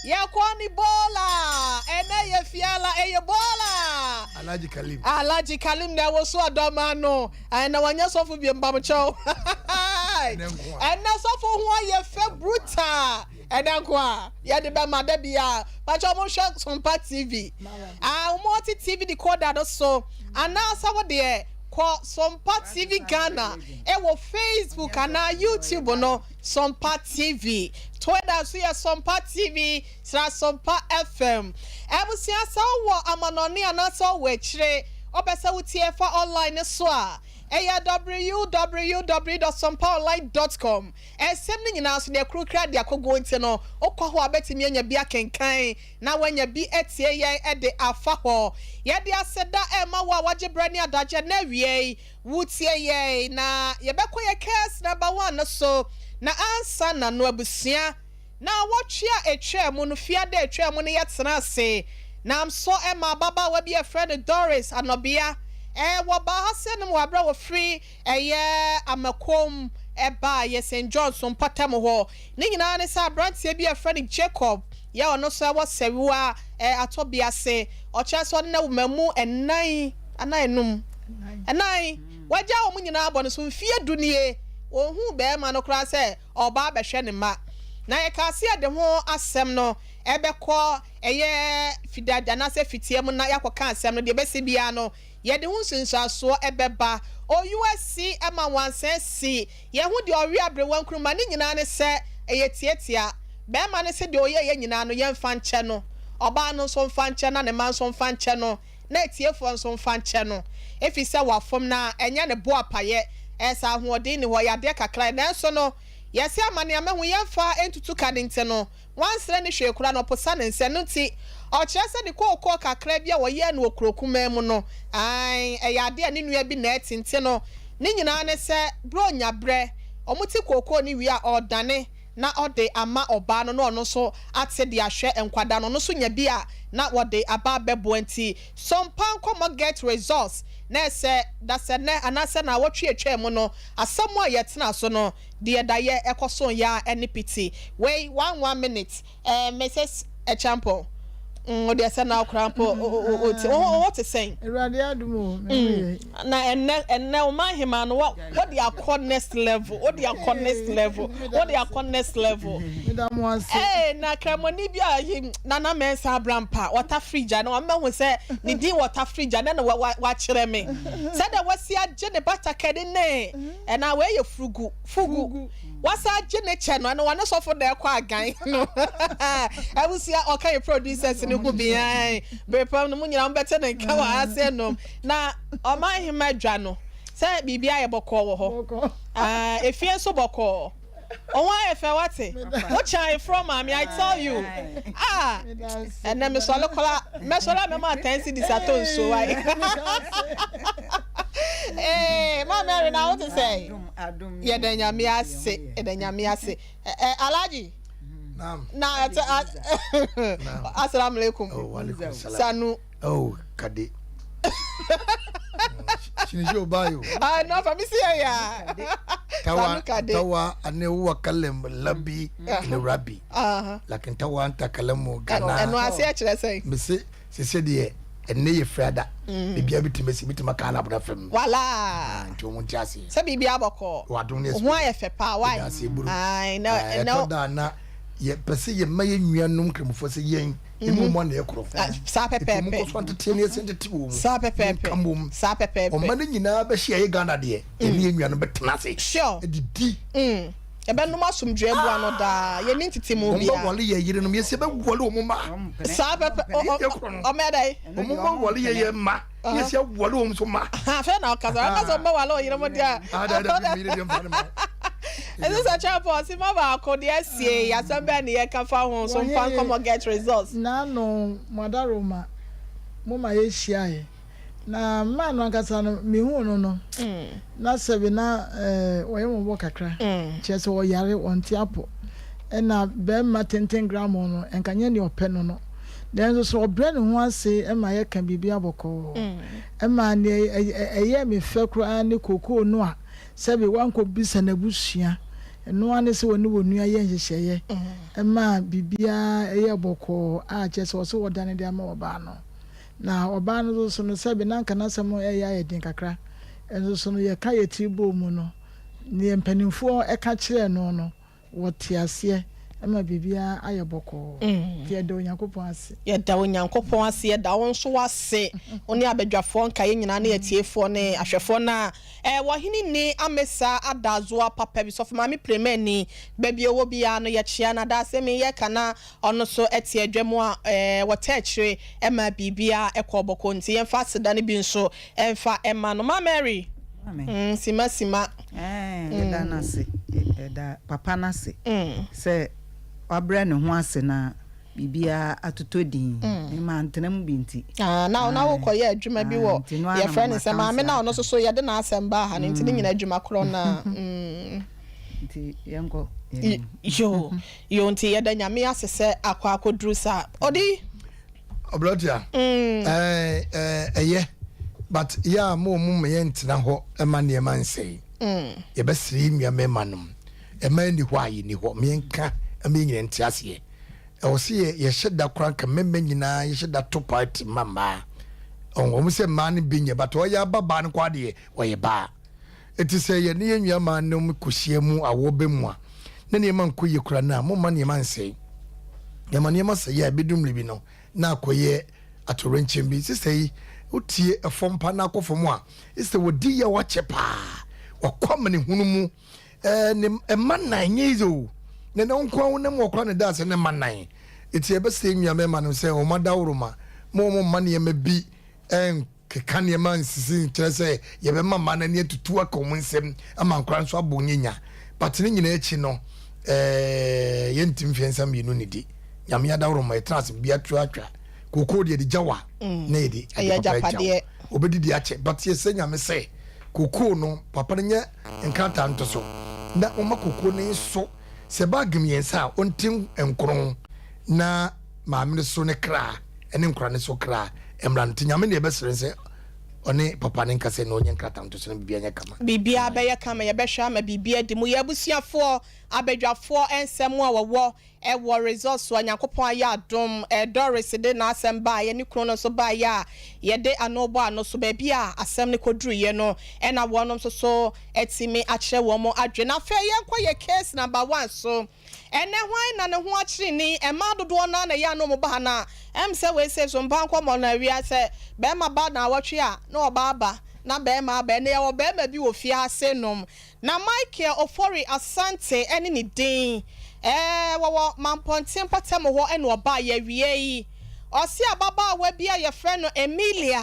Yɛkɔ ne bola. Ɛnɛ yɛ fiala, ɛyɛ bola. Alhaji Kalim. Alhaji Kalim na ɛwɔ so adɔma no. Ɛnɛ wanyɛ sɔfo bi mpamkyɛw. Ɛnɛ sɔfo ho ayɛ fɛ brutal. Ɛnɛ nko a yɛde bɛma da bi a pakyɛ ɔmo hwɛ Sompa TV. Ah, ɔmo ɔte TV decoder no so. Anaasɛ wo deɛ kɔ Sompa TV Ghana ɛwɔ Facebook anaa YouTube no Sompa TV. Twitter nso yɛ Sompa TV sra Sompa FM. Abusua sɛ wowɔ amanɔne anaasɛ wowɔ akyire wopɛ sɛ wotie fa online no so a ɛyɛ www.sompaonline.com. Nsɛm no nyinaa nso deɛ koro kura de akɔguo nti no wokɔ hɔ a wobɛtumi anya bi akenkan na woanya bi atie yɛn de afa hɔ. Yɛde aseda ɛma wo a wagye berɛ ne adagye na awiei wotie yɛn na yɛbɛkɔ yɛ case number 1 no so na ansa na no abusua na wɔtwe a etwa mu no fiada etwa mu no yɛtena ase na nso ɛma ababaawa bi yɛfrɛ no Doris Anɔbea wɔbaa ha sɛ no mu wɔ aberɛ a wɔfiri ɛyɛ Amakom ɛbaa yɛ St John's mpɔtam hɔ. Ne nyinaa ne sɛ aberanteɛ bi yɛfrɛ no Jacob yɛ ɔno nso ɛwɔ Sɛwiwa atɔbi ase. Ɔkyerɛ sɛ ɔne na mu 4 anaa 5 4 wagya wɔn nyinaa bɔ no so mfie 10 nie. Wɔnhu bɛrima no koraa sɛ ɔbaa bɛhwɛ ne mma. Na yɛka ase yɛde ho asɛm no ɛbɛkɔ ɛyɛ fidada anaasɛ fitia mu na yɛakɔka asɛm no deɛ ɛbɛsi biara no yɛde ho nsunsuasoɔ ɛbɛba. OUSC ɛma wansɛn si yɛn ho deɛ ɔwe aberewa nkuruma ne nyinaa ne sɛ ɛyɛ tietia. Bɛrima ne sɛ deɛ ɔyɛ yɛ nyinaa no yɛmfa nkyɛ no. Ɔbaa no nso mfa nkyɛ na ne mma nso mfa nkyɛ no na etiefoɔ nso mfa nkyɛ no. Efi sɛ wafom na ɛnyɛ ne bo apayɛ ɛsɛ ahoɔden ne hɔ yadeɛ kakra nanso no yɛsɛ amane amahu yɛmfa ntutu ka ne nti no wansrɛ ne hwee koraa na ɔposa ne nsa no nti ɔkyerɛ sɛ ne kookoo kakra bi a wɔyɛɛ no wɔ kuro kumaa mu no ae ɛyɛ adeɛ a ne nua bi na ɛte nti no ne nyinaa ne sɛ berɛ ɔnya berɛ ɔmo te kookoo ne wie a ɔredane na ɔde ama ɔbaa no na ɔno nso ate de ahwɛ nkwadaa no ɔno nso nya bi a na wɔde aba abɛboa nti Sompa nkɔmmɔ get results na ɛsɛ dasɛ nɛ anaasɛ na awɔtwe atwa mu no asɛm a yɛtena so no deɛ da yɛ ɛkɔ so yɛ a ɛne piti wei 1 minute Mrs. Echampo o deɛ sɛ na akora mpo o ti o te sɛn. Awurade adum o. Na ɛnɛ ɛnɛ o ma ahema no wɔde akɔ next level wɔde akɔ next level wɔde akɔ next level. Ee na kramoni bi a yi Nana Mensah Abrampa wɔta fridge na wɔn mɛhu sɛ ne din wɔta fridge na na wakyerɛ me sɛdeɛ wɔsi agye ne bata kɛde ne ɛna wɔyɛ fugu fugu wasa agye ne kyɛ no ɛna wɔne sɔfo na ɛkɔ agan no abusua ɔka yɛ producers ne ho bi bere pam no mu nyinaa mo bɛte ne nka wɔ ase nom na ɔman ahema adwa no sɛ biribi ayɛ bɔkɔɔ wɔ hɔ efie nso bɔkɔɔ ɔho ayɛ fɛ wate wokyan efrɔ maame. I tell you, ah, ɛnɛ mesɔle kɔla mɛsɔle a mɛma 10 cedis atɔ nsuo wae. Ee maame ari na wote sɛ yɛda Nyame ase, yɛda Nyame ase. Ɛ Alhaji na ɛtɛ asalamu alaikum. Oh, wa alaikum salam. Sanu. Oh, kade. Shiniji obayo. Ah, no fa mi si ya. Tawa tawa ane wa kalem labi ne rabi. Lakin tawa anta kalamu Ghana. Ɛno ase ɛkyerɛ sɛn? Mese sese deɛ ɛnɛ yɛ fiada. Bibia bi tumi si bi tumi ka na abura fam. Wala. Nti wɔn ti ase. Sɛ biribi abɔkɔ. Wadom ne ho ayɛ fɛ paa wai. Ase buru. Ai na ɛtɔ da na yɛ pɛ sɛ yɛ mma yɛ nuanom nkramofoɔ sɛ yɛn ɛmu mu ana ɛkorɔ. Saa pɛpɛɛpɛ. Nti wɔn nkɔ so antete ne ɛsɛ ntete wɔ mu. Saa pɛpɛɛpɛ. Nka mbom. Saa pɛpɛɛpɛ. Ɔma no nyinaa bɛhyia yɛ Ghana deɛ. Ɛne yɛ nuanom bɛtena ase. Sure. Ɛdidi. Ɛbɛnom asomdwoe aboa no daa. Yɛni ntete mu Wɔn bia. bɛwale yɛ yerenom yɛsɛ bɛwale wɔn mma. Saa pɛpɛ ɔmɛ dɛ. Wɔn bɛwale yɛ yɛ mma. Yɛsɛ wale wɔn nso mma. Afɛ na ɔkasa ɔkasa ɔmɛ wale ɔyere mo deɛ. Ɛsɛ sɛ kyerɛ pɔ ɔsi ma baako deɛ sie asɛm bɛɛ ne yɛ kafa ho so mfa nkɔmɔ get results. N'ano mo adaroma mo ma yɛhyia yɛ na mmaa no ankasa no mihu no na sɛbi na wɔyɛ wɔn bɔ kakra kyerɛ sɛ ɔyare wɔn ti apɔ ɛna bɛrima tenten gramo no nka nyɛ nea ɔpɛ no nanso so ɔbrɛ ne ho ase ɛma yɛka biribi abɔkɔɔ ɛma nea ɛyɛ me fɛ koraa ne kokoo no a sɛbi wankɔ bisa n'abusua. Ɛno ara ne sɛ wɔne wɔn nua yɛɛ nhyehyɛeɛ maa biribiara yɛɛ bɔkɔɔ a kyerɛ sɛ ɔse wɔdane de ama ɔbaa no. Na ɔbaa no nso so no, sɛbe na anka n'asɛm reyɛ ayɛ den kakra. Nso so no, yɛka yɛn tiri bɔɔ mu no, deɛ mpanimfoɔ ka kyerɛɛ no no, wɔte aseɛ ma biribiara ayɛ bɔkɔɔ. Nti yɛda Onyankopɔn ase. Yɛda Onyankopɔn ase, yɛda wo nso wo ase, wo ne abadwafoɔ nkaeɛ nyinaa ne atiefoɔ ne ahwɛfoɔ no a ɛwɔ Ɔhene Nni Amesa Adazoa papa bi, Sɔfo Maame Premani, baabi a ɔwɔ biara no yɛkyea no, adaase me yɛka na ɔno nso te adwa mu a wɔtaa akyire ma biribiara kɔ bɔkɔɔ nti yɛmfa aseda no bi nso mfa mma no. Ma Mary, mm, sima sima. Ɛɛ, yɛda no ase, yɛda papa no ase sɛ wabrɛ ne ho ase na biribiara atotɔ din. Me mantena mu bi nti. Ah, na na wokɔyɛ adwuma bi wɔ yɛfrɛ no sɛ maame na ɔno nso so yɛde n'asɛm baa ha no nti ne nyinaa adwuma korɔ na. Nti yɛnkɔ yɛn anim. Yoo, Yoo nti yɛda Nyame ase sɛ akɔ akɔduru saa. Ɔde. Ɔbrɔtia ɛɛ ɛyɛ but yɛ a mo mo ma yɛn ntena hɔ ɛma nneɛma nsɛe. Yɛbɛsrɛ yɛn nua mmarima nom ɛma ɛni hɔ a yɛni hɔ ma yɛn ka ɛma yɛn nyinaa nte aseɛ. Ɛwɔ sɛ yɛ yɛhyɛ da koraa nka mmarima nyinaa yɛhyɛ da to party ma mmaa. Ɔn wɔn sɛ mmaa no bi nyɛ but ɔyɛ aba baa no koraa deɛ ɔyɛ baa. Enti sɛ yɛne yɛn nuammaanom kohyia mu awɔ bɛ mu a, na nneɛma nkɔ yie koraa no a, momma nneɛma nsɛe. Yɛma nneɛma sɛe a, ebedu mmere bi no, na akɔyɛ atoyerɛnkyɛm bi. Sista yi, wotie fam pa na akɔ fam a, sista wadi yaw akyɛ paa. Wakɔ amanehunu mu. Ɛɛ, ne mma nnan, nyɛ easy o. Na ɛnɛ wo nko ara wonam hɔ koraa na ɛda ase ne mma nnan. Enti yɛbɛsrɛ yɛn nua mmarima no sɛ wɔn adaworoma ma wɔn mma nneɛma bi Keka nneɛma nsisi nkyerɛ sɛ yɛbɛma mmaa no ani atutu aka wɔn nsam ama nkwadaa nso abɔ nyanya but ne nyinaa akyi no eh, yɛntumi mfa yɛn nsa mmienu nnidi. Nyame adaworoma yɛtena ase biribi ato atwa. Kookoo deɛ yɛde gya wa na yɛde ade papa agya wo. Obɛdidi akyɛ but yɛsrɛ Nyame sɛ kookoo no papa no nyɛ nkrataa nto so na ɔma kookoo no nso sɛ bag mmiɛnsa a ɔnte nkron na maame no so ne kra ne nkora no so kra mmra no nti Nyame na yɛbɛsrɛ no sɛ ɔne papa no nkasa na ɔnyɛ nkrataa nto so na biribiara nyɛ kama. Biribiara bɛyɛ kama, yɛbɛhwɛ ama biribiara adi mu. Yɛn abusuafoɔ, abadwafoɔ nsɛm a wɔwɔ wɔ resort so a Nyankopɔn ayɛ adom, Doris de n'asɛm baeɛ, ne kunu no nso baeɛ a yɛde ano bɔ ano so, baabi a asɛm no kɔduruiɛ no na wɔnom nso so atumi akyerɛ wɔn adwene. Afei yɛnkɔ yɛn case number one so. Ɛnnɛ hwan na ne ho akyere ni? Mmaa dodoɔ no ara na ɛyɛ a na wɔn ba ha na ɛm sɛ wei sei so mpa nkɔmmɔ no awia sɛ barima ba naawɔtwe a na ɔbaa aba na barima aba ɛnnɛ yɛwɔ barima bi wɔ fie ha sei nom na Michael Ofori Asante ɛne ne din ɛɛ wɔwɔ Mampɔnten mpɔtam hɔ ɛna ɔbaeɛ awia yi ɔse ababaawa bi a yɛfrɛ no Emilia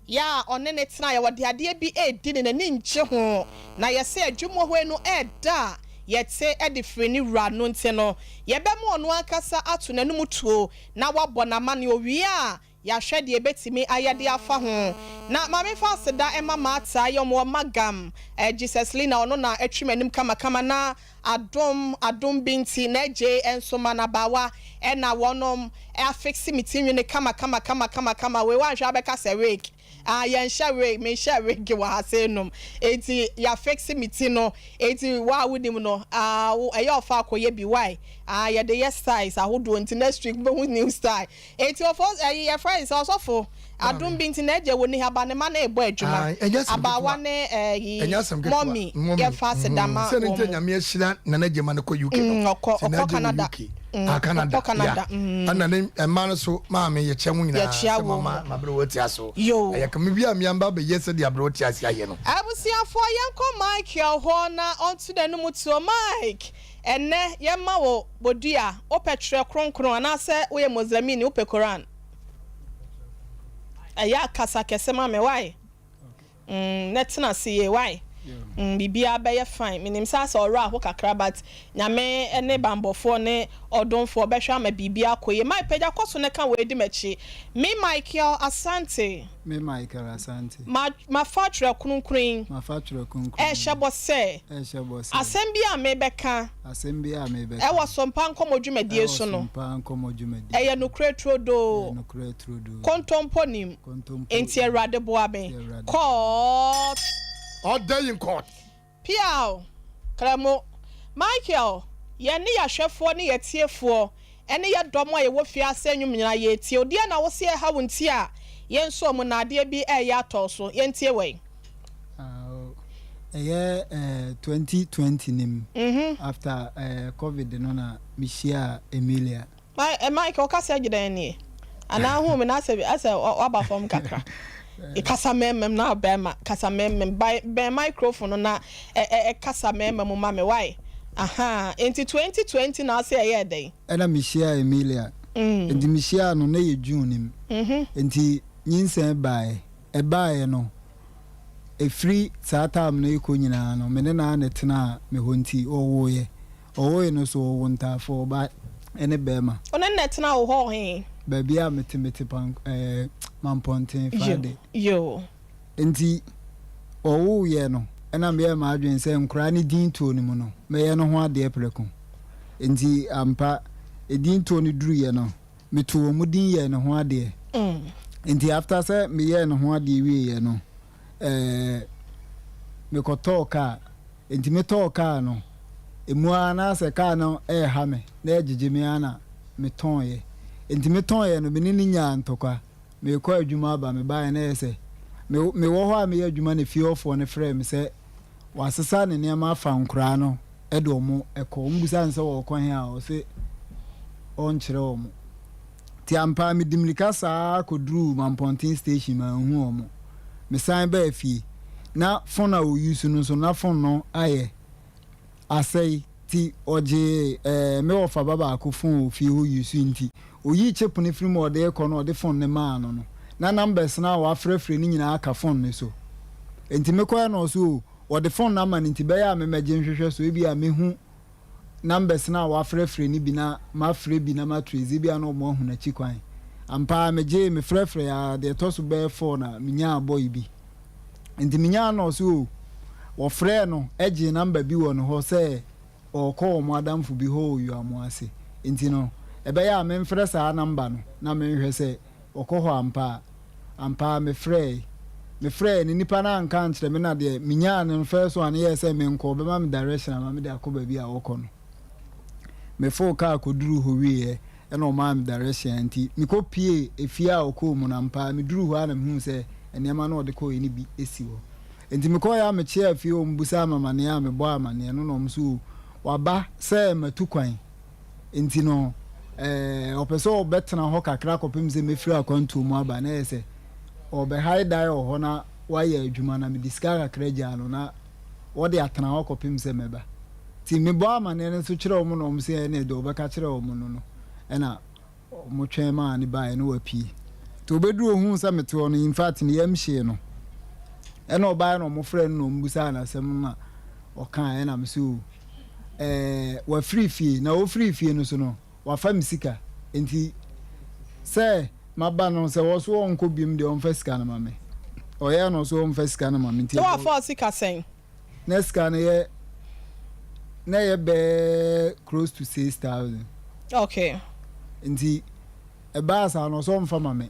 Yɛ a ɔne no tenaeɛ, wɔde adeɛ bi redi no, n'ani nngye ho, na yɛse adwuma hɔ yi no ɛɛdɛ a yɛte de firi ne wura no nti no, yɛbɛma ɔno ankasa ato n'anom tuo na wabɔ no amaneɛ, ɔwie a yɛahwɛ deɛ yɛbɛtumi ayɛ de afa ho. Na ma memfa aseda mma Martha, yɛ wɔn wɔ Magam, Jesus Lina, ɔno na atwi m'anim kamakama na adom, adom bi nti, na Agyei nso ma n'abaawa na wɔnom afixe me ti nwene kama kama kama kama kama, wei woanhwɛ a wobɛka sɛ wig, ah yɛnhyɛ wig, menhyɛ wig wɔ ha sei nom, enti yɛafixe me ti no, enti wo a wonim no, ah wo ɛyɛ ɔfa a kɔyɛ bi why, ah yɛde yɛ styles ahodoɔ nti next week wobɛhu new style. Enti ɔfo ɛyi yɛfrɛ no sɛ ɔsɔfo adom bi nti n'agya wɔ ni ha ba ne ma no rebɔ adwuma abaawa ne ɛyi mɔmi yɛfa aseda ma wɔn. Sɛ ne nti nyame ahyira nana gye ma no kɔ UK no ɔkɔ ɔkɔ Canada ah Canada ya ɛna ne mma no so maame yɛkyɛ ho nyinaa sɛ mama mabere wɔ ti aso ɛyɛ kama bi a mmea mba bɛyɛ sɛ deɛ abere wɔ ti ase ayɛ no. Abusuafoɔ yɛnkɔ Michael hɔ na ɔnto n'anum tuo Mike. Ɛnnɛ yɛma wo bodua, wopɛ twerɛ kronkron anaasɛ woyɛ Muslimini wopɛ Koran? Ɛyɛ a kasa kɛse ma me wai? Mm, nɛ tena ase yie wai? Mm, biribiara bɛyɛ fine. Menim sɛ asɛ ɔwerɛ aho kakra but Nyame ne banbɔfoɔ ne ɔdomfoɔ bɛhwɛ ama biribiara akɔ yie. Mike pagya kɔ so na ka wei di m'akyi. Me Michael Asante. Me Michael Asante. Ma, mafa Twerɛ Kronkron yi. Mafa Twerɛ Kronkron yi. Ɛrehyɛ bɔ sɛ. Ɛrehyɛ bɔ sɛ. Asɛm biara a merebɛka. Asɛm biara a merebɛka. Ɛwɔ Sompa Nkɔmmɔ dwumadie so no. Ɛwɔ Sompa Nkɔmmɔ dwumadie. Ɛyɛ nokorɛ turodoo. Ɛyɛ nokorɛ turodoo. Kontompo nnim. Kontompo Enti nnim. Awurade boa me. Enti Awurade. Court. Order in court. Piaw! Kramo! Michael, yɛn ne yɛahwɛfoɔ ne yɛtiefoɔ ɛne yɛ dɔm a yɛwɔ fie ase nnwom nyinaa yɛretie wo. Deɛn na wose ɛha wo nti a yɛn nso ɔmo na adeɛ bi ɛreyɛ atɔ so? Yɛntie wei. Ɛyɛ 2020 no mu after COVID no na mehyiaa Emilia. Mike, ɔkasa gyina nie anaa hu mi na asɛ asɛ waba fam kakra. Kasa mɛmɛm na bɛrima kasa mɛmɛm bɛn microphone no na ɛ ɛ kasa mɛmɛm mu ma mi why aha. Nti 2020 na ase ɛyɛ dɛn? Ɛna mehyiaa Emilia. Nti mehyiaa no na yɛ June nim. Nti nyinsɛn baeɛ, ɛbaeɛ no, ɛfiri saa time no ɛkɔ nyinaa no, me ne naa ne tena me hɔ. Nti ɔwoeɛ, ɔwoeɛ no so ɔwo ntaafo, ɔba ɛne bɛrima. Ɔne ne tena wo hɔ he? Baabi a mete pan Mampɔnten Fade. Yo. Nti ɔwoeɛ no, ɛna meyɛ m'adwene sɛ nkoraa ne din tuo no mu no, mɛyɛ no ho adeɛ prɛko. Nti ampa, ɛdin tuo no duruyɛ no, meto wɔn mu din yɛ ne ho adeɛ. Nti after sɛ meyɛɛ ne ho adeɛ wieɛ no, mekɔtɔɔ kaa. Nti metɔɔ kaa no emu ara na sɛ kaa no ɛɛha me na ɛgyegye me ara na metɔnyɛ. Nti metɔnyɛ no, me ne ne nyaa ntɔkwa. Mekɔ adwuma aba, mebaeɛ na ɛyɛ sɛ mewɔ hɔ a meyɛ adwuma na fie hɔfoɔ no frɛɛ me sɛ wasesa ne nneɛma afa nkoraa no de ɔmo ɛkɔ. Ɔmo bisa no sɛ wɔkɔ he a, ɔse ɔnkyerɛ ɔmo. Nti ampa medi mmirika saa kɔduruu Mampɔnten station, manhu ɔmo. Mesan baa fie na phone a ɔuse no nso na phone no ayɛ asɛe, nti ɔgyee me wɔfa ba baako phone wɔ fie hɔ use. Nti oyii chip no firi mu a ɔde rekɔ no, ɔde phone no maa no no na numbers no a wafrɛfrɛ no nyinaa aka phone no so. Nti mekɔɛ no, ɔso o wɔde phone no ama no, nti bɛyɛ a memɛgye nhwehwɛ so, ebi a mehu numbers no a wafrɛfrɛ no bi na mafrɛ bi na matrace, bi a na ɔmo ahu n'akyi kwan. Ampa megyee mefrɛfrɛ a, deɛ ɛtɔ so bɛyɛ four na menyaa boy bi. Nti menyaa no, ɔso o wɔfrɛɛ no gyee number bi wɔ ne hɔ sɛ ɔrekɔ wɔn adamfo bi hɔ wɔ Yuamo ase, nti no ɛbɛyɛ a memfrɛ saa number no na menhwɛ sɛ ɔkɔ hɔ ampa a. Ampa a mefrɛɛ ne nipa no anka ankyerɛ me, na deɛ menyaa no first one yɛɛ sɛ menkɔ, ɔbɛma me direction ama mede akɔ baabi a wɔkɔ no. Mefoo kaa kɔduruu hɔ wieɛ, ɛna ɔmaa me direction. Nti mekɔ pie efie a ɔkɔɔ mu no, ampa meduruu hɔ a na mehuu sɛ nneɛma no ɔde kɔɔ no bi si hɔ. Nti mekɔɔ a mekyea fie hɔ, mbusa amamanneɛ a mebɔ amanneɛ no na ɔmo so waba sɛ matu kwan, nti no ɔpɛ sɛ ɔbɛtena hɔ kakra kɔpem sɛ mɛfiri akwantuo mu aba, na ɛyɛ sɛ ɔbɛhae dan wɔ hɔ na wayɛ adwuma na mede sika kakra gyaa no na wɔde atena hɔ kɔpem sɛ mɛba. Nti mebɔ amanneɛ no nso kyerɛ wɔn na wɔn sɛ ɛne deɛ ɔbɛka kyerɛ wɔn no, ɛna wɔn twɛn maa ne baeɛ na wapue. Nti obɛduru ohun sɛ mete hɔ no, in fact ne yam hyee no. Ɛna ɔbaeɛ na wɔn frɛ no na wɔn busaa n'asɛm no na ɔkaa. Ɛna me so wafiri fie na ofiri fie no so no wafa me sika, nti sɛ maba no sɛ wɔ so ɔnkɔ biom deɛ, ɔmfa sika no ma me. Ɔyɛ no so ɔmfa sika no ma me nti Na wafa sika sɛn? Na sika no yɛ na yɛ bɛɛ close to 6,000. Nti ɛbaa saa no, ɔsɛ ɔmfa ma me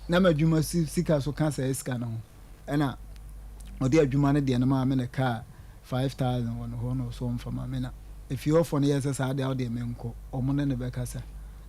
na m'adwuma sika so ka saa sika no ho. Ɛna ɔde adwuma no deɛ no maa me ne kaa 5,000 wɔ ne hɔ na ɔsɛ ɔmfa ma me, na efie hɔfoɔ no yɛ sɛ saa deɛ ɔdeɛ menkɔ, ɔmo ne ne bɛkasa.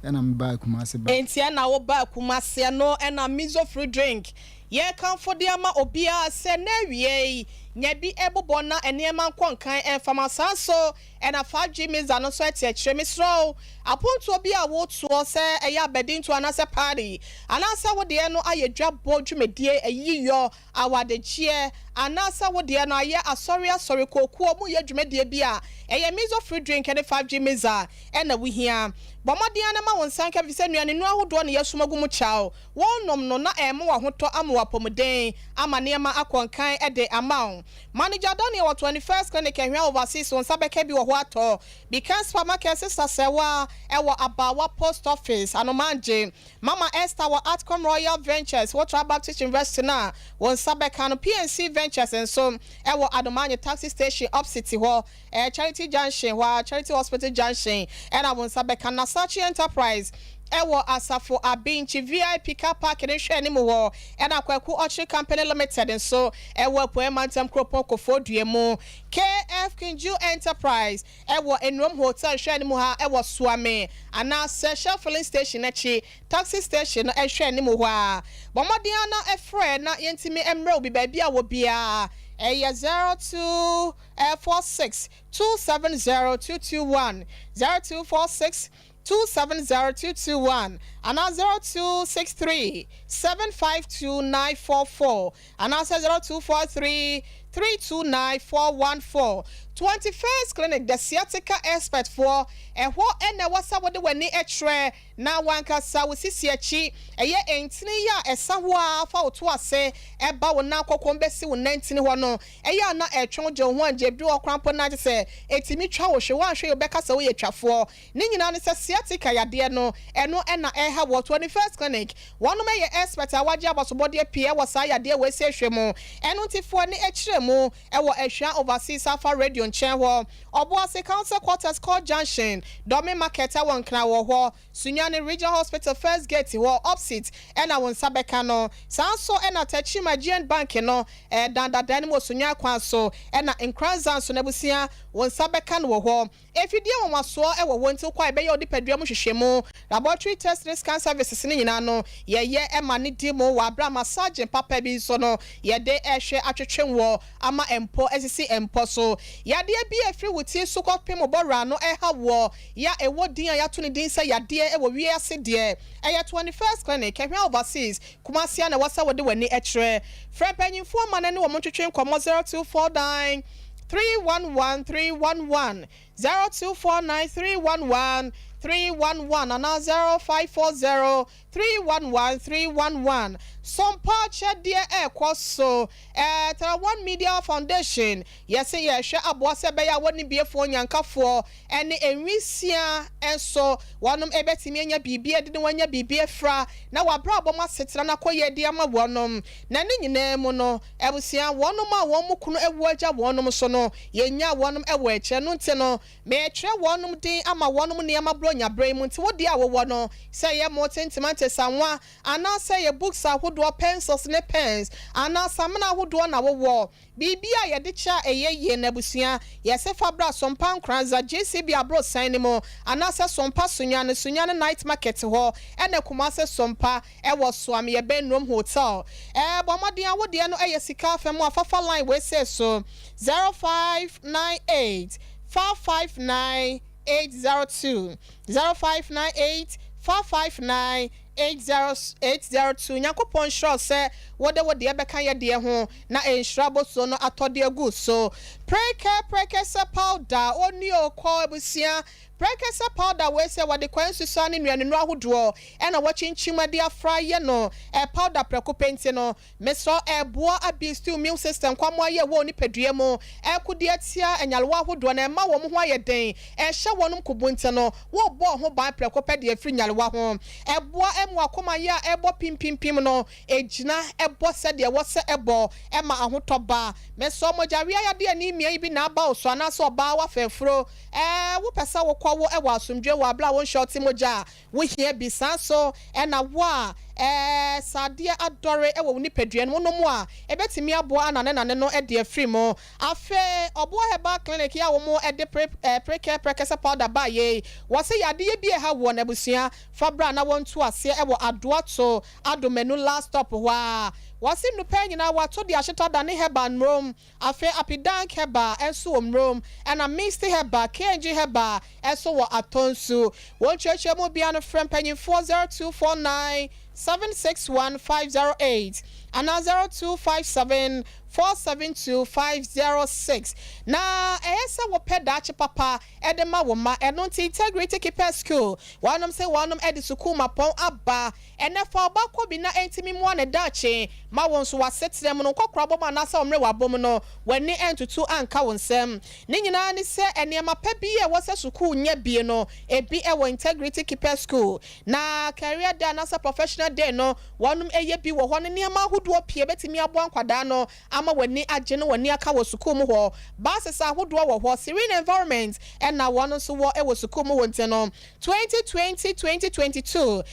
Ɛna mebaa Kumase ba. Enti ɛna woba Kumase no, ɛna Mizo fruit drink yɛkamfo de ama obiara sɛ na awie yi nya bi ɛbobɔ na nneɛma nkɔ nkan ɛmfama. Saa nso ɛna 5G Miza no nso ɛte akyire. Mesrɛ wo, apontoɔ bi a wotoɔ, sɛ ɛyɛ abadintoɔ anaasɛ party anaasɛ wodeɛ no ayɛ dwabɔ dwumadie, ayiyɔ, awadegyeɛ, anaasɛ wodeɛ no ayɛ asɔre asɔre kokuo mu yɛ dwumadie bi a ɛyɛ Mizo fruit drink ne 5G Miza ɛna wohia. Bɔ mmɔden no ma wo nsa nka fi sɛ nnuane nnuro ahodoɔ ne yɛsom agu mu kyɛw. Wɔnom no na ɛmo w'ahotɔ ama w'apɔmuden ama nneɛma akɔ nkan de ama wo. Manager Daniel wɔ 21st Clinic, Ahwea Overseas, wo nsa bɛka bi wɔ hɔ atɔ. Bikan Supermarket, Sister Sɛwa ɛwɔ Abawa Post Office, Anomangye. Mama Esther wɔ Atcom Royal Ventures, Wotra Baptist University no a wo nsa bɛka no. PNC Ventures nso ɛwɔ Adomanye Taxi Station opposite hɔ, Charity Junction hɔ a, Charity Hospital Junction ɛna wo nsa bɛka. Nasachi Enterprise. Ɛwɔ Asafo Abinkyi VIP Car Park no nhwɛanim hɔ, ɛna Kwaku Ɔkyere Company Limited nso ɛwɔ Apueɛ Mantam Kuropɔn Kofoɔdua mu. KF Kinju Enterprise ɛwɔ Enuom Hotel nhwɛanim ha ɛwɔ Suame anaasɛ Shell Filling Station akyi, Taxi Station no nhwɛanim hɔ ara. Bɔ mmɔden ara na frɛ na yɛntumi mmrɛ wo bi baabi a wɔ biara. Ɛyɛ 0246 270 221, 0246 270221 anaa 0263 752 944 anaasɛ 0243 329 414. 21st Clinic, The Sciatica Expert foɔ, ɛhɔ na ɛwɔ sɛ wode w'ani kyerɛ na w'ankasa wo sisi akyi ɛyɛ ntini yi a ɛsa hɔ ara fa wo to ase ɛba wo nan kɔkɔm bɛsi wo nantini hɔ no. Ɛyɛ a na ɛtwe wo gye wo ho angye bi wɔ koraa mpo na agye sɛ ɛtumi twa wo hwe, woanhwɛ yie wobɛka sɛ woyɛ twafoɔ. Ne nyinaa ne sɛ sciatica yadeɛ no, ɛno na ɛreha wɔ 21st Clinic. Wɔnom yɛ expert a wɔagye abasobɔdeɛ pii wɔ saa yadeɛ wei sei hwɛ mu. Ɛno nti foɔ ne akyire mu wɔ Ahwia Overseas Alpha Radio nkyɛn hɔ, Ɔboase Council Quarters Court Junction, Dɔme Market wɔ Nkran wɔ hɔ, Sunyani Regional Hospital First Gate hɔ opsit na wo nsa bɛka no. Saa nso na Techiman GN Bank no dan dadaa no mu wɔ Sunyani kwan so na Nkoranza nso n'abusua wo nsa bɛka no wɔ hɔ. Mfidie nwanwasoɔ wɔ hɔ nti wokɔ a yɛbɛyɛ wo nipadua mu nhwehwɛmu, laboratory test ne scan services no nyinaa no yɛyɛ ma no di mu wɔ aberɛ a massaging papa bi nso no yɛde rehwɛ atwetwe woɔ ama mpɔ asisi mpɔ so. Yadeɛ bi a ɛfiri wo ti so kɔpem wo bɔwerɛ ano ɛha woɔ yɛ a ɛwɔ din a yɛato ne din sɛ yadeɛ wɔ wiase deɛ ɛyɛ 21st Clinic, Kɛhwea Overseas, Kumasi a na ɛwɔ sɛ wode w'ani kyerɛ. Frɛ mpanyinfoɔ ma no ne wɔn ntwetwe nkɔmmɔ 0249 311 311, 0249 311 311 anaa 0540 311 311. Sompa akyɛdeɛ ɛrekɔ so. Ɛɛ Tara One Media Foundation, yɛse yɛrehwɛ aboa sɛ ɛbɛyɛ a wɔne biefoɔ, nyankafoɔ ne nwisiaa nso wɔnom bɛtumi anya biribi adi na wɔanya biribi afira na wɔabrabɔ mu asetena no akɔ yie de ama wɔnom. Na ne nyinaa mu no, abusua, wɔnom a wɔn mu kunu awu agya wɔnom nso no, yɛnyaa wɔnom wɔ akyire. Ɛno nti no, meretwerɛ wɔnom din ama wɔnom nneɛma Buronya berɛ yi mu. Nti wo deɛ a wowɔ no, sɛ ɛyɛ mo tentema ntesanwa, anaasɛ ɛyɛ books ahodoɔ, pencils ne pens, anaa samina ahodoɔ na wowɔ, Biribi a yɛde kyɛ a ɛyɛ yie no abusua, yɛse fa bra Sompa Nkoranza, GCB aborosan no mu, anaasɛ Sompa Sunyani, Sunyani Night Market hɔ, ɛna Kumase Sompa ɛwɔ Suame yɛbɛn Nrom Hotel. Ɛɛ bɔ mmɔden a wo deɛ no ɛyɛ sika afa mu a fafa line wei sei so, 0598 559 802, 0598 559 80802 Nyankopɔn nhyira wo sɛ wode wo deɛ bɛka yɛ deɛ ho na nhyira bosuo no atɔ de agu so. Prɛkɛ prɛkɛsɛ powder oni o kɔ abusua prɛkɛsɛ powder wei sɛ wɔde kwan nsusua ne nnuanennuro ahodoɔ ɛna wɔakyinkyim de afra yɛ no powder prɛko pɛ nti no Mesrɛ wo, ɛboa abiisti wo immune system nkwammoa yi a ɛwɔ wo nipadua mu, ɛko de atia nyarewa ahodoɔ na ɛma wɔn ho ayɛ den, ɛhyɛ wɔn nkubu nti no, worebɔ wo ho ban prɛko pɛ de afiri nyarewa ho. Ɛboa ma w'akoma yɛ a ɛrebɔ pimpimpim no, ɛgyina bɔ sɛdeɛ ɛwɔ sɛ ɛbɔ, ɛma ahotɔ ba. Mesrɛ wo, mogyawea yadeɛ anemia yi bi na aba wo so anaasɛ ɔbaa woafa afuro, ɛɛ, wopɛ sɛ wokɔwo wɔ asomdwoeɛ wɔ aberɛ a wonhyɛ ɔte mogya a, Wohia bi. Saa nso na wo a sradeɛ adɔre wɔ wo nipadua no mu nom a, ɛbɛtumi aboa ananenane no de afiri mu. Afei Ɔboɔ Herbal Clinic yi a wɔde pre Prekɛ Prɛkɛsɛ Powder baeɛ yi, wɔse yadeɛ bi a ɛha woɔ no abusua, fa bra na wɔntu aseɛ wɔ Adoato Adomanu last stop hɔ ara. Wɔse nnupɛɛ nyinaa wɔato de ahyetɔ adane herbal nnuro. Afei Apidank Herbal nso wɔ Mmrom, ɛna Misty Herbal, KNG Herbal nso wɔ Atonsu. Wɔn nkyerɛkyerɛmu bea no frɛ mpanyimfoɔ 0249 761 508 anaa 0257 472 506. Na ɛyɛ sɛ wopɛ daakye papa de ma wo mma, ɛno nti Integrity Keepers School wɔnom se wɔnom de sukuu mapɔn aba. Ɛnnɛ, fa wo ba kɔ bi na ɛntumi mmoa no daakye ma wo nso w'asetena mu no nkɔkorabɔ mu anaasɛ wo mmerewabɔ mu no w'ani antutu anka wo nsam. Ne nyinaa ne sɛ nneɛma pa bi a ɛwɔ sɛ sukuu nya bi no, ebi wɔ Integrity Keepers School. Na Career Day anaasɛ Professional. International Day no wɔnom ɛyɛ bi wɔ hɔ ne nneɛma ahodoɔ pii a ɛbɛtumi aboa nkwadaa no ama wɔn ani agye ne wɔn ani aka wɔ sukuu mu hɔ. Buses ahodoɔ wɔ hɔ, serene environment na wɔn nso wɔ wɔ sukuu mu hɔ nti no, 2020, 2022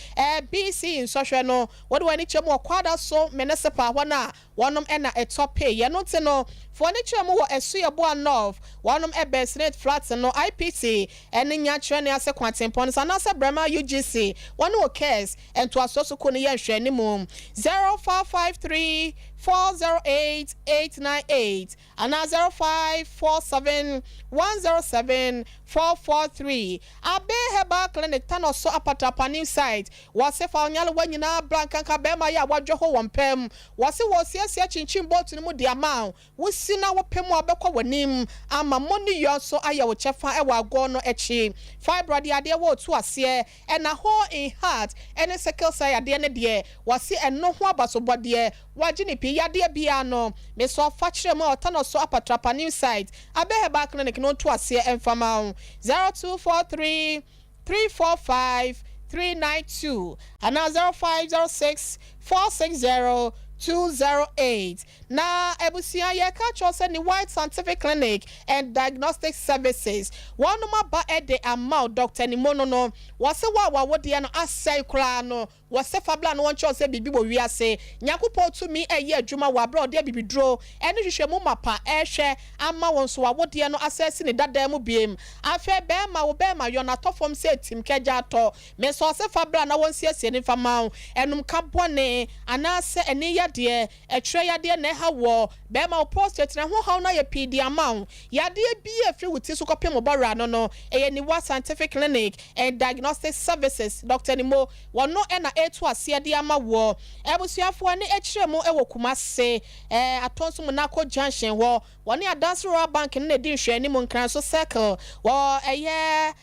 BC nsɔhwɛ no, wɔde wɔn ani kyerɛ mu wɔ Kwadaso Municipal hɔ no a wɔnom na ɛtɔ pee yɛ no nti no, fa wɔn ani kyerɛ mu wɔ Asuaboa North, wɔnom bɛn Senate Flats no, IPT ne Nyankyerɛ ne ase Kwantempɔn no so anaasɛ Brɛma UGC, wɔne wɔ KES ntoasoɔ sukuu no yɛ nhwɛanimu. 0553 408 898 anaa 0547 107 443. Abbey Herbal Clinic, Tanoso Apatrapa New Site, Wɔse fa onyarewa nyinaa bra nkanka bɛɛma yi a wadwo ho wɔ mpa mu. Wɔse wɔresiesie kyinkyin boat no mu de ama wo. Wosi na wopɛ mu a wobɛkɔ w'anim ama mo ne yɔ nso ayɛ wo kyɛfa wɔ agorɔ no akyi. Fibroid yadeɛ wɔ otu aseɛ ɛna hole in heart ɛne sickle cell yadeɛ no deɛ wɔse ɛno ho abasobɔdeɛ Wagye ne pii yadeɛ biaa no me sɔ fa kyerɛ mu a ɔtɔ so apatrapa new site Abe herbal clinic no nto aseɛ mfa ma wo 0243 345 392 anaa 0506 460 208 Na abusua yɛka kyerɛ wo sɛ ne White Scientific Clinic and Diagnostic Services wɔnom aba de ama wo Doctor Nimono no wɔse wo a wawodeɛ no asɛe koraa no Wɔse fa bra na wɔnkyerɛ wo sɛ biribi wɔ wiase. Nyankopɔn tumi reyɛ adwuma wɔ aberɛ a ɔde abibiduro ne nhwehwɛmu mapa rehwɛ ama wo nso w'awodeɛ no asan asi ne dadaa mu biem. Afei bɛɛma wo bɛɛma yɔ no atɔ fam sɛ tim kɛgya atɔ. Mesɛ ɔse fa bra na wɔnsiesie no mfa ma wo. Ɛnum ka bɔne anaasɛ ani yadeɛ, ɛtwerɛ yadeɛ na ɛha woɔ. Bɛɛma wo prostate na ɛho haw no ayɛ pii de ama wo. Yadeɛ biara a ɛfiri wo ti so kɔpem wo bɔwerɛ ano no, ɛyɛ Niwa Scientific Clinic and Diagnostic Services, Doctor Nimo, Wɔno na ɛreto aseɛ de ama woɔ. Abusuafoɔ ne akyire mu wɔ Kumase, Atonso Munako Junction hɔ. Wɔne Adanse Rural Bank no na ɛdi nhwɛanim, Nkranso Circle wɔ ɛyɛ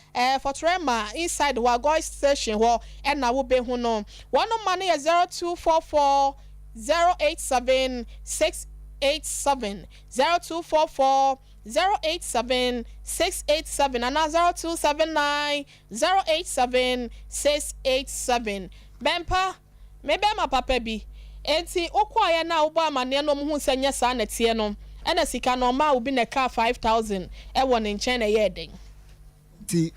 Fɔtrɛma inside hɔ, Agoi Station hɔ na wobɛhu no. Wɔn noma no yɛ 0244 087 687, 0244 087 687 anaa 0279 087 687 Bɛmpa, me bɛɛma papa bi, enti wokɔeɛ no a wobɔɔ amaneɛ na wɔhuu sɛ nyɛ saa na ɛteɛ no, ɛna sika no ɔmaa wo bi na ɛkaa 5000 wɔ ne nkyɛn na ɛyɛɛ dɛn? Nti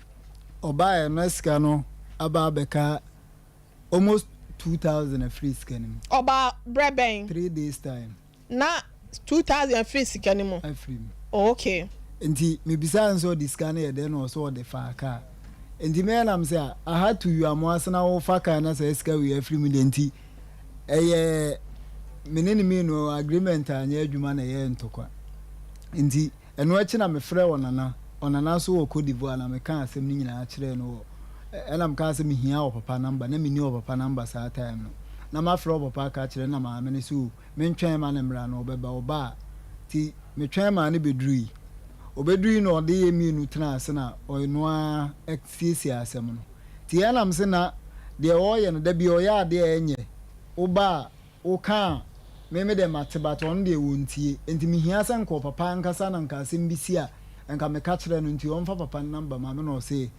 ɔbaeɛ no na sika no aba abɛka almost 2000 afiri sika no mu. Ɔbaa berɛ bɛn? 3 days time. Na 2000 afiri sika no mu? Afiri mu. Oh okay. Nti mebisaa no sɛ ɔde sika no yɛ dɛn na ɔsɛ ɔde faa car. Nti me nam sɛ a aha to Wiamoase na wofa car na saa sika wei afiri mu deɛ nti ɛyɛ me ne no mmienu agreement anyɛ adwuma na ɛyɛɛ ntɔkwa. Nti ɛno akyi na mefrɛɛ Ɔnana, Ɔnana nso wɔ Cote d'Ivoire na mekaa asɛm no nyinaa kyerɛɛ no wɔ ɛna mekaa sɛ mehia ɔpapa number na menni ɔpapa number saa time no. Na mafrɛ ɔpapa aka akyerɛ no na maame no sɛ o Mentwɛn ma no mmra no, ɔbɛba. Ɔba a, nti metwɛn maa no bɛdurui. Ɔbɛdurui na ɔde yɛn mmienu tenaa ase na ɔno ara siesiee asɛm no. Nti yɛn nam se na deɛ ɔreyɛ no, da biara ɔyɛ adeɛ a ɛnyɛ. Woba a, woka a, me me deɛ mate but ɔno deɛ ɔntie. Nti mehia sɛ nka ɔpapa ankasa na nka asɛm bi si a, nka meka kyerɛ no. Nti ɔmfa papa no number ma me na ɔse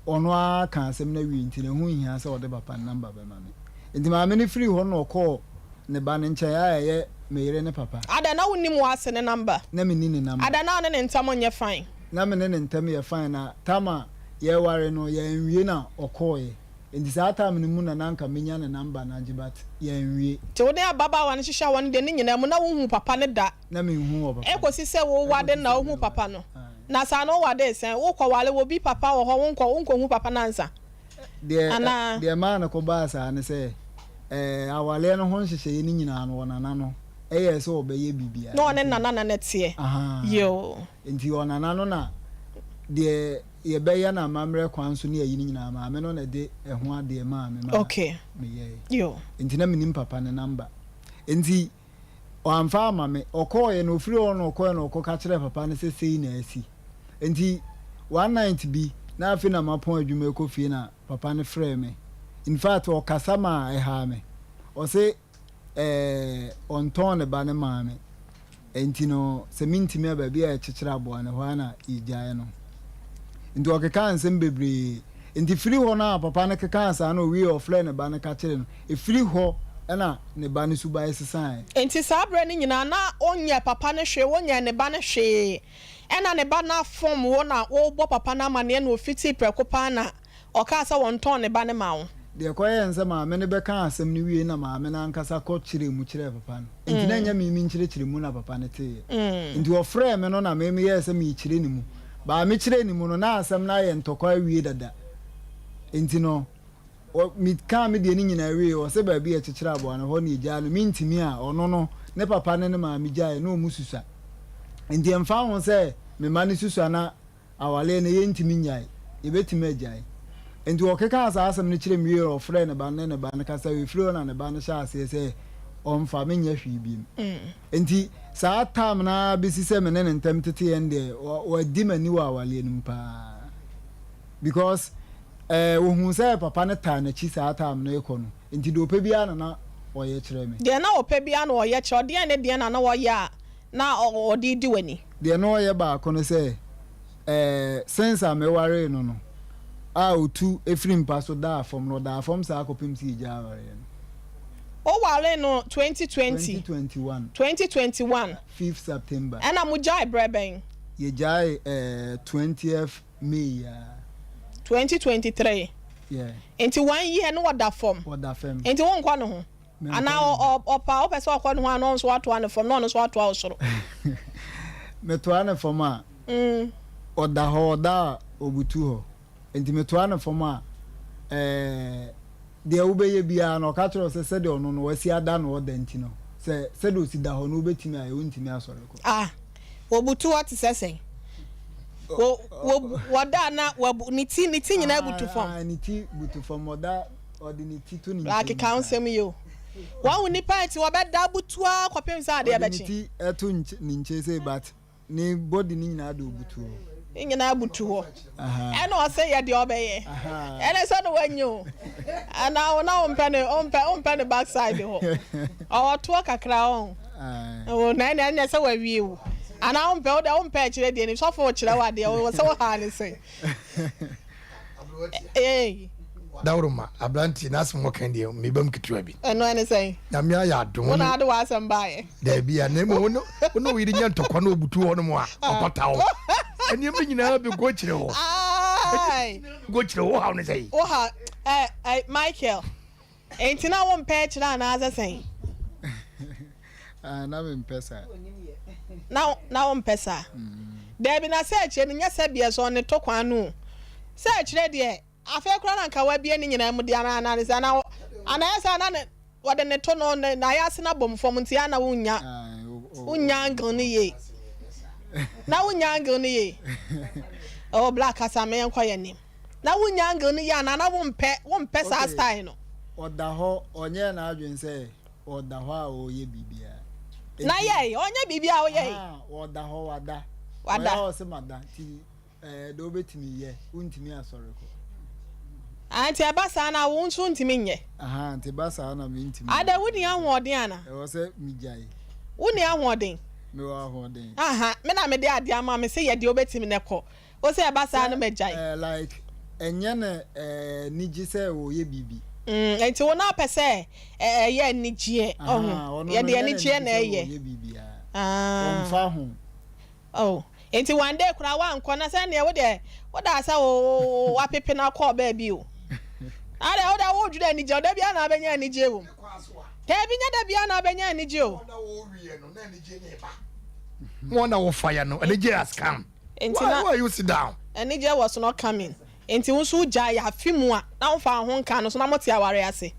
ɔno ara kaa asɛm no awie nti no ɛho nhia sɛ ɔde papa no number bɛma me. Nti maame no firii hɔ no na ɔkɔɔ ne ba no nkyɛn a ɛyɛ me yere ne papa. Ada, na wonnim w'ase ne number? Na menni ne number. Ada, na wo ne ne ntam nyɛ fine? Na me ne ne ntam yɛ fine na tam a yɛreware no yɛanwie na ɔkɔeɛ. Nti saa time no mu na na anka menya ne number no agye but yɛanwie. Nti wo ne ababaawa no hyehyɛ wɔn deɛ ne nyinaa mu na wonhuu papa no da? Na menhuu ɔpapa no. Ɛkɔsi sɛ wowade no na wohuu papa no. Na saa no wowade sɛn? Wokɔware wɔ bi papa wɔ hɔ wonkɔ wonkɔhu papa no ansa Deɛ anaa? deɛ ɛmaa no kɔbaa saa ne sɛ, ɛɛ awareɛ no ho nhyehyɛeɛ no nyinaa no ɔnana no yɛɛ sɛ ɔbɛyɛ biribiara Na ɔne nti nana na na ɛteɛ. ahaa Yoo. nti ɔnana no na deɛ yɛbɛyɛ no amammerɛ kwan so ne ayi no nyinaa maame no na ɛde ɛho adeɛ maa me maa Okay. meyɛeɛ. Yoo. Nti na menim papa no number. Nti Wamfa amma me. Ɔkɔeɛ no, ɔfiri hɔ no ɔkɔeɛ na ɔkɔka kyerɛɛ papa no sɛ sei na asi. Nti one night bi, na afei na mapɔn adwuma rekɔ fie na papa no frɛɛ me. In fact, ɔkasa maa ɛhaa me. Ɔse ɛɛ ɔntɔn ne ba no maa me. Nti no, sɛ mentumi a baabi a yɛkyekyere aboa no, ɛhɔ ara na yɛgyae no. Nti ɔkekaa nsɛm bebree. Nti firi hɔ no a papa no kekaa saa na ɔwieɛ ɔfrɛɛ ne ba no ka kyerɛɛ no. Ɛfiri hɔ na ne ba no suban sesaeɛ. Nti saa berɛ no nyinaa na ɔnyɛɛ papa no hwee, wonyɛɛ ne ba no hwee. Ɛna ne ba no afom wo na worebɔ papa no amaneɛ na ɔfitii prɛko paa na ɔkaa sɛ wɔntɔn ne ba no ma wo. Deɛ ɛkɔyɛɛ ne sɛ maame no bɛkaa asɛm no wiei na maame no ankasa kɔ kyerɛɛ mu kyerɛɛ papa no. Nti na ɛnyɛ me me nkyerɛkyerɛ mu na papa no teeɛ. Nti ɔfrɛɛ me no na me meyɛɛ sɛ merekyerɛ ne mu. But mekyerɛɛ ne mu no na asɛm no ayɛ ntɔkwa awie dada. Nti no ɔ mekaa me deɛ no nyinaa wieeɛ ɔse baabi a yɛkyekyere aboa no hɔ na yɛgyaa no mentumi a ɔno no ne papa ne ne maame gyaeɛ na wɔn susua. Nti ɛmfa ho sɛ me mma no susua na Awareɛ no, yɛntumi nnyae. Yɛbɛtumi agyae. Enti ɔkekaa saa asɛm no kyerɛɛ me wiei no, ɔfrɛɛ ne ba no ne ne ba no kasaeɛ. Ɛfiri hɔ na ne ba no hyɛɛ aseɛ sɛ ɔmfa me nyɛ hwee bio. Enti saa time no ara bɛsi sɛ me ne ne ntam teteeɛ no deɛ, wadi m'ani wɔ awareɛ no mu pa ara. Because eh, ɔhuu sɛ papa no taa n'akyi saa time no rekɔ no, enti deɛ ɔpɛ biara na na ɔyɛ kyerɛ me. Deɛ na ɔpɛ biara na ɔyɛ kyerɛ wo. Deɛn ne deɛn na na ɔyɛ a na ɔde redi w'ani? Deɛ na ɔyɛ baako ne sɛ, eh, since a mewaree no no, a ɔtu firi mpa so daa fam no, ɔdaa fam saa kɔpem sɛ yɛgyaa awareɛ no. Wowaree no 2020? 2021. 2021. Fifth September. Ɛna mogyae berɛ bɛn? Yɛgyae eh, 20th May yi ara. 2023. Yeah. Nti one year no ɔda fam? Ɔda fam. Nti wonkɔ ne ho? Anaa ɔpɛ a wopɛ sɛ ɔkɔ ne ho a na ɔno nso atoa ne fam na ɔno nso atoa wo soro. Metoa ne fam a, ɔda hɔ, ɔda a ɔbutu hɔ. Nti metoa ne fam a, ɛɛ, deɛ wobɛyɛ biara no, ɔka kyerɛ wo sɛ sɛdeɛ ɔno no wasi ada na ɔda nti no, sɛ sɛdeɛ ɔsi da hɔ no wobɛtumi ayɛ, wontumi asɔre kɔ. Ah, wɔbutu hɔ te sɛ sɛn? Wɔ, wɔ, wɔda a na wabu, ne ti, ne ti nyinaa butu fam. Ah, ne ti butu fam, ɔda. Ɔde ne ti to ne nkyɛn Akeka wo nsɛm yie o. Wahu nipa nti wɔbɛda abutu ara kɔpem sɛ adeɛ Ɔde ne bɛkye. ti to ne nkyɛn sei but ne body ne nyinaa de obutu hɔ. Ne nyinaa butu hɔ. Ɛna ɔsɛ yɛ deɛ ɔbɛyɛ. Ɛna sɛ no wanyi o. Ana wo na wompɛ ne wompɛ wompɛ ne back side hɔ. Ɔwɔ toɔ kakra ɔn. O na ɛna ɛna sɛ wawie o. Ana wompɛ wo deɛ wompɛ akyerɛ deɛ ni sɔfo kyerɛ wo adeɛ wɔ sɛ wo haa ne sɛn. Ee. Dawuruma, aberanteɛ n'asɛm a ɔka deɛ meba mu ketewa bi. Ɛno ɛne sɛn? Nyame ayɛ adom. Wo na ade w'asɛm baeɛ. Daabi a na mmom wo ne wo ne wo yere nya ntɔkwa na ɔbutu hɔ nom a ɔpata wo. Nneɛma nyinaa bɛgu akyire hɔ. Ae. Bɛgu akyire hɔ, wo haw ne sɛn? Wo haw ɛ ɛ Michael. Enti na wompɛ akyire anaasɛ sɛn? Ah, na mempɛ saa. Na na wompɛ saa? Daabi, na sɛ akyire no nyɛ sɛ deɛ sɛ ɔne to kwan no o. Sɛ akyire deɛ, afei koraa na anka wabue ne nyinaa mu deɛ anaa anaa ne sɛ anaa anaa ɛyɛ sɛ na ne wɔde ne to no ne n'ayase no abom fam nti a na wonnya wonnya angle no yie. Na wonnya angle no yie. Oh, black kasa me yɛnkɔ yɛn anim. Na wonnya angle no yie anaa na wompɛ wompɛ saa style no. Ɔda hɔ, ɔnyɛɛ n'adwene sɛ ɔda hɔ a ɔreyɛ biribiara. Na yɛe, ɔnyɛ biribiara ɔyɛe. Aha, ɔda hɔ, wada. Wada. Ɔyɛ a ɔse mada, nti ɛɛ deɛ wobɛtumi yɛ, wontumi asɔre kɔ. Ah, nti ɛba saa na wo nso wontumi nyɛ. Aha, nti ɛba saa na mentumi. Ada, wonni ahoɔden ana? Ɛwɔ sɛ megyae. Wonni ahoɔden? Mewɔ ahoɔden. Aha, me na mede adeɛ ama me se yɛ deɛ wobɛtumi na kɔ. Wo sɛ ɛba saa no magyae. Sɛ like ɛnyɛ no anigye sɛ ɔreyɛ biribi. Mm, nti wo na wopɛ sɛ ɛyɛ anigyeɛ, ɔho. Yɛde anigyeɛ na ɛyɛ. Ɔyɛ biribiara. Ɔmfa ho. Oh, nti one day koraa woankɔ na sɛ neɛ wo deɛ wodaa sɛ wo wapepe no akɔɔ baabi o. Adɛ wo deɛ wodwene anigyeɛ, da biara na wabɛnya anigyeɛ wɔ mu. Daabi nyɛ da biara na wabɛnya anigyeɛ o. Wɔn na wɔfa ya no, anigyeɛ has come. Nti Why na why you sit down? Anigyeɛ was not coming nti wo nso wo gyae afe mu a na wo nfa wo ho nka no so na mo te aware ase.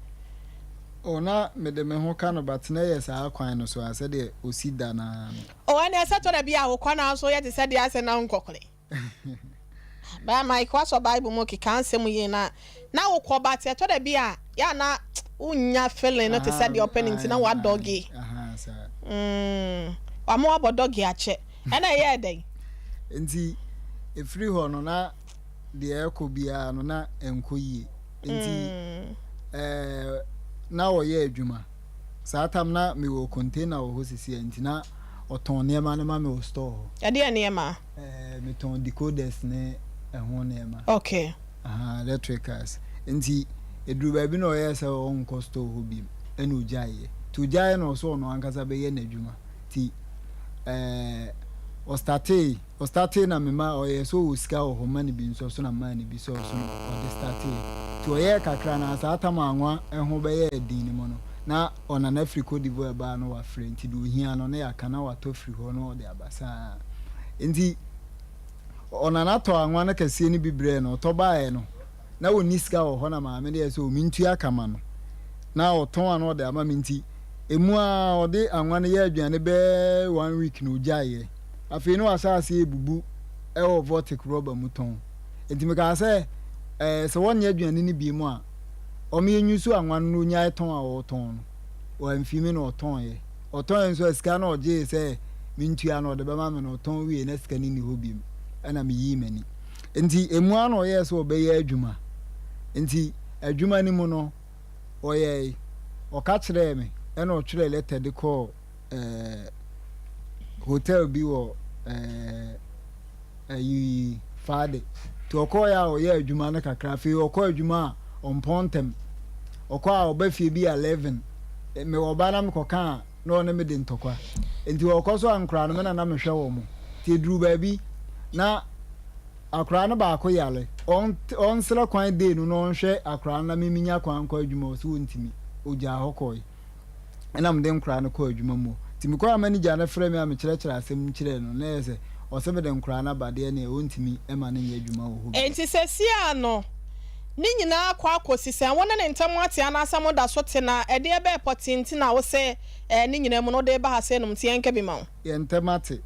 Oh na mede me ho ka no but na ɛyɛ saa kwan no so a sɛdeɛ ɔsi da no ara no. Oh ɛneɛ sɛ tɔ da bi a wo kɔ na nso yɛ te sɛ deɛ asɛ na wo nkɔkore. Bra Mike woasɔ bible mu keka nsɛm yie na na wo kɔ but ɛtɔ da bi a yɛ a na wo nnya feeling no te sɛ deɛ ɔpɛ no nti na wa dɔge. Mm wama wabɔ dɔge akyɛ. Ɛna ɛyɛɛ dɛn? Nti ɛfiri hɔ no na deɛ ɛrekɔ biara no na ɛnkɔ yie. Nti ɛɛ na ɔyɛ adwuma. Saa tam na mewɔ container wɔ hɔ sisi a nti na ɔtɔn nneɛma no ma me wɔ store hɔ. Ɛdeɛn nneɛma? Ɛɛ metɔn decoders ne ɛho nneɛma. Okay. Ahaa electric cars. Nti ɛduru baabi na ɔyɛɛ sɛ ɔnkɔ store hɔ biom ɛna ɔgyaeɛ. Nti ɔgyaeɛ na ɔsɛ ɔno ankasa bɛyɛ n'adwuma. Nti ɛɛ ɔstartee ɔstartee na mema ɔyɛɛ sɛ ɔwɔ sika wɔ hɔ ma no bi nso so na maa no bi sɛ ɔso no ɔde startee. Nti ɔyɛɛ kakra na saa tam anwa ho bɛyɛɛ den no mu no na ɔnana firi Cote d'Ivoire baa no wafrɛ nti deɛ ɔhia no na yɛaka na watɔ firi hɔ na ɔde aba saa. Nti Ɔnana tɔɔ anwa no kɛseɛ no bi brɛɛ no, ɔtɔ baeɛ no, na ɔnni sika wɔ hɔ na maame no yɛɛ sɛ ɔmentua ka ma no, na ɔtɔn a na ɔde ama me nti, ɛmu ara ɔde anwa no yɛɛ aduane bɛyɛ one week na ɔgyaeɛ. Afei na wahyɛ aseɛ rebubu wɔ vortic rɔba mu tɔn. Nti mekaa sɛ, ɛɛ sɛ wɔnyɛ aduane no biom a, ɔmeyɛ nyusu anwa no na ɔnyae tɔn a ɔretɔn no. Wamfi me na ɔtɔneɛ. Ɔtɔnee nso a sika no a ɔgyee sɛ mentua no ɔde bɛma me no, ɔtɔn wiei na sika no nni hɔ bio. Ɛnna meyii m'ani. Enti emu ara na ɔyɛɛ sɛ ɔbɛyɛ adwuma. Enti adwuma no mu no, ɔyɛe. Ɔka kyerɛɛ me, ɛnna ɔtwerɛɛ lɛtɛ de kɔɔ ɛɛ hotel bi wɔ ɛɛ ayi Fade. Nti ɔkɔeɛ a ɔyɛɛ adwuma no kakra. Afei ɔkɔ adwuma a ɔmpɔn ntɛm. Ɔkɔ a ɔba fie bi 11. Mewɔ ba na mekɔka a na ɔne me de ntɔkwa. Nti ɔkɔ so a nkoraa no me na na mehwɛ wɔn. Nti ɛduruu baabi na akoraa no baako yare. Ɔnsrɛ kwan day no na ɔnhwɛ akoraa no na me menya kwan nkɔ adwuma ɔse ɔntumi. Ɔgyaa hɔ kɔe. Ɛna mede nkoraa no kɔɔ adwuma mu. Nti mekɔɔ a manager no frɛɛ me a mekyerɛkyerɛɛ asɛm no kyerɛɛ no na ɛyɛ sɛ ɔse mede nkoraa no aba deɛ neɛ ɔntumi ma no nyɛ adwuma wɔ hɔ bio. Enti seesei ara no, ne nyinaa akɔ akɔsi sɛn? Wo ne ne ntam ate anaasɛ moda so te na ɛdeɛ bɛɛ pɔtee nti na wose ɛɛ ne nyinaa mu no wode reba ha sei nom nti yɛnka bi ma wo? Yɛn ntam ate.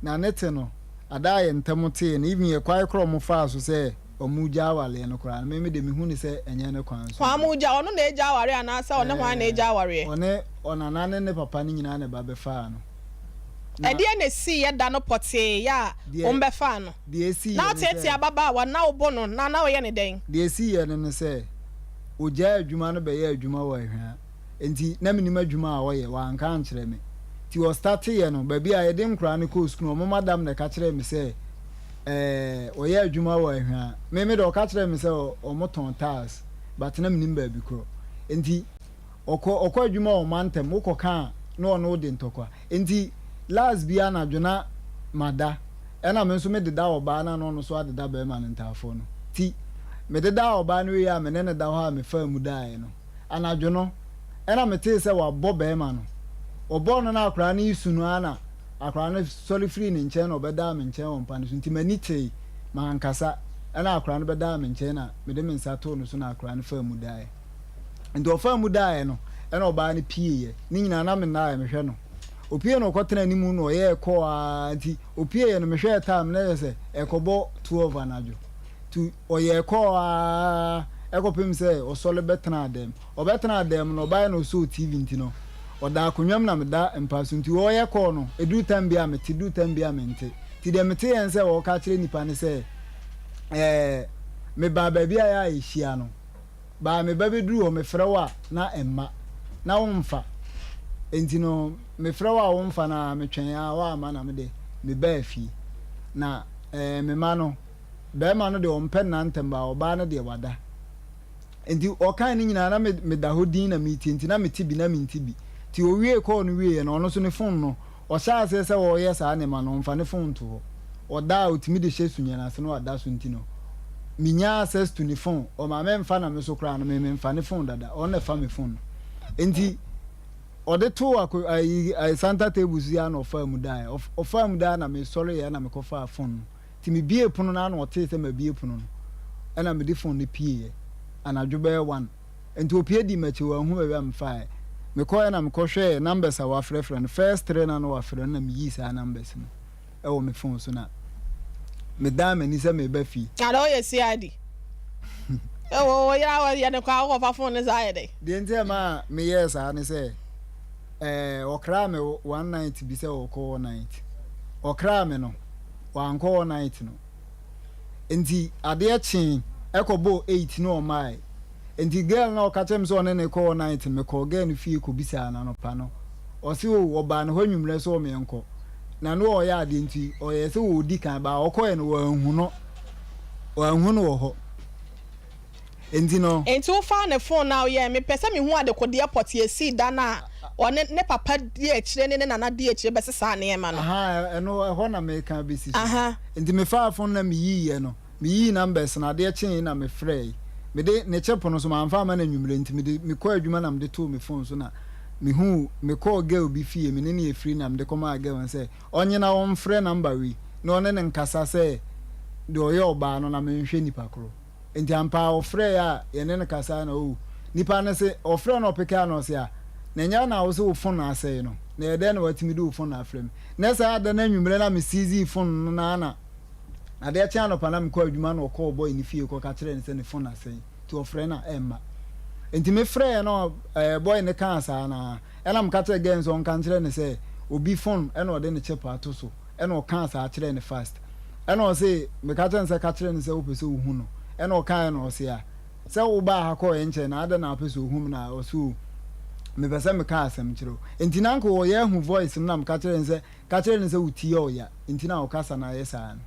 Na ne te no, ada a yɛn ntam tee no, even yɛ kwan korɔ a wɔfaa so sɛ wɔregya awareɛ no koraa no, me me deɛ mehu no sɛ ɛnyɛ ne kwan so. Hwan mo gya? Ɔno na agya awareɛ anaasɛ ɔne hwan na agya awareɛ? Ɔne ɔnana ne ne papa no nyinaa na ɛba bɛfaa no. Na. Ɛdeɛn na ɛsiiɛ da no pɔtee yɛ a Deɛ, wɔbɛfaa no? deɛ ɛsiiɛ Na ne sɛ. woteatea ababaawa no, na wobo no, na na woyɛ no dɛn? Deɛ ɛsiiɛ no ne sɛ, ɔgyaa adwuma no bɛyɛɛ adwuma wɔ Ahwea. Enti na mennim adwuma a ɔyɛ, wanka ankyerɛ me. Nti ɔstarteeɛ no, baabi a yɛde nkoraa no kɔɔ sukuu no, wɔn madam na ɛka kyerɛɛ me sɛ, ɛɛ, ɔyɛ adwuma wɔ Ahwea. Me me deɛ ɔka kyerɛɛ me sɛ wɔtɔn tiles, but na mennim baabi korɔ. Enti ɔkɔ, ɔkɔ adwuma wɔ mantam, wokɔka a na ɔne wo de ntɔkwa. Enti last bi anadwo na mada, ɛna me nso mededa ɔbaa no a na ɔno nso adeda barima no ntaafoɔ no. Nti mededaa ɔbaa no wieeɛ a me ne no da hɔ a mefaa mu daeɛ no, Anadwo no, ɛna metee sɛ wɔabɔ barima no. Wɔbɔɔ no na akwadaa no resu no ara na akwadaa no sɔre firii ne nkyɛn na ɔbɛdaa me nkyɛn wɔ mpa no so. Nti m'ani tee, mankasa. Ɛna akwadaa no bɛdaa me nkyɛn na mede me nsa too no so na akwadaa no faa mu daeɛ. Nti ɔfaa mu daeɛ no, ɛna ɔbaa no pieeɛ. Ne nyinaa na mennaeɛ, mehwɛ no. Ɔpie na ɔkɔtenaa anim na ɔyɛɛ kɔɔ ara nti ɔpieeɛ no mehwɛɛ time na ɛyɛ sɛ ɛrekɔbɔ 12 anadwo. Nti ɔyɛɛ kɔɔ ara kɔpem sɛ ɔsɔre bɛtenaa dɛm. Ɔbɛtenaa dɛm no, ɔbaeɛ na ɔsɔɔ TV nti no, ɔda akonnwa mu na meda mpa so. Nti ɔreyɛ kɔɔ no, ɛduru tam bi a mete, ɛduru tam bi a mente. Nti deɛ meteeɛ ne sɛ ɔreka akyerɛ nnipa no sɛ, ɛɛ, mebaa baabi a ɛyɛ a yɛhyia no. Baa meba bɛduru hɔ, mefrɛ wo a, na ɛmma. Na womfa. Nti no, mefrɛ wo a womfa no ara, metwɛn ara, woamma na mede mebaa fie. Na ɛɛ, me mma no, Barima no deɛ ɔmpɛ nna ntɛm ba ɔbaa no deɛ wada. Nti ɔkae ne nyinaa na me meda hɔ din na meretie nti na mete bi na mente bi. Nti ɔwiee call no wieeɛ no ɔno nso ne phone no ɔhyɛɛ aseɛ sɛ ɔreyɛ saa nneɛma no ɔmfa ne phone nto hɔ. Ɔda a ɔtumi de hyɛ sunyɛ no ase na wada so nti no menya access to ne phone ɔma memfa na me nso koraa no me memfa ne phone dada ɔno na ɛfa me phone no. Nti ɔde too ako ayi center table so yi ara na ɔfaa mu daeɛ. Ɔfaa mu daeɛ na mesɔreeɛ na mekɔfaa phone no. Nti mebuee pono no ara na ɔtee sɛ mabue pono no, ɛna mede phone no pieeɛ anadwo bɛyɛ one. Nti ɔpue dii m'akyi, wanhu baabi a mefaeɛ. Mekɔeɛ na mekɔhwɛɛ numbers a wafrɛfrɛ no, first three no a na wafrɛ no na meyii saa numbers no wɔ me phone so na medan m'ani sɛ mereba fie. Ada woyɛ CID? Wo wo yere a wɔyɛ no koraa wokɔfa phone no saa yɛ dɛn? Deɛ nti a ɛmaa meyɛɛ saa ne sɛ, ɛɛ ɔkraa me one night bi sɛ ɔrekɔ all night. Ɔkraa me no, wankɔ all night no. Nti adeɛ kyee ɛkɔbɔɔ eight na ɔmaae. Nti girl no a ɔka kyerɛɛ me sɛ ɔne no rekɔ all night no, mekɔɔ girl no fie kɔbisaa no anɔpa no. Ɔse oh ɔbaa ne hɔ anwummerɛ sɛ ɔmeɛnkɔ. Na na ɔreyɛ adeɛ nti ɔyɛɛ sɛ ɔredi kan but ɔkɔeɛ no wanhu no, wanhu no wɔ hɔ. Enti no. Enti wofaa ne phone no a woyɛɛ? Mepɛ sɛ mehu adekodeɛ pɔtee esii da no a ɔne ne papa dii akyire ne ne nana dii akyire bɛsesaa nneɛma no. Ahaa, ɛno, ɛhɔ na mereka abɛsi so. Aha. Enti mefaa phone no na meyiiɛ no, meyii numbers no, adeɛ kyeeɛ na mefrɛɛe. Mede, ne chip no nso, mamfa amma no anwummerɛ nti mede, mekɔɔ adwuma na mede too me phone so na mehuu, mekɔɔ girl bi fie, me ne no yɛ free na mede kɔmaa girl no sɛ ɔnye na ɔmfrɛ number wei na ɔne no nkasa sɛ deɛ ɔyɛ ɔbaa no na menhwɛ nipa korɔ. Enti ampa ara ɔfrɛeɛ a yɛne no kasaeɛ na oh, nipa no se, ɔfrɛɛ no ɔpekɛɛ a na ɔse ah, na ɛnyɛ wo na wose wo phone asɛe no, na ɛyɛ dɛn na watumi de wo phone afrɛ me? Na saa da no anwummerɛ na me seizee phone no na na adeɛ kye anɔpa na mekɔ adwuma na ɔkɔɔ boy no fie kɔka kyerɛɛ no sɛ ne phone asɛe nti ɔfrɛ no a ɛmma. Enti me frɛeɛ na eh, boy no kaa saa no ara ɛna meka kyerɛɛ girl no sɛ ɔnka nkyerɛ no sɛ obi phone ɛna ɔde ne chip ato so ɛna ɔkaa saa kyerɛɛ no fast. Ɛna ɔse, meka kyerɛɛ no sɛ ka kyerɛ no sɛ wopɛ sɛ wohu no. Ɛna ɔkaeɛ na ɔse, ah, sɛ wobaa ha kɔɔeɛ nkyɛe no adɛn na wopɛ sɛ wohu me na ɔse oh, mepɛ sɛ meka asɛm kyerɛ wo. Nti na anka ɔyɛ ahu voice no na meka kyerɛɛ no sɛ ka kyerɛ no sɛ wo ti yɛ ɔya nti na ɔkasa no ayɛ saa no.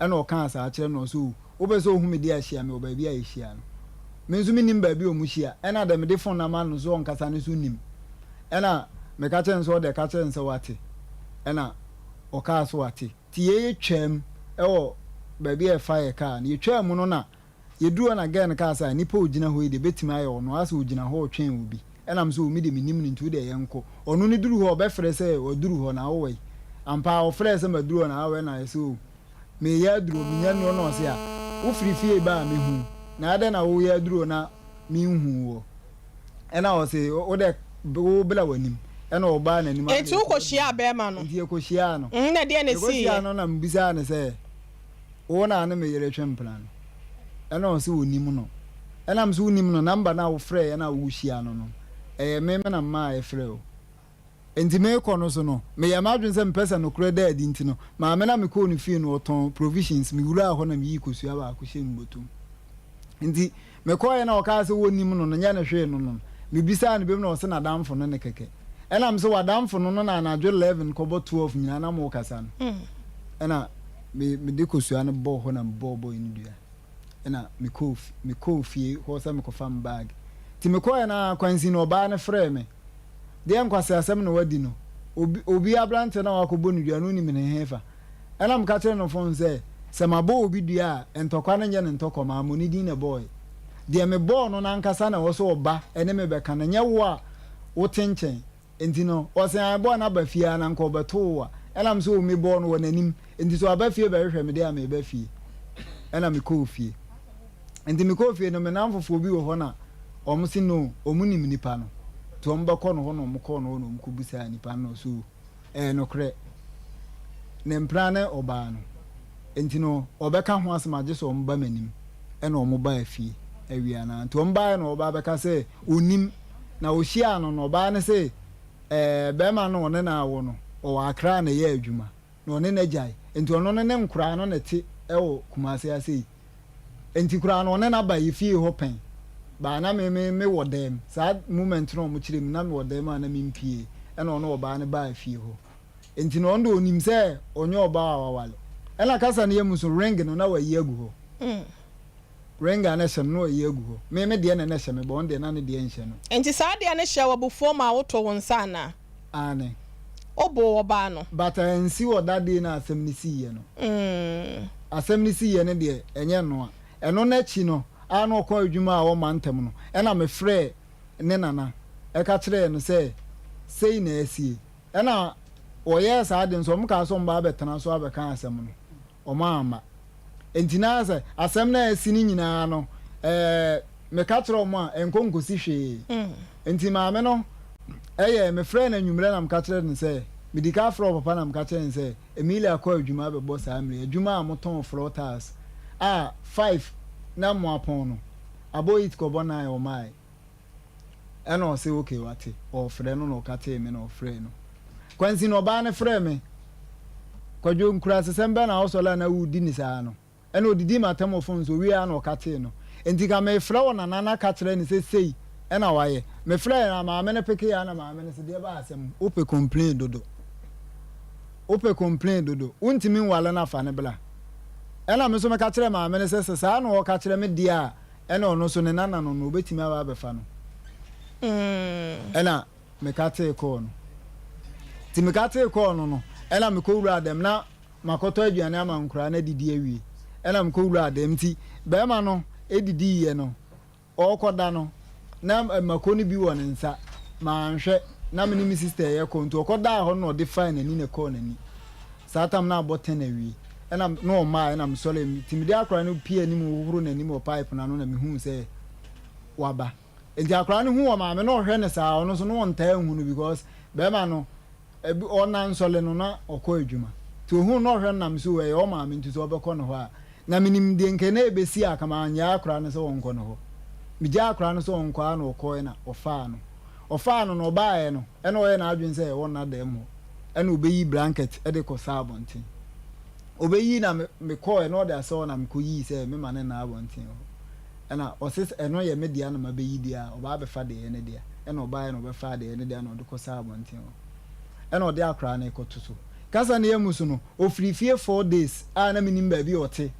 Ɛna ɔkaa saa kyerɛ no na ɔse oh, wopɛ sɛ wohu me deɛ a hyia me wɔ baabi a yɛhyia no. Me nso mennim baabi a wɔhyia ɛna deɛ mede phone no ama no nso ɔnkasa no nso nnim. Ɛna meka kyerɛɛ no sɛ ɔdeɛ ka kyerɛ no sɛ wate. Ɛna ɔkaa sɛ wate. Nti yei yɛtwaam wɔ baabi a yɛfa yɛ kaa no, yɛtwaa mu no na yɛduru hɔ na girl no kaa sɛ ah nipa a ɔgyina hɔ yi deɛ bɛtumi ayɛ ɔno, asɛ ɔgyina hɔ ɔretwɛn obi. Ɛna me sɛ oh me deɛ mennim no nti wo deɛ yɛnkɔ. Ɔno no duru hɔ a ɔbɛfrɛ sɛ waduru hɔ na wowɔ he? Ampa ara ɔfrɛɛ sɛ maduru hɔ na wowɔ he na yɛsɛ oh mereyɛ aduru hɔ, menya nnuru hɔ na ɔse ah wofiri fie ba a mehu wo na adɛn na woreyɛ aduru hɔ na menhuu woɔ? Ɛna ɔse wo dɛ wo bla w'anim. Ɛna ɔbaa n'anim ara na Enti wokɔhyiaa bɛrima no? Enti yɛkɔhyiaa no. Mm, na ɛdeɛn na ɛsiiɛ? Mekɔhyiaa no na mebisaa no sɛ, Wo na ne me yere twe mpena no? Ɛna ɔse ɔnim no. Ɛna mese wonim no, number no a wofrɛeɛ no a worehyia no no, ɛyɛ me me na memaa yɛfrɛɛ wo. Enti merekɔ no so no, meyɛɛ m'adwene sɛ mepɛ sɛ nokorɛ da adi nti no, maame no a mekɔɔ ne fie no, ɔtɔn provisions, mewuraa hɔ na meyii kosua baako hyɛɛ me bɔtɔ mu. Enti mekɔeɛ na ɔkaa sɛ wɔnnim no no, nyɛ no hwee no no, mebisaa no biom na ɔse n'adamfo no ne kɛkɛ. Ɛna mese w'adamfo no no na anadwo 11 kɔbɔ 12 nyinaa na morekasa no. Ɛna me mede kosua no bɔɔ hɔ na mebɔɔ boy no dua. Ɛna mekɔɔ mekɔɔ fie hɔ sɛ mekɔfa me bag. Nti mekɔeɛ no ara kwansin no ɔbaa no frɛɛ me. Deɛ nkwaseasɛm na wadi no, obi obi aberanteɛ no a wakɔbɔ no dua no wonim ne hefa? Ɛna meka kyerɛɛ no fon sɛ, sɛ mabɔ obi dua a, ntɔkwa no nyɛ ne ntɔkwa, mammɔ ne din na ɛbɔɔe. Deɛ mebɔɔ no no ankasa na ɛwɔ sɛ ɔba ne me bɛka no, nyɛ wo a wote nkyɛn. Enti no, ɔse ae bɔɔ no aba fie a na anka ɔbɛto wo a. Ɛna mese oo mebɔɔ no wɔ n'anim, enti sɛ waba fie bɛhwehwɛ me deɛ a meba fie. Ɛna mekɔɔ fie. Nti mekɔɔ fie no me namfofoɔ bi wɔ hɔ na wɔn se no wɔn nim nipa no nti wɔn bɛkɔ no hɔ na wɔn kɔɔ no hɔ na wɔn kɔ busaa nipa no na ɔse o ɛyɛ nokorɛ ne mpena ne ɔbaa no nti no ɔbɛka ho asɛm agye sɛ wɔn ba m'anim ɛna wɔn baa fie awia no ara nti wɔn baeɛ na ɔbaa bɛka sɛ ɔnim na ɔhyiaa no na ɔbaa no se ɛɛ bɛrima no ɔne no awo no ɔwɔ Accra na ɛyɛ adwuma na ɔne no agyae nti ɔno ne ne nkoraa no na ɛte ɛwɔ Kumasi ha sei. Enti koraa no ɔne no aba yɛ fie hɔ pɛn but na me me me wɔ dɛm saa moment no a ɔmo kyerɛ mu na me wɔ dɛm a na me mpie ɛna ɔne ɔbaa no baa fie hɔ enti no ɔno de onim sɛ ɔnyɛ ɔbaa a wawale ɛna kasa no yɛ mu so ring no na wayi agu hɔ ring a na ɛhyɛ no na wayi agu hɔ me me deɛ na na ɛhyɛ me but ɔno deɛ na ne deɛ nhyɛ no. Enti saa adeɛ no hyɛɛ wo abufuo maa wotoo wo nsa anaa? Aane. Woboo ɔbaa no. But ansi wɔ that day no a asɛm no siiɛ no. Asɛm no siiɛ no deɛ, ɛnyɛ ɛno a. Ɛno no akyi no, a na ɔkɔ adwuma a ɔmma ntɛm no, ɛna mefrɛɛ ne nana ɛka kyerɛɛ no sɛ sei na asie. Ɛna wɔyɛɛ saa ade no nso, wɔkaa sɛ wɔba abɛtena so abɛka asɛm no. Wɔamma. Enti na sɛ asɛm no a asi no nyinaa no, ɛɛ, meka kyerɛ wɔn a, ɛnkɔ nkɔsi hwee. Enti maame no yɛɛ, mefrɛɛ no anwummerɛ na meka kyerɛɛ no sɛ, medi kan frɛɛ ɔpapa na meka kyerɛɛ no sɛ, Emilia kɔ adwuma abɛbɔ saa mmerɛ yi, adwuma a motɔn floor tiles a five na moapɔn no, abɔ eight kɔbɔ nine ɔmmaeɛ. Ɛna ɔse okay wate, ɔɔfrɛ no na ɔkatee me na ɔfrɛɛ no. Kwansin ɔbaa no frɛɛ me, Kwadwo nkurasesɛm bɛn na wosɔre a na woredi ne saa no? Ɛna ɔdidii m'atɛm wɔ phone so, ɔwieɛ ara na ɔkatee no. Enti nka mefrɛ wɔ nana na ka kyerɛ no sɛ sei ɛna wayɛ. Mefrɛɛ na maame no pekee ara na maame no se deɛ ɛbaa asɛm, wopɛ complain dodo. Wopɛ complain dodo. Wontumi nwale no a fa no bra. Ɛna me nso meka kyerɛɛ maame no sɛ sɛ saa na ɔɔka kyerɛ me deɛ a, Ɛna ɔno nso ne nana no no ɔbɛtumi aba abɛfa no. Ɛna mekatee kɔɔ no. Nti mekatee kɔɔ no no, ɛna mekɔwuraa dɛm na makɔtɔ aduane ama nkoraa no adidi awie. Ɛna mekɔwuraa dɛm nti bɛrima no didiiɛ no, Ɔrekɔda no, na mako no bi wɔ ne nsa. Manhwɛ, na me ne me sista reyɛ kɔ, nti ɔkɔdaa hɔ no na ɔde faa n'ani na ɛkɔɔ n'ani. Saa tam no abɔ ten awie. Ɛna na ɔmmaeɛ na mesɔree, nti mede akwadaa no pue anim hohoro n'anim wɔ pipe no ano na mehuu sɛ waba. Nti akwadaa no hu ɔmaame na ɔhwɛ no saa, ɔno nso na ɔntaa nhu no because barima no Ebi ɔna nsɔle no na ɔkɔ adwuma nti ohuu no na ɔhwɛ no nam so ɛyɛ ɔmaame nti sɛ ɔbɛkɔ ne hɔ a na menim deɛ nka na ɛbɛsi a ka mannyaa akora no sɛ ɔnkɔ ne hɔ. Megyaa akora no sɛ ɔnkɔ ara na ɔkɔɛ na ɔfaa no. Ɔfaa no na ɔbaeɛ no ɛna ɔyɛɛ n'adwene sɛ ɔnna dɛm hɔ ɛna ɔbɛyi blanket de kɔ saa abɔnten. Ɔbɛyi na mekɔɛ na ɔde asɛ hɔ na mekɔyii sɛ mema no nna abɔnten hɔ. Ɛna ɔse sɛ ɛno yɛ me dea na mabɛyi deɛ a, ɔbaa abɛfa deɛ ɛyɛ ne dea. Ɛna ɔbaeɛ na ɔbɛfaa deɛ ɛyɛ ne dea na ɔde kɔsaa abɔnten hɔ. Ɛna ɔde akwadaa no rekɔto so. Kasa no yɛ mu so no, ɔfirii fie 4 days a na mennim baabi a ɔte.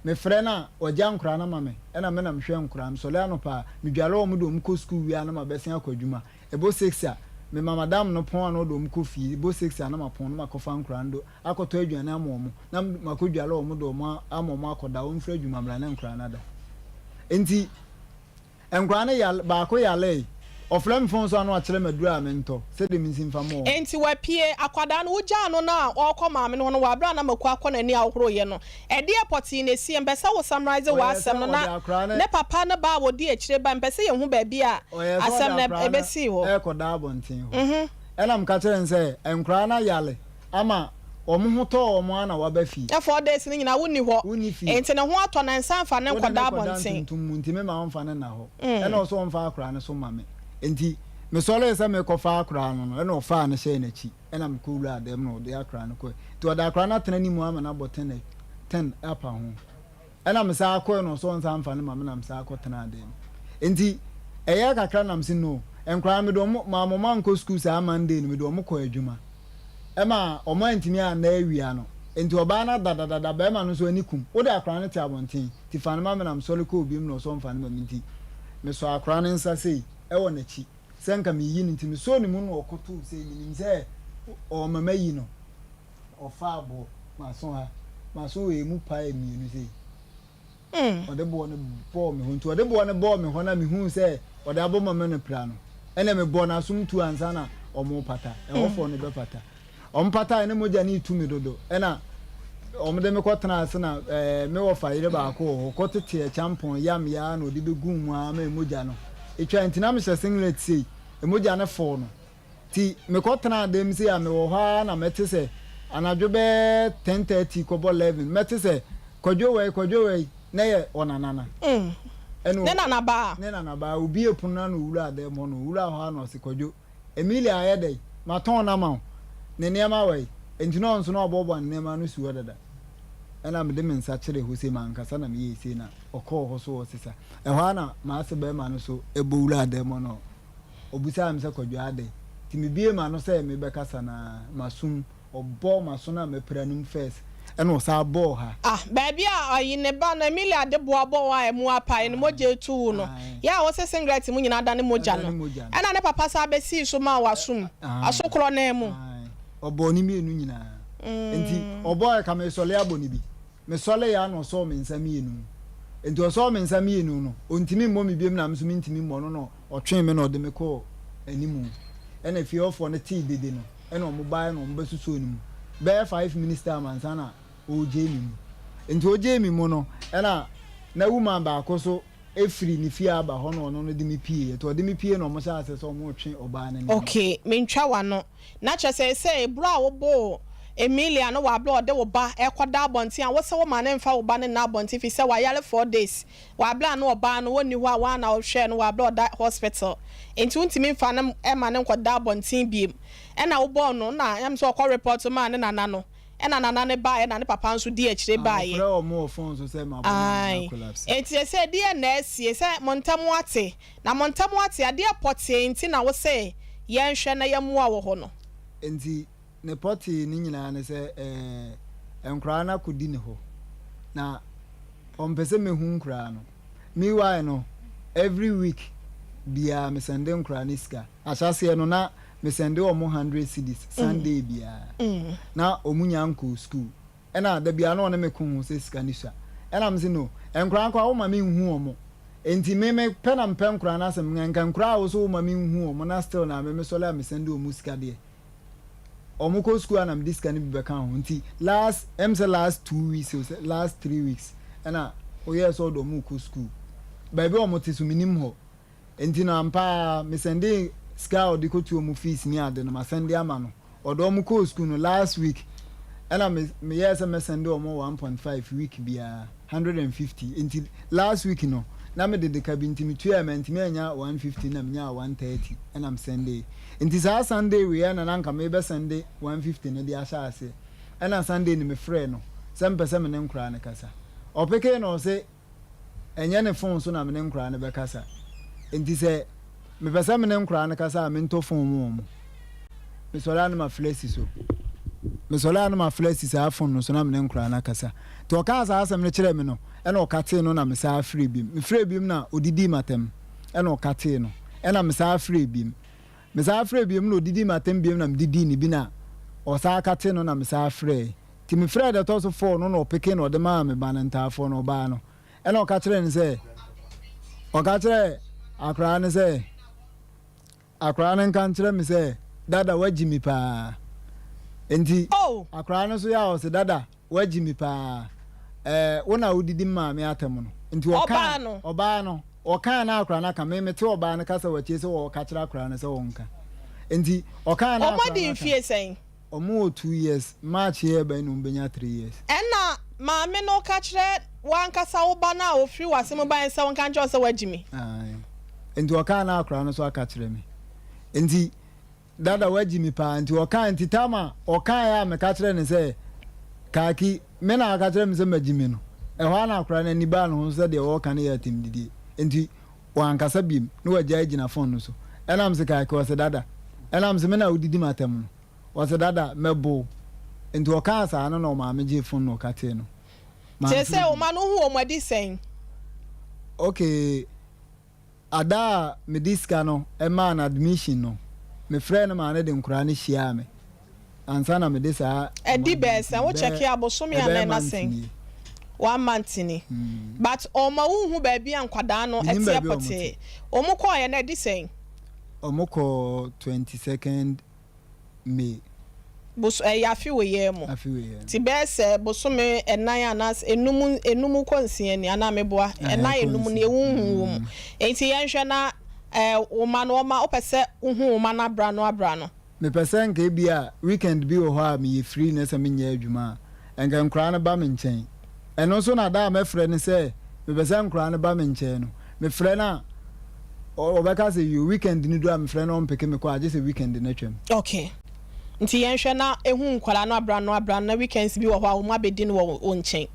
Mefrɛ no a, ɔgya nkwadaa no ma me. Ɛna me na mehwɛ nkwadaa no. Mesɔre anɔpa a, medware wɔn de wɔn kɔ sukuu wie a na mabɛsen akɔ adwuma. Ɛbɔ 6 a, mema madam no pɔn a na ɔde wɔn kɔ fie. Ɛbɔ 6 a na mapɔn na makɔfa nkwadaa no de akɔtɔ aduane ama wɔn, na makɔdware wɔn de wɔn ama wɔn akɔda, wɔmfiri adwuma mmra na nkwadaa no ada. Enti nkwadaa no yare, baako yaree, ɔfrɛ me fon so a na wakyerɛ me aduro a mentɔ, sɛdeɛ mensi mfa mma wɔn. Enti wapue, akwadaa no, wogyaa no no a ɔrekɔ maame no hɔ no wɔ aberɛ a na mako akɔ n'ani a ɔhoroeɛ no, ɛdeɛ pɔtee na ɛsiiɛ? Mpɛ sɛ wo summarise Ɔyɛɛ sɛ w'asɛm no ɔde na akwadaa no, ne papa ne ba a wɔdi akyire ba, mpɛ sɛ yɛhu baabi a ɔyɛɛ sɛ ɔde asɛm no akwadaa no ɛbɛsii hɔ. rekɔda abɔnten hɔ. Ɛna meka kyerɛɛ no sɛ, nkwadaa no ayare ama wɔn ho tɔɔ wɔn ara na wɔaba fie. Na 4 days no nyinaa wonni hɔ. Wonni fie. Enti ne ho atɔ no nsa mfa no Wode no nkɔda kɔda abɔnten. ntontom mu nti mema ɔmfa no nna hɔ. Ɛna ɔse ɔmfa akwadaa no so mma me. Enti mesɔree sɛ merekɔfa akwadaa no no, ɛna ɔfaa no hyɛɛ n'akyi. Ɛna mekɔwuraa dɛm na ɔde akwadaa no kɔe. Nti ɔde akwadaa no atena ne mu ama no abɔ ten ten apa ho. Ɛna mesan kɔe na ɔse ɔnsan mfa no ma me na mesan kɔ tenaa dan mu. Nti ɛyɛɛ kakra na mese no, nkwadaa no mede wɔn, maa wɔn ankɔ sukuu saa Monday no, mede wɔn kɔɔ adwuma. Ɛma wɔn antumi anna awia no. Nti ɔbaa no ada dadada, barima no nso ani kum. Wode akwadaa no te abɔnten, nti fa no ma me na mesɔre kɔɔ biom na ɔse ɔmfa no ma me nti mesɔɔ akwadaa no nsa sei ɛwɔ n'akyi sɛ nka meyi no nti mesɔɔ ne mu na ɔkotoo sei, menim sɛ ɔrema mayi no. Ɔfaa boɔ, m'aso ha, m'aso wei mu paee mmienu sei. Ɔde boɔ no bɔɔ me hɔ. Nti ɔde boɔ no bɔɔ me hɔ na mehuu sɛ ɔde abɔ mama no pira no, ɛnna mebɔɔ n'asom tu ansa na wɔrepata. Ɛhɔfoɔ no bɛpata. Wɔpataeɛ na mogya no retu me dodo. Ɛnna wɔde me kɔtenaa ase na ɛɛ me wɔfa yere baako wɔ hɔ kɔtetee ɛkyampɔn yam yɛ ara na ɔde bɛguu mu ara ma mogya no twae. Nti na mehyɛ singlet sei, mogya no fɔɔ no. Nti mekɔtenaa dɛm sei a mewɔ hɔ ara na mɛte sɛ anadwo bɛyɛ 10:30 kɔbɔ 11 mɛte sɛ Kwadwo wai, Kwadwo wai, na ɛyɛ ɔnanana. Ɛna Ne nanabaa. Ne nanabaa. Obue pono no ano owuraa dɛm hɔ no, owuraa hɔ ara na ɔse Kwadwo, Emilia ayɛ dɛn? Matɔn no ama wo. Ne nneɛma wai? Nti na ɔno nso na waboaboa ne nneɛma ano si hɔ dada. Ɛna mede me nsa kyerɛɛ hɔ sei, mankasa na meyɛɛ sei na ɔkɔɔ hɔ so ɔresesa. Ɛhɔ ara na m'ase barima no nso bɔ wuraa dɛm hɔ na Ɔbisaa me sɛ, Kwadwo adɛn nti mebuee m'ano sɛ mebɛkasa no ara, m'asom, ɔbɔɔ m'aso no a mapira no mu first, ɛna ɔsan bɔɔ ha. Ah, baabi a ɔyi ne ba no, Emilia de boa bɔɔ a ɛmu apae no, mogya retu wo no, yɛ a wose singlet mu nyinaa adane mogya no, ɛna ne papa san bɛsii so maa w'asom, aso korɔ no ara mu. Ae, ɔbɔɔ ne mmienu nyinaa. Nti ɔbɔɔɛ ka mesɔle abɔ no bi. Mesɔreeɛ ara na ɔsɔɔ me nsa mmienu. Enti ɔsɔɔ me nsa mmienu no, ɔntumi mmɔ me biom na me nso mentumi mmɔ no na ɔtwee me na ɔde me kɔɔ animu. Ɛna fie hɔfoɔ no tee dede no ɛna wɔn baeɛ na wɔn bɛsosɔɔ ne mu. Bɛyɛ 5 minutes time ansa na ɔregyee me mu. Enti ɔgyee me mu no ɛna na woman baako nso firi ne fie aba hɔ na ɔno no de me pieeɛ. Nti ɔde me pie na wɔn hyɛɛ aseɛ sɛ wɔretwe ɔbaa no nneɛma. Okay, mentwa w'ano. Na kyerɛ sɛ sɛ bere a woboo Emilia no wɔ bere a ɔde wo ba rekɔda abɔnten a wose woma no mfa wo ba no nna abɔnten efisɛ wayare 4 days wɔ bere a na ɔbaa no onni hɔ a woa na wohwɛɛ no wɔ bere a ɔda hospital nti wontumi mfa no mma no nkɔda abɔnten biom ɛna wobɔɔ no na ɛm sɛ ɔkɔ report maa ne nana no ɛna nana no baeɛ na ne papa nso di akyire Ah, baeɛ. ɔfrɛ wɔn wɔ phone so sɛ mabɔ no ama no Ae. acollapse. Enti sɛ deɛ na asie sɛ mo ntam ate Na mo ntam ate, adeɛ pɔtee nti na wose yɛnhwɛ na yɛmmoa wɔ hɔ no. Enti ne pɔtee no nyinaa ne sɛ ɛɛ, nkoraa no akɔdi ne hɔ, na ɔmpɛ sɛ mɛhu nkoraa no. Meanwhile no, every week biara me sɛnde nkoraa no sika. Ahyɛaseɛ no na me sɛnde wɔn hundred cedis Sunday biara. Na wɔn nya nkɔɔ school. Ɛna da biara na ɔne me ko ho sɛ sika no sua. Ɛna me se no, nkoraa nkoaa wo ma me nhu wɔn. Enti me me pɛ na mepɛ nkoraa no asɛm, nka nkoraa a wo so wo ma me nhu wɔn na still na me me sɔre a me sɛnde wɔn sika deɛ. Ɔmo kɔ sukuu a na mede sika no bi bɛka ho nti last ɛm sɛ last 2 weeks o sɛ last 3 weeks ɛna oyɛɛ sɛ ɔde ɔmo kɔ sukuu baabi a ɔmo te so menim hɔ nti no ampa ara me sɛnde sika a ɔde kɔtua ɔmo fees ne ade no ma sɛnde ama no ɔde ɔmo kɔɔ sukuu no last week ɛna me meyɛɛ sɛ mɛsɛnde ɔmo 1.5 week biara 150 nti last week no na mede de ka bi nti metua mantumi anya 150 na menyaa 130 ɛna mesɛnde. Nti saa Sunday wei ɛna na nka mebɛsɛnde 150 no de ahyɛ aseɛ. Ɛna Sunday no mefrɛɛ no sɛ mpɛ sɛ me ne nkoraa no kasa. Ɔpekee na ɔse ɛnyɛ ne phone so na me ne nkoraa no bɛkasa. Nti sɛ mepɛ sɛ me ne nkoraa no kasa a, mentɔ phone mu wɔn. Mesɔre a na mafrɛ asi so. Mesɔre a na mafrɛ asi saa phone no so na me ne nkoraa no akasa. Nti ɔkaa saa asɛm no kyerɛɛ me no, ɛna ɔkatee no na mesaa frɛɛ biom. Mefrɛɛ biom na ɔdidii m'atɛm ɛna ɔkatee no. Ɛna mesaa frɛɛ biom. Mesaa frɛɛ biom na ɔdidii m'atɛm biom na mede dii ne bi na ɔsaa katee no na mesaa frɛɛ. Nti mefrɛɛ deɛ ɛtɔ so four no na ɔpeke na ɔde maa me ba no ntaafoɔ no ɔbaa no. Ɛna ɔka kyerɛɛ no sɛ, ɔka kyerɛɛ akoraa no sɛ, akoraa no nka nkyerɛ me sɛ, "Dada, woagyi me paa." Nti Oh! akoraa no nso yɛ a ɔse, "Dada, woagyi me paa. Ɛɛ, wo na wodidi me maame atɛm no." Nti ɔkaa, Ɔbaa no. Ɔbaa no, ɔkaa na akoraa no aka. Me mete ɔbaa no kasa wɔ akyire sɛ ɔɔka kyerɛ akoraa no sɛ ɔnka. Nti ɔkaa na Ɔmo akoraa adi no aka. mfie sɛn? Ɔmo wɔ 2 years. March yɛ bɛn na ɔmo bɛnya 3 years. Ɛna maame no ka kyerɛ w'ankasa wo ba no a ofiri w'ase mu baeɛ sɛ ɔnka nkyerɛ wo sɛ woagyi me. Ae. Nti ɔkaa na akoraa no nso aka kyerɛ me. Nti "Dada, woagyi me paa." Nti ɔkaa, nti tam a ɔkaeɛ a meka kyerɛ no sɛ, "Kaaki, me na aka kyerɛ me sɛ magyi me" no, ɛhɔ ara na akoraa no ani baa ne ho so sɛ deɛ ɔreka no yɛ atɛmdidie. Nti wankasa biom na wagyae gyina phone no so. Ɛna mese, "Kaaki," ɔse, "Dada." Ɛna mese, "Me na wodidi m'atɛm no?" Ɔse, "Dada, mɛbo wo." Nti ɔkaa saa no na ɔmaame gyee phone na ɔkatee no. Kyerɛ Mamfrɛ sɛ wo biom. ma no wohu wɔn adi sɛn? Okay, ada a mede sika no maa no admission no, mefrɛɛ no maa no de nkoraa no hyiaa me ansa na mede saa Ɛdi ɔmo bɛɛ sɛn? admission Wo check bɛɛ abosome ɛbɛyɛ anaa ɛna month sɛn? nie. One month ni. But ɔma wonhu baabi a nkwadaa no Menim ɛteɛ baabi a ɔmo pɔtee. te. Ɔmo kɔɔeɛ no ɛdi sɛn? Ɔmo kɔɔ 22nd May. Bos ɛyɛ afe wei ara mu. Afe wei ara mu. Nti bɛyɛ sɛ bosome ɛnan anaa enum enum kɔ nsia ni anaa meboa? Ɛɛ, Ɛnan kɔ enum nsia. nie wonhu wɔ mu. Nti yɛnhwɛ na ɛɛ wo mma no ɔma wopɛ sɛ wohu wo mma no abra no abra no. Mepɛ sɛ nka ebi a weekend bi wɔ hɔ a meyɛ free na sɛ menyɛ adwuma a, nka nkoraa no ba me nkyɛn. Ɛno nso na da a mɛfrɛ no sɛ mepɛ sɛ nkoraa no ba me nkyɛn no, mefrɛ no a, ɔbɛka sɛ yoo, weekend no du a mefrɛ no ɔmpeke me kɔ a, gye sɛ weekend no atwam. Okay. Nti yɛnhwɛ na ehu nkwadaa no abra no abra no na weekends bi wɔ hɔ a wɔn abɛdi no wɔ wo nkyɛn.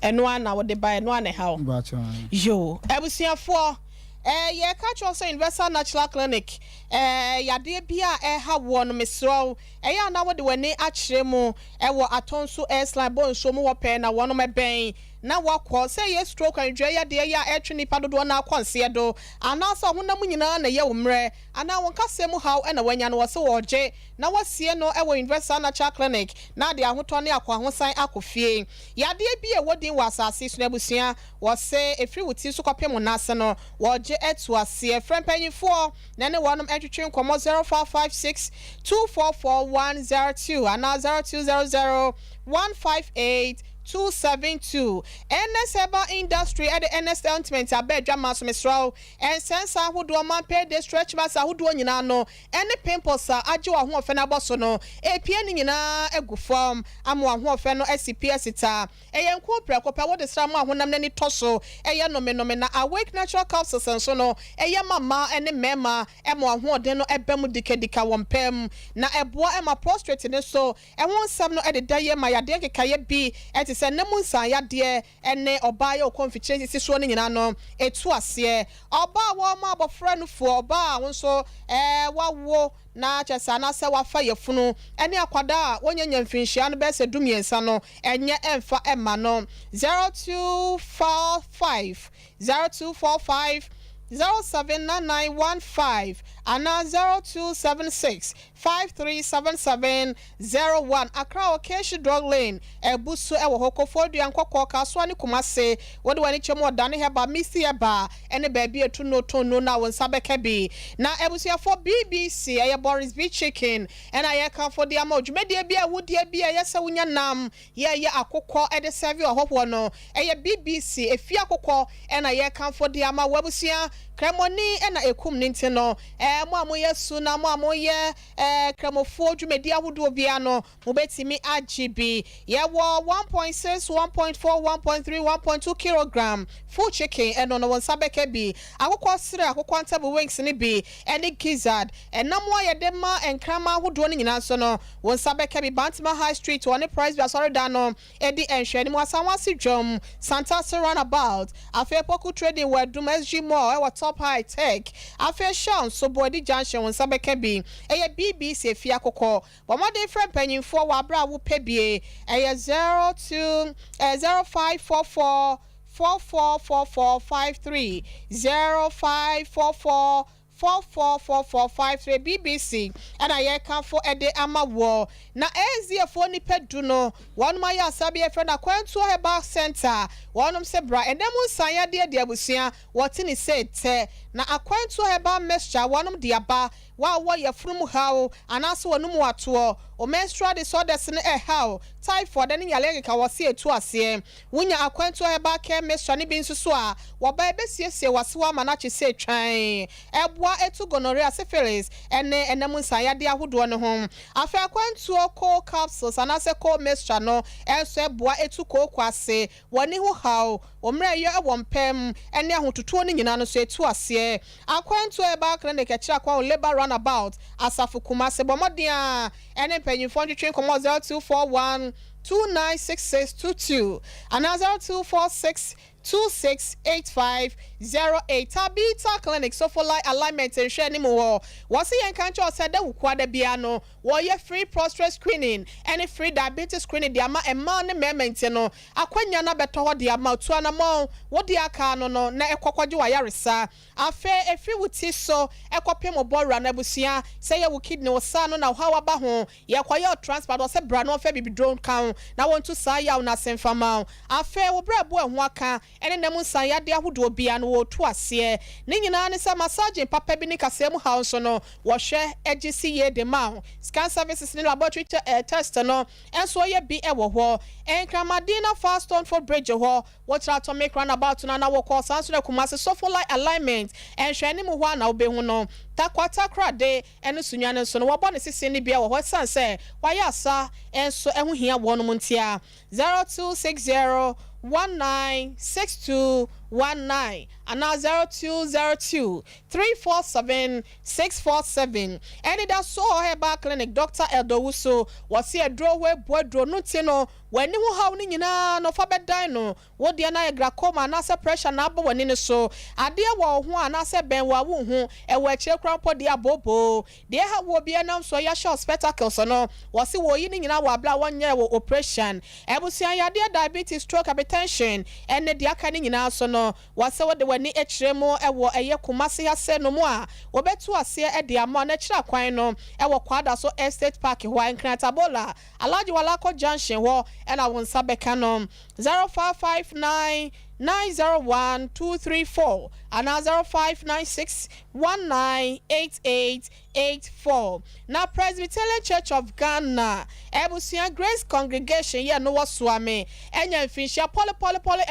Ɛno ara na wode ba, ɛno ara na ɛha wo. Mpakyɛw, ae. Yoo. Abusuafoɔ, eh, yɛreka kyerɛ wo sɛ Universal Natural Clinic, eh, yadeɛ bi a ɛreha woɔ no, mesrɛ wo, ɛyɛ a na wode w'ani akyerɛ mu wɔ Atonsu Airline bɔ nsuo mu hɔ pɛɛ na wɔnom bɛn na woakɔ. Sɛ ɛyɛ stroke, anwdwoeɛ yadeɛ yi a ɛretwe nnipa dodoɔ no ara kɔ nseɛ do, anaasɛ ɔhonam nyinaa na ɛyɛ wo mmerɛ, anaa wo nkasɛɛ mu haw na woanya no, wɔse wɔregye na wɔasie no wɔ Universal Natural Clinic na ade ahotɔ ne akwahosan akɔ fie. Yadeɛ bi a ɛwɔ din wɔ asase yi so no abusua, wɔse ɛfiri wo ti so kɔpem wo nan ase no, wɔregye atu aseɛ. Frɛ mpanyinfoɔ na ɛne wɔnom ntwetwe nkɔmmɔ 0556 244 102 anaa 0200 158 272. Ernest Herbal Industry de Ernest Ointment aba adwama so. Mesrɛ wo, nsɛnsa ahodoɔ, mampɛde, stretch marks ahodoɔ nyinaa no, ɛne pimples a agye w'ahoɔfɛ no abɔ so no, epie ne nyinaa agu fam ama w'ahoɔfɛ no asi pi asi ta. Ɛyɛ nku prɛko pɛ wode sra ma ahonam n'ani tɔ so, ɛyɛ nomenome. Na Awake Natural Capsules nso no, ɛyɛ ma mmaa ne mmarima, ɛma w'ahoɔden no ɛba mu dikadika wɔ mpam, na ɛboa ma prostate no so ɛho nsɛm no ɛdeda yie ma yadeɛ nkekaeɛ bi ɛte. sɛ nna mu nsan yadeɛ ne ɔbaa yɛ ɔkɔ mfikyire sisi soɔ no nyinaa no ɛtu aseɛ. Ɔbaa a wɔma abɔfra nufoɔ, ɔbaa a wo nso ɛɛ wawo na kyerɛ sɛ anaasɛ wafa yafunu ne akwadaa a wɔnyɛ nya mfinhyia no bɛyɛ sɛ 13 no ɛnyɛ ɛmfa ɛma no. 0245 0245 079915 anaa 0276 537701. Accra, Okaishie Drug Lane ɛbu so ɛwɔ hɔ, Koforidua, Nkɔkɔɔ, Kasoa ne Kumase. Wɔde wɔn ani kyerɛ mu ɔdane Herbal, Misty Herbal ɛne baabi etu no tɔn no na wɔn nsa bɛka bi. Na abusuafoɔ, BBC ɛyɛ Boris B Chicken ɛna yɛkamfo de ama dwumadie bi a wodie bi a ɛyɛ sɛ wonya nam yɛyɛ akokɔ ɛde sɛvi ɔhɔhoɔ no, ɛyɛ BBC efi akokɔ ɛna yɛkamfo de ama wɔ abusua. Kremoni ɛna ekum ne nti no mo a moyɛ su na mo a moyɛ kramofoɔ dwumadie ahodoɔ bia no, mobɛtumi agye bi. Yɛwɔ 1.6, 1.4, 1.3, 1.2 kilogram full chicken. Ɛno no wɔn nsa bɛka bi. Akokɔ sere, akokɔ ntabu, wings ne bi ɛne gizzard, ɛnam a yɛde ma nkrama ahodoɔ no nyinaa nso no, wɔn nsa bɛka bi. Bantama High Street, wɔne Presby asɔredan no ɛdi nhwɛnim, Asanwase dwom, Santase roundabout. Afei Poku Trading wɔ Adum SG Mall ɛwɔ Top High Tech. Afei Shell nso Boadi Junction, wɔn nsa bɛka bi. Ɛyɛ BBC efi akokɔ. Wɔn frɛ mpanyinfoɔ wɔ abere a wopɛ bie. Ɛyɛ 02 0544 444453, 0544 444453. BBC ɛna yɛrekamfo ɛde ama wɔ. Na ASDfoɔ nipa 10 no, wɔnom ayɛ asa bi yɛfrɛ no Akwantuo Herbal Center. Wɔnom sɛ bra ɛnam nsan yadeɛ de abusua wɔte ne sɛ tɛ na Akwantuo Herbal Mixture wɔnom de aba. Wa a wɔyɛ funum haw anaasɛ wɔn mu atoɔ o, menstrual disorders no ɛhaw, typhoid ne yale keka wɔ se etu aseɛ. Wonya Akwantuo Herbal Care Mixture ne bi nso so a, wɔba ebesiesie wasewa ama n'akyi sɛ twan. Ɛboa etu gonorrhea, syphilis ɛne ɛnam nsanyadeɛ ahodoɔ no ho. Afei Akwantuo co capsules anaasɛ co mixture no ɛnso ɛboa etu kooko ase, wɔne ho haw, wɔmmerɛ yɛ ɛwɔ mpɛm ɛne ahototoɔ no nyinaa no so etu aseɛ. Akwantuo Herbal Clinic ɛkyerɛ akwan wɔ Labour Roundabout, Asafo, Kumase. Bɔ mmɔden a ɛne mpanyinfoɔ ntwitwe nkɔmɔ 0241 296622 anaa 0246 268508. Tabita Clinic, Sofolai Alignment nhwɛ anim hɔ, wɔsi yɛn kan kyerɛ ɔsɛ dɛ wukua da bia no wɔyɛ free prostate screening ɛne free diabetes screening de ama mmaa ne mmarima. Nti no akwanya no abɛtɔ hɔ de ama otu anamɔn wɔde aka no na ɛkɔkɔgye wayaresa. Afei efiri wo ti so ɛkɔpem bɔwura no abusua, sɛ yɛ wo kidney, wo saa no na ɔhaw aba ho, yɛkɔyɛ transplant, ɔsɛ bra na ɔfɛ bibi drone kan na wɔntu saa yaw na asɛmfama. Afei wo brɛ bo ɛho aka ɛne nam nsan yadeɛ ahodoɔ bia no, wɔtu aseɛ. Ne nyinaa ne sɛ massaging papa bi ne kaseɛ mu haw nso no, wɔhwɛ agye si yie de ma wo. Scan services ne laboratory test no ɛnso ɔyɛ bi ɛwɔ hɔ. Nkramaden fa Stoneford Bridge hɔ, wɔkyerɛ Atomic Roundabout no na wɔkɔ saa nso na Kumase Sofolai Alignment ɛnhwɛ anim hɔ a na wobɛhu no. Takwa, Takorade ɛne Sunyane nso no, wɔbɔ ne sisi no bia wɔ hɔ ɛsiane sɛ wɔayɛ asa ɛnso ɛho hia wɔn mu ntia. 0260 196219 anaa 0202 347647. Ɛne da so hɔ Herbal Clinic, Dr Eldowuso wɔsi aduro hɔ ebu aduro no ti no w'ani ho haw no nyinaa no fa bɛdan no. Wo deɛ no ayɛ glaucoma anaasɛ pressure na abɔ w'ani no so adeɛ wɔ wo ho anaasɛ bɛn wɔ awo ho ɛwɔ akyire koraa mpo deɛ abooboo deɛ ɛha wɔ obi ɛnam so yɛahyɛ spectacles no, wɔsi wɔyi ne nyinaa wɔ abla a wɔnyɛ wɔ operation. Abusua yadeɛ, diabetes, stroke, hypertension ɛne deɛ aka ne nyinaa so no, wɔsɛ wɔde w'ani akyerɛ mu ɛwɔ ɛyɛ Kumase ha sɛ no mu a wɔbɛto aseɛ ɛde ama no. Akyerɛ akwan no ɛwɔ Kwada so Estate Park hɔ a Nkratabola Alhaji Walako Junction hɔ ɛna wɔn nsa bɛka no. 0559 901 234 anaa 0596 198884. Na Presbyterian Church of Ghana, abusua, Grace Congregation yɛ no wɔ Soame ɛnya mfinhyia pɔlepɔlepɔle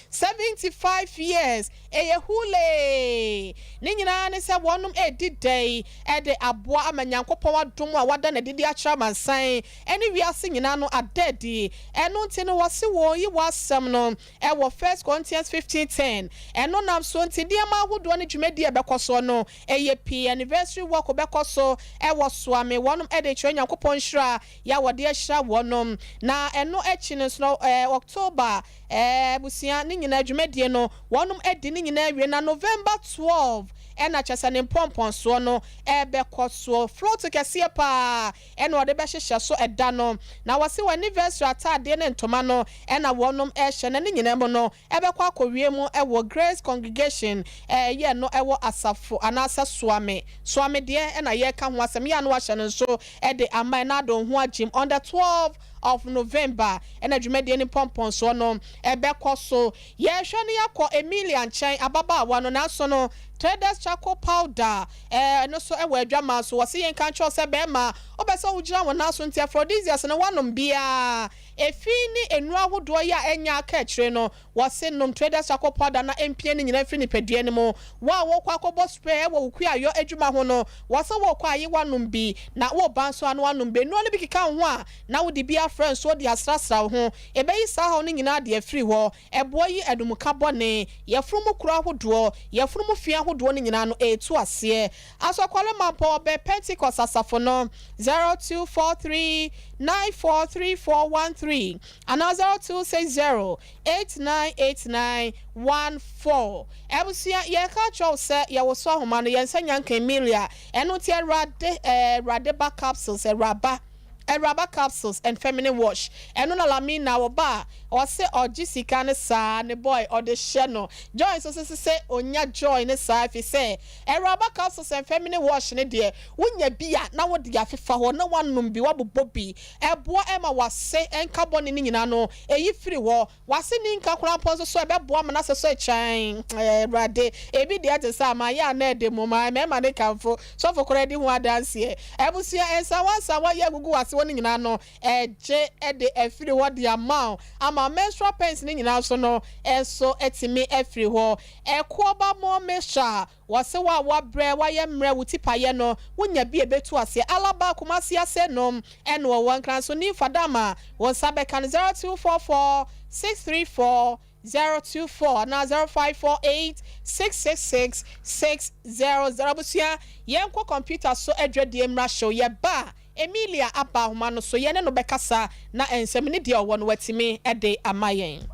75, 75 years. Ɛyɛ hule ne nyinaa ne sɛ wɔnom edi dɛn ɛde aboa ama Nyankopɔn adom a wada n'adidi akyerɛ amansan ɛne wiase nyinaa no ada adi. Ɛno nti no wɔsi wɔn yi wɔ asɛm no wɔ First Corinthians 15:10. Ɛno nam so nti nneɛma ahodoɔ ne dwumadie a ɛbɛkɔ soɔ no yɛ pii. Anniversary walk bɛkɔ so wɔ Soame, wɔnom de rekyerɛ Nyankopɔn nhyira yɛ a wɔde ahyira wɔnom. Na ɛno akyi no nso no October abusua ne nyinaa dwumadie no wɔnom adi ne nyinaa awie na November 12 ɛna kyerɛ sɛ ne mpɔmpɔnsoɔ no ɛrebɛkɔ soɔ. Float kɛseɛ paa ɛna wɔde bɛhyehyɛ so ɛda no. Na wɔse wɔ anniversary ataadeɛ ne ntoma no ɛna wɔnom ɛrehyɛ na ne nyinaa mu no ɛbɛkɔ akɔwie mu ɛwɔ Grace Congregation ɛyɛ no ɛwɔ asafo anaasɛ Soame. Soame deɛ ɛna yɛreka ho asɛm yɛ a na wahyɛ no nso ɛde ama ɛna ado ho agyim on the 12 of November ɛna dwumadie no mpɔmpɔnsoɔ no ɛbɛkɔ so. Yɛrehwɛ no yɛakɔ Emilia nkyɛn ababaawa no nanso no Traders Charcoal Powder ɛno nso ɛwɔ adwaman so. Wɔse yɛnka nkyerɛ wo sɛ bɛrima wopɛ sɛ wogyina wo nan so nti aphrodisiacs no woanom biara efi ne nnuro ahodoɔ yi a ɛnyɛ aka akyire no wɔse nom Traders Charcoal Powder na ɛmpia ne nyinaa mfiri nipadua no mu. Wo a wokɔ akɔbɔ spray ɛwɔ wo kuayɔ adwuma ho no wɔse wokɔ a yi woanom bi na woba nso a na woanom bi. Nnuro no bi keka wo ho a na wode bi afra nsuo de asrasra wo ho. Ɛbɛyi saa haw no nyinaa de afiri hɔ. Ɛboɔ yi anumka bɔne, yafunu mu kuro ahodoɔ, yafunu mu fi ahodoɔ no nyinaa no ɛretu aseɛ. Asɔkware Mampɔn ɔbɛn Pentecost asafo no, 0243 943413 anaa 0260 8989 14. Abusua, yɛreka akyerɛ wo sɛ yɛwoso ahoma no, yɛn nsa nya nka Emilia. Ɛno nti Awurade, Awurade ba capsules, Awuraba. Awuraba capsules and feminine wash ɛno na Lamina ɔba a ɔse ɔgye sika no saa ne boy ɔde hyɛ no Joy nso se sɛ onya joy no saa efisɛ Awuraba capsules and feminine wash no deɛ wonya bi a na wode afefa hɔ na woanom bi woabobɔ bi ɛboa ɛma wase nka bɔne no nyinaa no ɛyi firi hɔ W'ase nni nka koraa mpo nso so ɛbɛboa ma n'ase so akyɛn. Awurade, ebi deɛ te sɛ ama yɛ a na ɛde mmom a mmarima ne kamfo sɔfo koraa di ho adanseɛ. Abusua, nsawa nsawa yi agugu w'ase hɔ no nyinaa no, ɛgye de afiri hɔ de ama wo ama menstrual pains no nyinaa nso no nso atumi afiri hɔ. Ɛkoɔba more mixture Wɔse wo a woabrɛ, woayɛ mmerɛ, wo ti payɛ no, wonya bi a ɛbɛtu aseɛ. Alaba, Kumasi ase nom ɛna ɔwɔ Nkran so ni Fadama, wo nsa bɛka no 0244 634 024 anaa 0548 666 600. Abusua, yɛnkɔ kɔmputa so adwadie mmra hyew. Yɛba a, Emilia aba ahoma no so, yɛne no bɛkasa na nsɛm ne deɛ ɔwɔ no watumi de ama yɛn.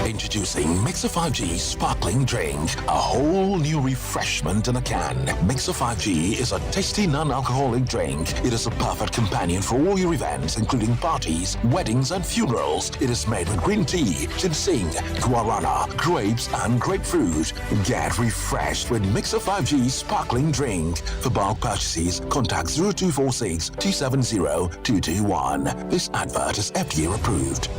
Introducing Mixer 5G Sparkling Drink, a whole new refreshment in a can. Mixer 5G is a tasty non-alcoholic drink. It is a perfect companion for all your events, including parties, weddings, and funerals. It is made with green tea, ginseng, guarana, grapes, and grapefruit. Get refreshed with Mixer 5G Sparkling Drink. For bulk purchases, contact 0246 270 221. This advert is FDA approved.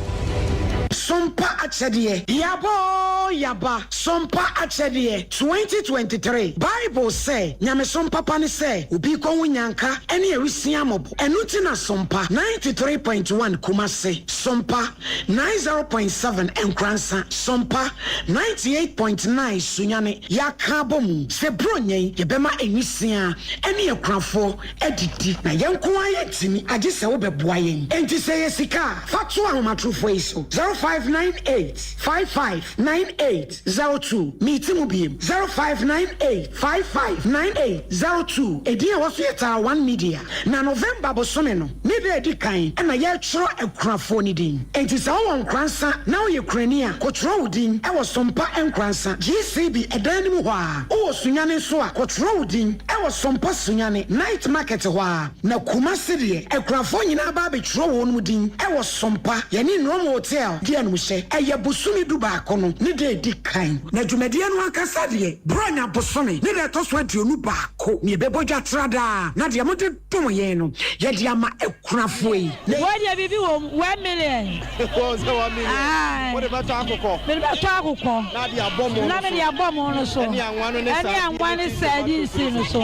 Sompa Akyɛdeɛ, Yaba oo yaba, Sompa Akyɛdeɛ, 2023 Bible sɛ, Nyamesom papa ne sɛ obi rekɔhu nyanka ne awisiaa mmɔbɔ. Ɛno nti na Sompa 93.1 Kumasi, Sompa 90.7 Nkoransa, Sompa 98.9 Sunyani, yɛaka abɔ mu sɛ Buronya yi yɛbɛma nwisiaa ne akunafoɔ adidi. Na yɛn nko ara yɛntumi, agye sɛ wobɛboa yɛn. Enti sɛ ɛyɛ sika a, fa to ahomatorofoɔ yi so, 0598 55 98 02. Meti mu biem, 0598 55 98 02. Edin a ɛwɔ so yɛ Taa One Media. Na November bosome no ne da a ɛdi kan na yɛretwerɛ akunafoɔ no din. Enti sɛ wowɔ Nkoransa na woyɛ kurani a, kɔtwerɛ wo din wɔ Sompa Nkoransa, GCB ɛdan no mu hɔ ara. Wowɔ Sunyani nso a, kɔtwerɛ wo din wɔ Sompa Sunyani, Night Market hɔ ara. Na Kumasi deɛ, akunafoɔ nyinaa ba abɛtwerɛ wɔn din wɔ Sompa, yɛne Nrom Hotel di animhyɛ. Ɛyɛ bosome dubaako no ne da a ɛdi kan. Na dwumadie no ankasa deɛ, Buronya bosome ne da a ɛtɔ so 21. Ko, na yɛbɛbɔ dwa tra daa, na deɛ mode dom yɛn no, yɛde ama akunafoɔ yi. Wei deɛ biribi wɔ mu, 1 million. Wɔn sɛ 1 million. Aye. Wode bɛtɔ akokɔ. Mede bɛtɔ akokɔ. Na de abɔ mo no Na so. mede abɔ mo no so. Ɛne anwa no ne Ɛne sardine anwa ne ne sardine tomatoes no so.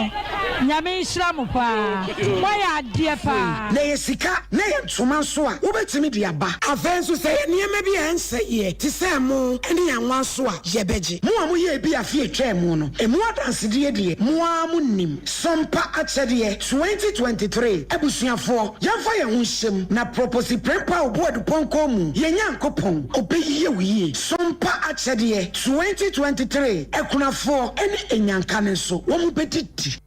Nyame nhyira mo paa. Moayɛ adeɛ paa. Na ɛyɛ sika na ɛyɛ ntoma nso a, wobɛtumi de aba. Afei nso sɛ ɛyɛ nneɛma. nneɛma bi a ɛnsɛeɛ te sɛ ɛmo ne anwa nso a, yɛbɛgye. Mo a moyɛɛ bi afe a ɛtwaa mu no, ɛmu adansedie deɛ, mo ara monim. Sompa Akyɛdeɛ 2023 Abusuafoɔ, yɛmfa yɛn ho nhyɛ mu na Proposi Prempeh a ɔbu Adupɔnkɔ mu, yɛn Nyankopɔn, ɔbɛyie wo yie. Sompa Akyɛdeɛ 2023 Akunafoɔ ne Anyanka no nso, wɔbɛdidi.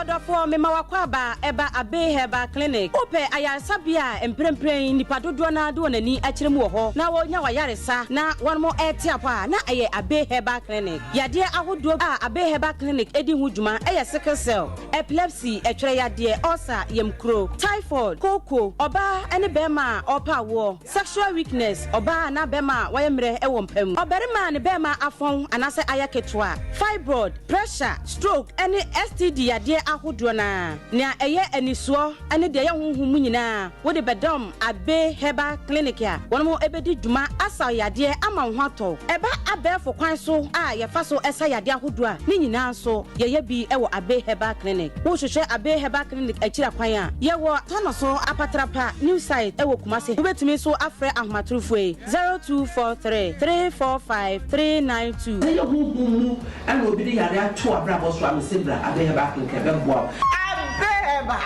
Ɔdɔfoɔ, mema w'akwaaba ɛba Abbey Herbal Clinic. Wopɛ ayaresabea a mprempren nnipa dodoɔ no ara de wɔn ani akyerɛ mu wɔ hɔ na wɔnya w'ayaresa na wɔn rete apɔ a, na ɛyɛ Abbey Herbal Clinic. Yadeɛ ahodoɔ a Abbey Herbal Clinic di ho dwuma yɛ sickle cell, epilepsy, ɛtwerɛ yadeɛ, ulcer, yamkuro, typhoid, kooko, ɔbaa ne barima a ɔrepɛ awoɔ, Sexual weakness, ɔbaa anaa bɛrima a wayɛ mmerɛ wɔ mpa mu, ɔbarima a ne bɛrima afɔn anaasɛ ayɛ ketewa, fibroid, pressure, stroke ne STD yadeɛ ahodoɔ no ara. Nea ɛyɛ anisoɔ ne deɛ ɛyɛ honhom mu nyinaa wode bɛdɔm Abbey Herbal Clinic a wɔn bɛdi dwuma asa wo yadeɛ ama wo ho atɔ wo. Ɛba abɛɛfo kwan so a yɛfa so sa yadeɛ ahodoɔ a, ne nyinaa nso yɛyɛ bi wɔ Abbey Herbal Clinic. Wohwehwɛ Abbey Herbal Clinic akyiri akwan a, yɛwɔ Tanoso Apatrapa New Site wɔ Kumasi. Wobɛtumi nso afrɛ ahomatorofoɔ yi, 0243 345 392. Sɛ yɛ honhom mu na obi de yare ato w'abrabɔ so a, mese bra Abbey Herbal Clinic ɛbɛboa wo. Abbey Herbal,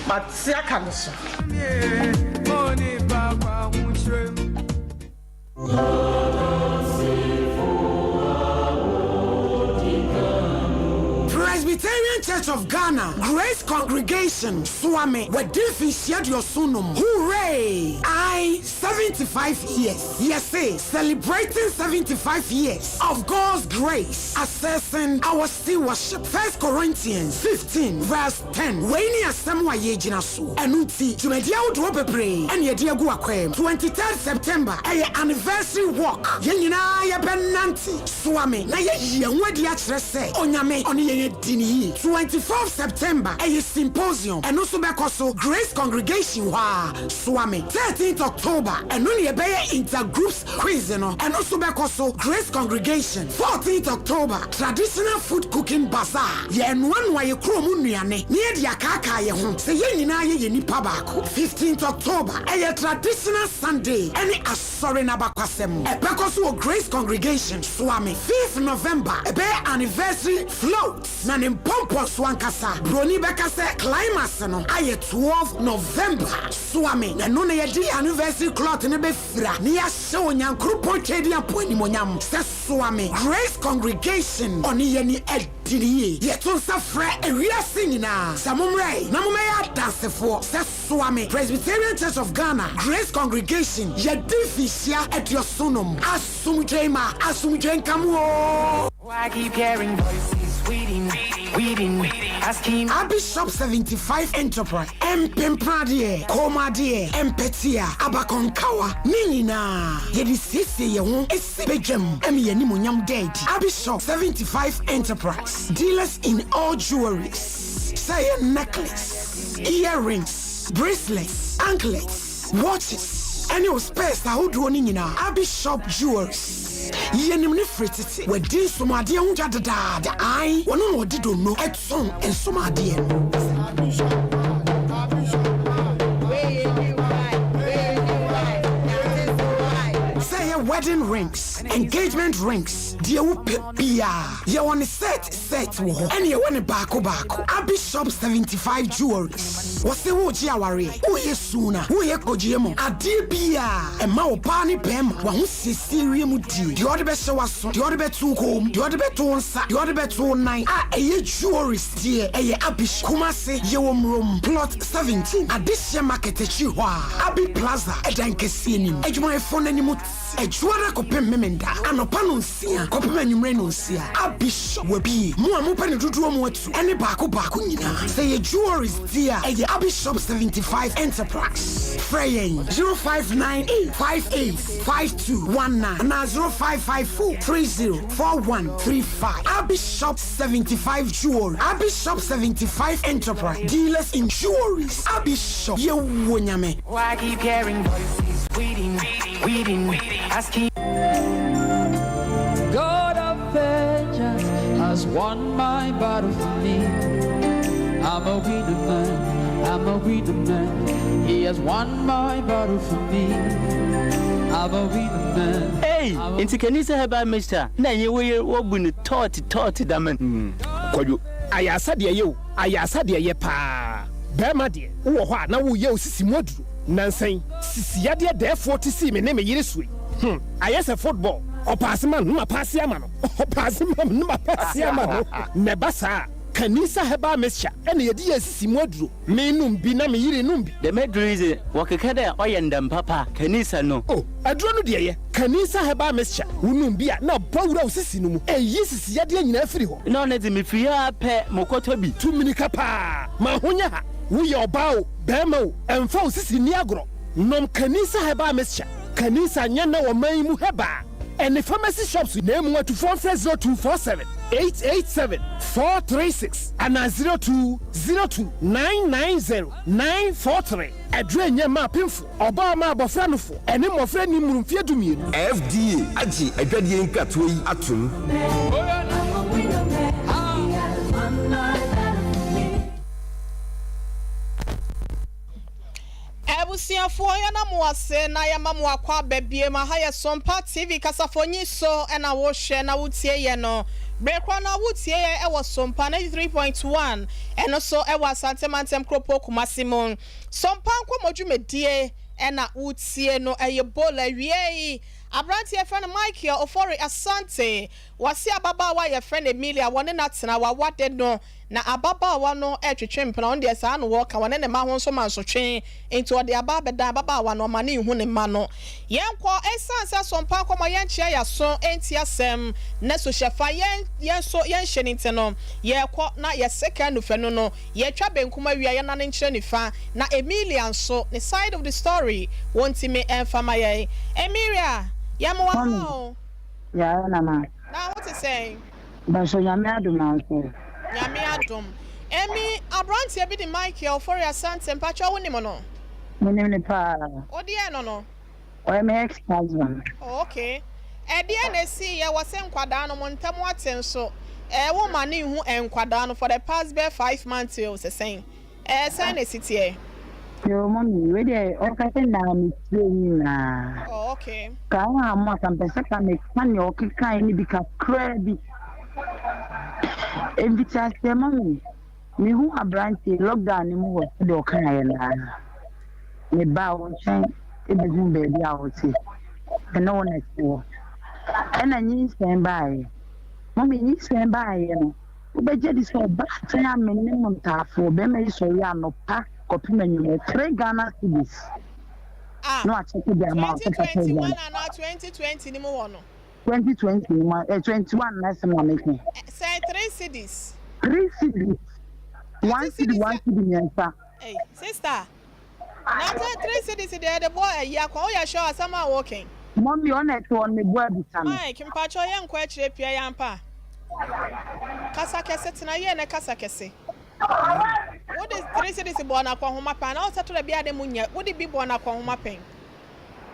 mate aka no so. Presbyterian Church of Ghana, Grace Congregation, Suame, wɔadi mfinhyia aduɔson num. Hooray! Ae, 75 years. Yɛse, celebrating 75 years of God's grace, assessing our stewardship. First Corinthians 15 verse 10. Wei ne asɛm a yɛgyina so. Ɛno nti, dwumadi ahodoɔ bebree ɛne yɛde agu akwam. 23rd September ɛyɛ anniversary walk. Yɛn nyinaa yɛbɛnante Suame na yɛayi yɛn ho adi akyerɛ sɛ Onyame ɔne yɛn adi no yie. 24th September ɛyɛ symposium, ɛno nso bɛkɔ so Grace Congregation hɔ ara, Suame. 13th October ɛno na yɛbɛyɛ inter-groups quiz no, ɛno nso bɛkɔ so Grace Congregation. 14th October Traditional food cooking bazaar, yɛrenoanoa yɛn kurom nnuane na yɛde akaakaa yɛn ho sɛ yɛn nyinaa yɛyɛ nnipa baako. 15th October ɛyɛ traditional Sunday ɛne Asɔre no abakwasɛm. Ɛbɛkɔ so wɔ Grace Congregation, Suame. Fifth November, ɛbɛyɛ Anniversary Float, na ne mpɔmpɔnso ankasa, Broni bɛka sɛ climax no, ayɛ 12 November, Suame. Na ɛno na yɛde yɛn Anniversary cloth no bɛfira na yɛahyɛ Onyankoropɔn Tweaduampɔn animuonyam sɛ Suame Grace Congregation ɔne yɛn ani adi no yie. Yɛto nsa frɛ ewiase nyinaa sɛ mommra na mommɛyɛ adansefoɔ sɛ Suame Presbyterian Church of Ghana Grace Congregation yɛdi mfinhyia aduɔson-num. Asomdwoe ma asomdwoe nka mo oo. Abi Shop 75 Enterprise, Mpempradeɛ, kɔnmuadeɛ, mpɛtea, abakɔnkawa, ne nyinaa yɛde siesie yɛn ho si badwam ma yɛn animuonyam da adi. Abi Shop 75 Enterprise, dealers in all jewelries, sɛ ɛyɛ necklace, earrings, bracelets, anklets, watches, ɛne wo specs ahodoɔ no nyinaa. Abi Shop Jewelries, yɛnim no firi tete. Wadi nsomadeɛ ho dwa dedaada. Ae, ɔno na ɔde donno tɔn nsomadeɛ no. Sɛ ɛyɛ wedding rings, engagement rings, deɛ wopɛ biara, yɛwɔ ne set set wɔ hɔ, ɛne yɛwɔ ne baako baako. Abi Shop 75 Jewelries, wɔse woregye awareɛ, woreyɛ suna, woreyɛ kɔgyeɛ mu, adeɛ biara ɛma ɔbaa ne barima w'ahosiesie wie mu die, deɛ ɔde bɛhyɛ w'aso, deɛ ɔde bɛto wo kɔn mu, deɛ ɔde bɛto wo nsa, deɛ ɔde bɛto wo nan a ɛyɛ jewelries deɛ ɛyɛ Abi Shop. Kumasi, yɛwɔ Murom, Plot 17, Adehyeɛ Market akyiri hɔ a, Abi Plaza ɛdan kɛseɛ no mu, adwumayɛfoɔ no anim te. Adwuada kɔpem Memenda, anɔpa nonsia kɔpem anwummere nonsia. Abi Shop wabue. Mo a mopɛ no dodoɔ mu atu ɛne baako baako nyinaa. Sɛ ɛyɛ jewelries deɛ a, ɛyɛ Abi Shop 75 Enterprise. Frɛ yɛn 0598 58 5219 anaa 0554 30 4135. Abi Shop 75 Jewelry, Abi Shop 75 Enterprise, dealers in jewelries. Abi Shop, yɛwɔ Nyame. I keep hearing voices waiting, waiting, asking. God of vengeance has won my battle for me. I'm a winner man. I'm I'm a winner man. He has won my battle for me. I'm a winner man. Ei, ntsi Kanisa Herbal Mixture na enye wo yer wobu no tɔɔt tɔɔt dɛm n'. Kwadwo, ayarsa deɛ ɛyɛ o, ayarsa deɛ ɛyɛ paa. Barima deɛ, wowɔ hɔ a na woreyɛ wo sisi mu aduro. Nansa yi, sisi yadeɛ dɛɛfoɔ te sii me ne me yere so yi. Hmm, ayɛ sɛ football. Ɔpaase ma no na mapaase ama no, ɔpaase ma me na mapaase ama no. Na ɛba saa a, Kanisa Herbal Mixture na yɛde yɛ sisi mu aduro. Menom bi na me yere nom bi. Dɛm edur yi dze, wɔkeka dɛ ɔyɛ ndam papa, Kanisa no. Oh, aduro no deɛ ɛyɛ. Kanisa Herbal Mixture, wonom bi a na bɔ wura wo sisi no mu. Ɛyi sisi yadeɛ nyinaa firi hɔ. Nna ɔno dze, mifir ha ara pɛ, mokɔtɔ bi. Tu mmirika paa, ma ho nyɛ ha. Woyɛ ɔbaa o, barima o, ɛmfa wo sisi nni agorɔ. Nom Kanisa Herbal Mixture. Kanisa nyɛ nnɛ wɔ man yi mu herbal ɛne pharmacy shops na emu atufoɔ mfrɛ 0247 887 436 anaa 0202 990 943. Aduro nyɛ mma apemfoɔ, ɔbaa ma abɔfra nofo ɛne mmɔfra nni mmoro mfeɛ dumienu. FDA agye adwadie nkratoɔ yi atom. Abusuafoɔ yɛda mo ase na yɛma mo akwaaba biem. Aha yɛ Sompa TV kasafonyi so na wohwɛ na wotie yɛn no. Bere korɔ no wotie yɛn wɔ Sompa 93.1 ɛno so wɔ Asante Mantam Kuropɔn Kumasi mu. Sompa nkɔmmɔ dwumadie na wotie no ɛyɛ Bowl awiei. Aberanteɛ yɛfrɛ no Michael Ofori Asante wɔse ababaawa a yɛfrɛ no Emilia wɔne no atena wawade no Na ababaawa no retwetwe mpena, ɔno deɛ saa na ɔka, ɔne ne mma ho nso mansotwe, enti ɔde aba abɛdan ababaawa no, ɔma no nhu ne mma no. Yɛnkɔ, ɛsiane sɛ asompa nkɔmmɔ yɛnkyea yɛn aso ntie asɛm, na suhyɛfa yɛn yɛn nso yɛnhyɛ no nti no, yɛrekɔ na yɛseka anufanu no, yɛtwa benkum awia yɛnane nkyerɛ nifa, na Emilia nso, ne side of the story, wɔntumi mfa ma yɛn. Emilia, yɛma wo aha o. Yɛayɛ nana. Na ho te sɛn? Mpakyɛw Nyame adom anso. Nyame adom. Amy, abranteɛ bi de Michael Ofori Asante, mpakyɛw wo nim no? Me nim no paa. Wo deɛn no no? Ɔyɛ me ex husband. Oh okay. Ɛdeɛn na ɛsiiɛ, wɔse nkwadaa no mo ntam ate nso, ɛɛ wo ma no nhu nkwadaa no for the past bɛyɛ 5 months o sɛ sɛn? Ɛɛ sɛn na ɛsi teɛ? Yoo mummy wei deɛ ɔka sɛ naa me tie nyinaa. Oh okay. Ka ho a mo aka mpɛ sɛ ka me ka nea ɔkekae no bi kakraa bi. Mfitiaseɛ mummy me hu aberanteɛ lockdown no mu hɔ sɛdeɛ ɔkaeɛ no ara. Me baa wo nkyɛn ɛbɛhu baabi a wote. Me ne wo na ɛte hɔ. Ɛna nyinsɛn baeɛ. Mummy nyinsɛn baeɛ no. Wobɛgye adi sɛ ɔbaatan a me ne mo ntaafoɔ bɛrima yi sɔre anɔpa kɔpem anwummerɛ, 3 Ghana cedis Ah, na wakyɛke de ama wo sɛ papa 2021 aduane. anaa 2020 no mu hɔ no? 2020 no mu, eh, 21 na ɛsɛm na meka. Eh, sɛn 3 cedis? 3 cedis, 1 3 cedi, cedis 1 yɛ, cedi mmiɛnsa. ei, sister, na sɛ 3 cedis deɛ yɛde bɔ ayi akwa, woyɛ sure asɛm a woka yi? Mummy, ɔna ɛte hɔ no, meboa bisa no. Mike, mpakyɛw yɛnkɔ akyire pii, ɛyɛ ampa? Kasa kɛse, tena yie na kasa kɛse. Wode 3 cedis bɔɔ no akɔnhoma pɛn anaa wosɛ tɔda bi a ne mu nyɛ, wode bi bɔɔ no akɔnhoma pɛn?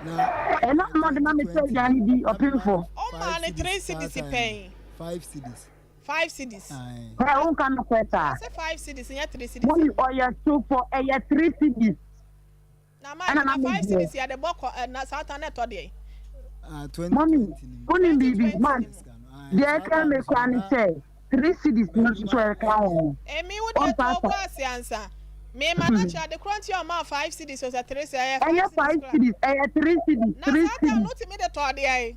Ɛna na ɔde ma me sɛ aduane di, ɔpemfo. Womaa no 3 cedis pɛn? 5 cedis. 5 cedis. Ɛ wonka nokorɛ saa. Ɔse 5 cedis nyɛ 3 cedis. Mummy, ɔyɛ torofo, ɛyɛ 3 cedis. Na Mike, Ɛna na na me 5 deɛ. cedis yɛde bɔ kɔ ɛ na saa ta na ɛtɔ deɛ. Mummy, wonim biribi, man, deɛ ɛka me koraa ne sɛ 3 cedis no nso so ɛka ho. Emi wo deɛ Ɔmfa to asa. bo ase ansa. Me ma no kyerɛ ade korɔ nti a ɔmaa 5 cedis o sɛ 3 sɛ ɛyɛ 5 Ɛnyɛ cedis 5 koraa. cedis, ɛyɛ 3 cedis, Na 3 saa time cedis. no wotumi de tɔɔ deɛ.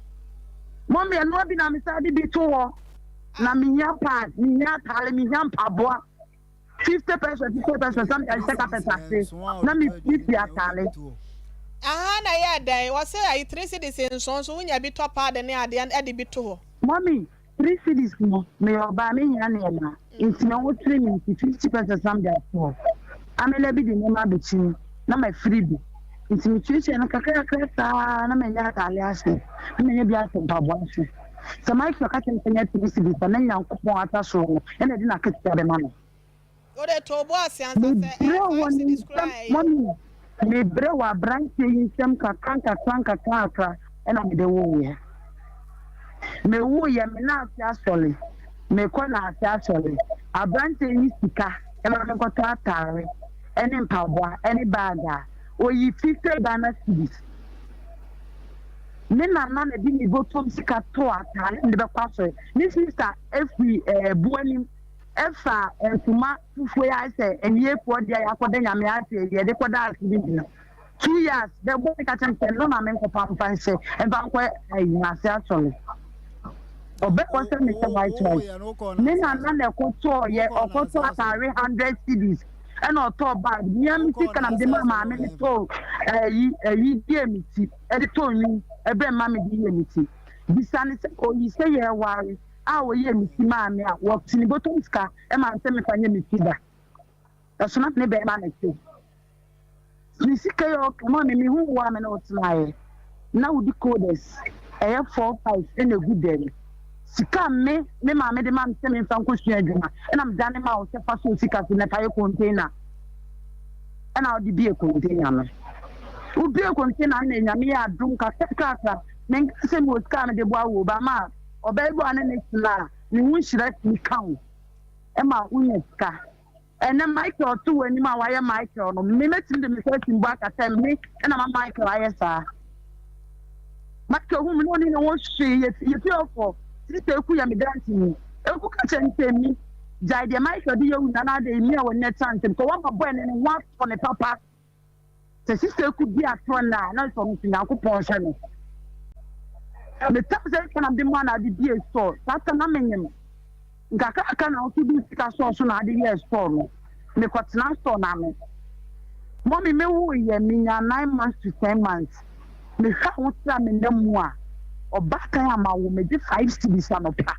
Mummy, ɛnoa bi na mesan de bi to hɔ. Na mehia pad, mehia ataare, mehia mpaboa. 50 pesos, 50 pesos, na mede ahyɛ carpet ase na mefirifiri ataare. Ahaa na ɛyɛɛ dɛn? Wɔse ayi 3 cedis nson nso wonya bi tɔ paade ne adeɛ ɛde bi to hɔ. Mummy, 3 cedis no, meyɛ ɔbaa mehia nneɛma nti me ho kyere me nti 50 pesos na mede ato hɔ. Amena bi de nneɛma abɛkyi me na mafiri bi nti metuatua no kakrakra saa na manya ataare ahyɛ na manya bi ahyɛ mpaboa ahyɛ. Sɛ Michael ka kyerɛ me sɛ nyɛ 3 cedis a na Nyankopɔn ata soro no na ɛde n'akatua bɛma no. Wode too bo ase ansa sɛ Mebrɛ ɛyɛ wɔ 5 ne cedis nsam, koraa a ɛyɛ. mummy, mebrɛ wɔ aberanteɛ yi nsam kakra nkakra nkakra nkakra ɛna mede woeɛ. Mewoeɛ, me nan ase asɔre, mekɔ nan ase asɔre. Aberanteɛ yi sika ɛma menkɔtɔ ataare. ne mpaboa ne bag a, ɔyi 50 Ghana cedis. Me nana na ɛde ne bɔtɔm sika tɔɔ ataare a mede bɛkɔ asɔre. Me sista firi ɛɛ Boanim ɛfa ntoma fufuo yi ayɛ sɛ awiefoɔ deɛ yɛakɔda Nyame ase yɛde kɔda ase no bi no. 2 years bɛbɔ me ka kyerɛ me sɛ no na menkɔpa mfa nhyɛ mfa nkɔ ayi n'ase asɔre. Ɔbɛkɔ sɛ mehyɛ white white. Me nana na ɛkɔtɔɔ yɛ ɔkɔtɔɔ ataare 100 cedis ɛna ɔtɔɔ bag. Mia me sika na mede maa maame ne tɔɔ ɛyi ɛyi yie me ti ɛde tɔɔ nwi ɛbrɛ mma me de yie me ti. Bisa ne sɛ oyi sɛ yɛware a oyie me ti maa me a wɔte ne bɔtɔm sika ɛma me sɛ mefa nyɛ me ti da. Ɛso na me ne bɛrima na ɛte. Ne sika yi a ɔka maa me mehu wo a me ne wo tenaeɛ na wodi codes ɛyɛ four five ɛna egu dɛm. Sika me me maame de ma me sɛ memfa nkɔsua adwuma ɛna medane ma wo sɛ fa so sika so na fa yɛ container ɛna wode bie container no. Wobie container no na Nyame yɛ adom kakrakrakra. Menka sɛ mewɔ sika a mede boa wo ba ma ɔbaa bi a ne ne tena a ne ho nhyira tumi ka wo ɛma wonya sika. Ɛnɛ Michael te w'anim a wayɛ Michael no, me mɛtumi de me nsa asi mbo aka sɛ me ɛna ma Michael ayɛ saa. Michael hu me na ɔne ne ho hwee yɛfi ɔfɔ sista eku yɛ me danseni. Eku ka kyerɛ ne sɛ mi gyae deɛ Michael de yɛ wo nyinaa na adɛn mi a wɔne no tra nsɛm kɔ wama bɔ ɛne ne ho atɔ ne papa. Sɛ sista eku di atorɔ nnɛ a na sɛ ɔno nso Nyankopɔn hwɛ no. Metam sɛ sika na mede maa na ade bie store saa ta na menyem. Nkakraka na ɔso de sika sɔɔ so na ade yɛɛ store no. Mekɔtena store no ano. Mummy me woo yɛ menya 9 months to 10 months. Mehwɛ ahokyere a menam mu a, ɔbaatan a mawo megye 5 cedis anɔpa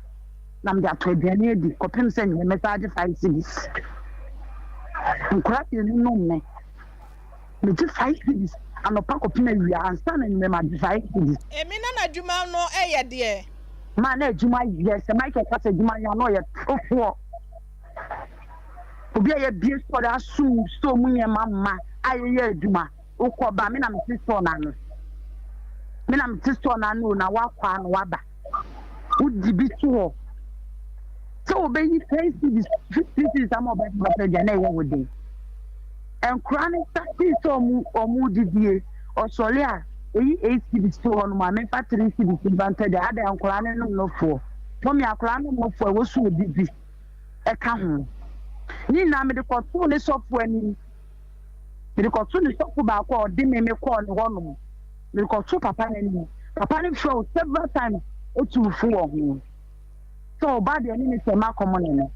na mede atɔ aduane adi kɔpem sɛ anwummerɛ mɛsan agye 5 cedis. Nkwadaa mmienu nom me. Megye 5 cedis anɔpa kɔpem awia ansa na anwummerɛ magye 5 cedis. Emi na n'adwuma no yɛ deɛ. Maa na adwuma yɛ sɛ Michael ka sɛ adwuma yɛ a na ɔyɛ torofoɔ. Obi a yɛabue store de asom store mu nneɛma ma a yɛyɛ adwuma wokɔ ba me na mete store no ano. Me na mete store no ano o na woakɔ a na woaba. Wodi bi to hɔ. Sɛ wɔbɛyi 10 cedis 15 cedis ama ɔbɛfa bɛtɔ aduane na ɛyɛ wo den. Nkora no startee sɛ ɔmo ɔmo didie ɔsɔre a oyi 8 cedis to hɔ nom a memfa 3 cedis mfa ntɔ aduane adɛn nkora no nom nofoɔ. Mɔmi akora nom nofoɔ ɛwɔ so odidi ɛka ho. Ne nyinaa mede kɔtoo ne sɔfo anim. Mede kɔtoo ne sɔfo baako a ɔde me me kɔɔ ne hɔ nom. Mede kɔtoo papa n'anim. Papa no frɛ wo several times etu fo wɔ ho. Sɛ ɔba deɛ ne ne sɛ makɔmɔ ne no.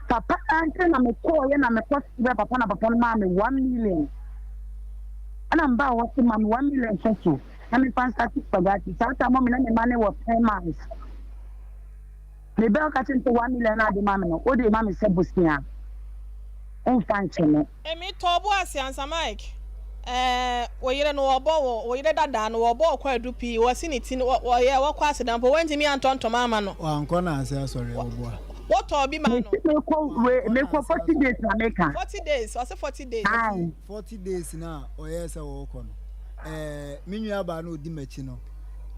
Papa ankyɛ na mekɔɔyɛ na mekɔ srɛ papa na papa no maa me 1 million. Ɛna mbaa hɔ sɛ ma me 1 million hyɛ so na mefa nstart spaghetti. Saa time mɔmi na me ma ne wɔ 10 months. Me bɛ ɔka kyerɛ me sɛ 1 million na ade ma me no, wode ma me sɛ bosea. Womfa nkyɛ me. Emi tɔɔ bo ase ansa Mike eh wo yere no wɔbɔ wo wo yere dadaa no wɔbɔ wo kwaadu pii wɔsi ne ti no wɔyɛ wɔkɔ aseda mpo wantumi antɔ ntoma ama no. Wankɔ n'ase asɔre ɔboa. Wotɔɔ bi maa no. Mese mekɔ wei mekɔ 40 days na meka. 40 days ɔse 40 days. Ae. 40 days no a ɔyɛɛ sɛ ɔrekɔ no ɛɛ me nua baa no ɔdi m'akyi no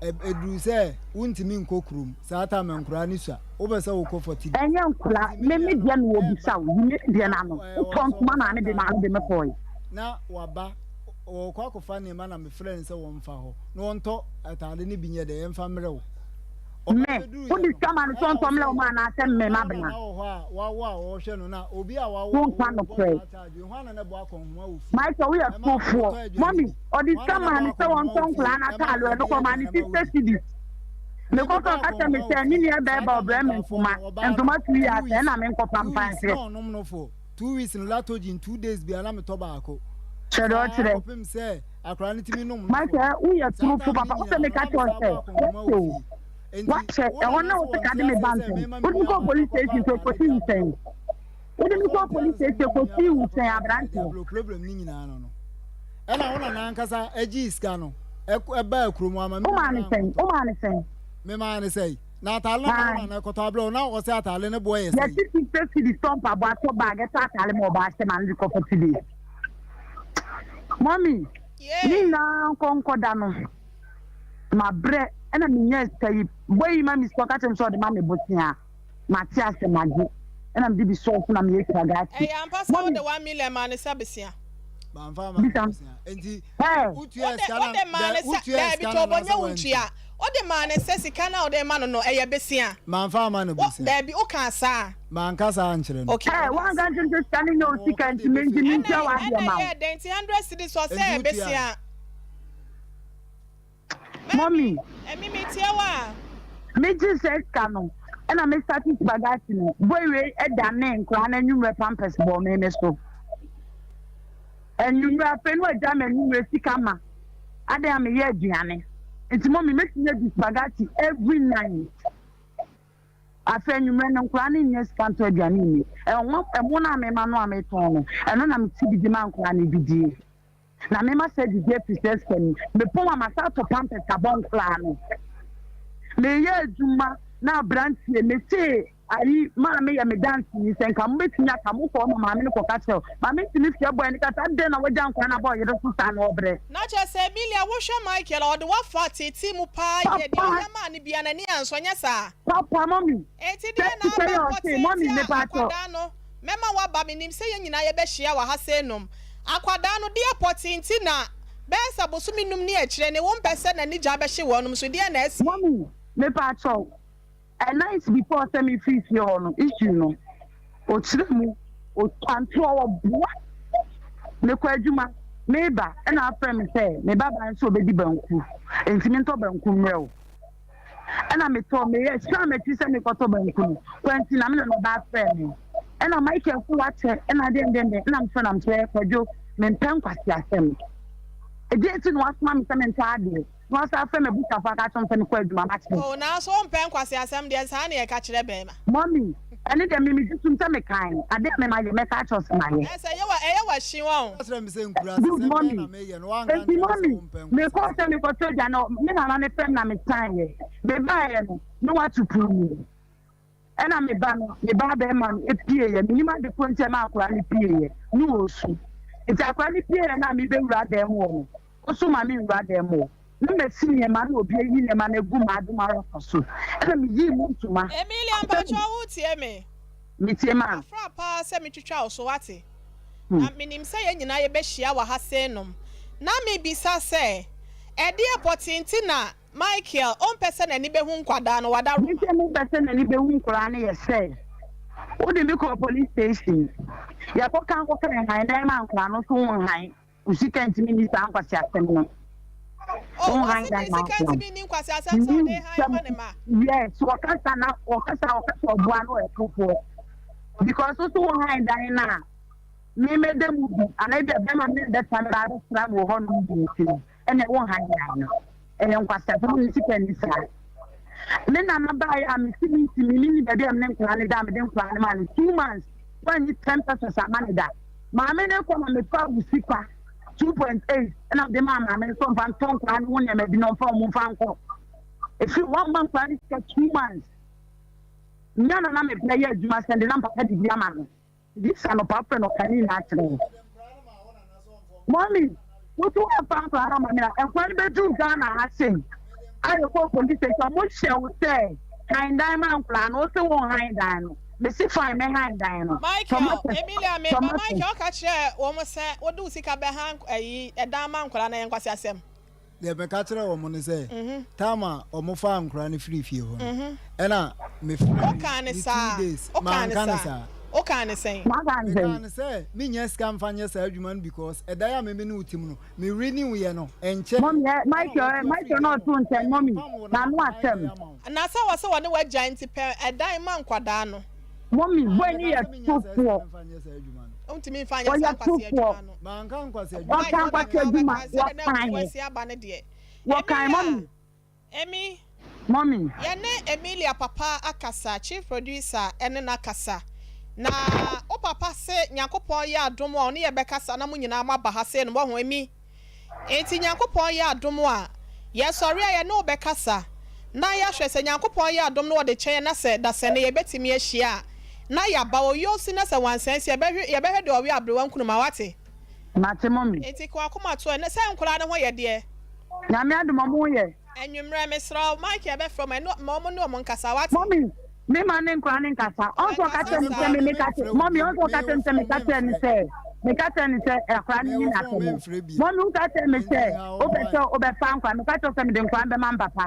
ɛduru sɛ wontumi nkɔ kurom saa time nkoraa no sua wopɛ sɛ wokɔ 40 days. Ɛnyɛ nkora me me deɛ na wɔbisa wo yi me deɛ no ano wotɔ ntoma na ame de ma ame de me kɔe. Na waba ɔrekɔ akɔfa nneɛma na mefrɛ no sɛ wɔmfa hɔ na wɔntɔ ataade no bi nyɛ dɛ yɛmfa mmerɛ wo. Me wode sika ma no sɛ ɔntɔ mmerɛ wo ma anaasɛ me mabena. Wonka nokorɛ. Michael woyɛ torofoɔ. Mummy ɔde sika maa no sɛ wɔntɔ nkoraa no ataade ɛno kɔ ɔmaa no 50 cedis. Mekɔ sɛ ɔka kyerɛ me sɛ ne nua bɛɛba ɔbrɛ me ntoma ntoma 2 years ɛna me nkɔ pampa nkyerɛ. 2 weeks no latogen 2 days bia na metɔ baako. Kyerɛ deɛ ɔkyerɛ. Michael woyɛ torofo papa wosɛ meka kyerɛ wo sɛ wote o wakyɛ ɛhɔ na wo sɛ ka de me ba ntɛm wode me kɔɔ police station sɛ kɔsi wo sɛn wode me kɔɔ police station kɔsi wo sɛn aberanteɛ. Problem ne nyinaa no no ɛna wo nana ankasa agyee sika no ɛbaa kurom ama me. Womaa ne sɛn womaa ne sɛn. Memaa ne sɛn na ataale no na wo nana ɛkɔtɔ abrɛ wo na ɔsɛ ataale no boɔ yɛ sɛn. Yɛsi 50 cedis tɔ mpaboa tɔ bag ɛtɔ ataale ma ɔbaa hyɛ ma no de kɔ 40 days. Mummy ne nyinaa nkɔ nkɔda no mabrɛ ɛna menya sika yi boy yi ma me sika ɔka kyerɛ me sɛ ɔde ma me bosea mate ase magye. Ɛna mede bi sɔɔ so na meyɛ spaghetti. Ɛyɛ ampa sɛ wode 1 million maa no sɛ besia? Mamfa ama no besia. Enti wotua sika na wode maa no sɛ daabi tɔ bɔ nyɛ wo ntua. Wode maa no sɛ sika no a wode ma no no ɛyɛ besia? Mamfa ama no besia. Daabi wokaa saa? Manka saa ankyerɛ no. Okay. Ɛɛ wanka nkyerɛ no sɛ sika no nyɛ wo sika nti mentumi ntua w'adeɛ ma wo. Ɛna ɛyɛɛ dɛn nti 100 cedis ɔsɛ ɛyɛ besia? Mummy. Ɛmi mi tie wo a. Me gye sɛ sika no ɛna me start spaghetti no boy wei ɛdanee nkwadaa no anwummerɛ pampers bɔɔ me me so anwummerɛ afei no agya me anwummerɛ sika ma adan a meyɛ aduane nti mummy mɛtumi adi spaghetti every night afei anwummerɛ no nkwadaa no nnya sika ntɔ aduane nni ɛho ɛmo no a mema no a metɔn no ɛno na mete bi de ma nkwadaa no didie. Na me masa adidi afiri saa sika no mu. Mepɔn a masa atɔ pampers abɔ nkoraa no. Meyɛ adwuma na abranteɛ mese ayi maame yɛ me danseni sɛ nka mobɛtumi aka mokɔ hɔ ma maame no kɔka kyerɛ wo. Maame tumi frɛ bɔɛ no ka sɛ adɛn na wagya nkoraa no abɔ ɔyere so saa na ɔbrɛ. Na kyerɛ sɛ Emilia wohwɛ Michael a ɔde wo afa teetee mu paa yie deɛ Papa. ɔyɛ maa no biaa n'ani ansɔ nyɛ saa? Papa mummy Enti sɛ deɛn na sɛ yɛ abɛ ɔse mummy pɔtee tia mepakyɛw. akwadaa no Mɛma woaba, menim sɛ yɛn nyinaa yɛbɛhyia wɔ ha sei nom. Akwadaa no, deɛ pɔtee nti na bɛyɛ sɛ bosome num ne akyire ne wompɛ sɛ n'ani gya bɛhye wɔnom so, deɛn na asi? Mummy, mepaakyɛw, a night before sɛ me firi fie hɔ no, issue no, ɔkyerɛ mu, ɔtwa ntorɔ, ɔboa. Mekɔ adwuma, meba, ɛna afrɛ me sɛ me babaa nso ɔbɛdi banku, nti mentɔ banku mmerɛ wo. Ɛna metɔɔ meyɛ san m'akyi sɛ mekɔtɔ banku no kwanti na me nana baa frɛ me ɛna Michael so wakyɛ ɛna deɛ deɛ deɛ ɛna mefrɛ na mesɛ Kwadwo mempɛ nkwasi asɛm ɛdeɛ nti na wasoma me sɛ mentɔ adeɛ na wasa afrɛ me abusuafo aka akyerɛ me sɛ mekɔ adwuma makyɛ. Oh nanso wompɛ nkwasi asɛm deɛ saa na yɛka kyerɛ bɛɛma. Mummy ɛne deɛ me megye tom sɛ mekan adeɛ a me mayɛ mɛka akyerɛ wo sɛ mayɛ. Ɛsɛ ɛyɛ wa ɛyɛ wa hyi wɔn. Good mummy enti mummy mekɔɔ sɛ mekɔtɔ aduane no me nana no frɛ me na mesan yɛ mebaeɛ no na watu pono mu ɛna me ba no me ba bɛrima no epie yɛ menim ade ko nti ɛma akwadaa no pie yɛ ne ɔsu nti akwadaa no pie yɛ na mebɛwura dan mu hɔ no ɔso ma me nwura dan mu hɔ na masi nneɛma na obi ayi nneɛma no agu m'adom ara so ɛna meyii mu ntoma. Emilia mpakyɛw wo tie me. Metie ma. Afra paa sɛ metwitwa wo so wate. Na menim sɛ yɛn nyinaa yɛbɛhyia wɔ ha sei nom. Na mebisa sɛ, ɛdeɛ pɔtee nti na Michael ɔmpɛ sɛ n'ani bɛhu nkwadaa no? Wada Deɛ Roma. nti a mempɛ sɛ n'ani bɛhu nkwadaa no yɛ sɛ, wode me kɔɔ police station, yɛkɔka kɔka hann dan ma nkwadaa no nso wonhan. Wo sika ntumi nni saa nkwaseasɛm no. Oh, Wo han wɔse dan ne ma sika nkoa. ntumi nni nkwaseasɛm sɛ ɔde han ma ne ma. Yes, wɔkasa na wɔkasa wɔkasa ɔboa no ɔyɛ tofoɔ. Because wo so wo han dan no a, me mɛda mu bi anaa ebi a bɛrima me bɛsa me ba abɛsra me wɔ hɔ nom bi nti no, ɛnna wo han dan no. Ɛyɛ nkwaseasɛm ne sika nni saa. Me nana baeɛ a mesi me ntumi menni baabi a me ne nkwadaa no da a mede nkwadaa no maa no 2 months wanyi 10 pesewas ama ne da. Maame no kɔ na mefa wo sika 2.8 ɛna mede maa maame no sɛ ɔmfa ntɔ nkwadaa no ho nneɛma bi na ɔmfa wɔn mfa nkɔ. Ɛfiri wamma nkwadaa no sika 2 months. Nya na na mebrɛ yɛ adwuma sɛ de na mpapa de bi ama no. This anɔpa frɛ no ɔka ne nyinaa kyerɛ wo. Mummy, wotu amfa nkwadaa no ama me a, nkwadaa no bɛduru Ghana ha sei. A yɛkɔɔ police station, ɔmo hyɛ wo sɛ han dan ma nkwadaa no, wo se wo han dan no. Mesi fine mɛ han dan no. Michael, Tomatoes, Emilia meba, tomatoes. Michael ɔka kyerɛɛ wɔn sɛ wode wo sika bɛhan ayi ɛdan ma nkwadaa no ɛyɛ nkwaseasɛm. Deɛ meka kyerɛɛ wɔn ne sɛ, time a wɔfaa nkwadaa no firii fie hɔ no, ɛna mefrɛɛ Wokaa no no ne saa? 2 days, Wokaa no manka no saa? saa. Wokaa no sɛn? Waka no Mekaa sɛn? no sɛ mennya sika mfa nyɛ saa adwuma no because ɛdan a me me ne wo te mu no, me renew yɛ no, ɛnkyɛɛ. Mummy, eh, Ɛna Michael, eh, wɔtua Michael firii na dan ɔto no, nkyɛn, mummy, ɛmpam wo na n'ano mahan asɛm. dan ama wo. Na sɛ wɔse wɔne wo agyae nti pɛ ɛdan ma nkwadaa no. Mummy, boy Mekaa no yɛ sɛ mennya saa sika tofoɔ. no mfa nyɛ saa adwuma no. Wontumi mfa nyɛ Ɔyɛ saa nkwasi tofoɔ. adwuma no. Manka nkwasi adwuma. Ɔka nkwasi adwuma, wɔkan wɔkan. Wɔkan, mummy. Emi. Mummy. Yɛne Emilia papa akasa, chief producer ne no akasa. Na wo papa se Nyankopɔn yɛ adom a ɔne yɛ bɛkasa na mo nyinaa moaba ha sei no, wahu, Emi. Enti Nyankopɔn yɛ adom a, yɛsɔre a yɛne wo bɛkasa na yɛahwɛ sɛ Nyankopɔn yɛ adom na ɔde kyɛ yɛn na sɛ dasani yɛbɛtumi ahyia a, na yɛaba. Oyosi na sɛ wansan si a, yɛbɛhwɛ yɛbɛhwɛ deɛ ɔwe aberewa nkunuma, wate? Mate mummy. Enti ka w'akoma to ɛ, sɛ nkwadaa no ho yɛ deɛ. Nyame adom ɔmo ho yɛ. Anwummerɛ, mesrɛ wo, Michael bɛfrɛ mo, ɛno, ma ɔmo ne ɔmo nkasa, wate? Mummy. Me ma ne nkora ne nkasa. Ɔnso ɔka kyerɛ me sɛ me meka kyerɛ mɔmi ɔnso ɔka kyerɛ me sɛ meka kyerɛ ne sɛ meka kyerɛ ne sɛ akora ne ni n'asɛm. Mɔmi woka kyerɛ me sɛ wopɛ sɛ wobɛfa nkora meka kyerɛ sɛ mede nkora bɛma mpapa.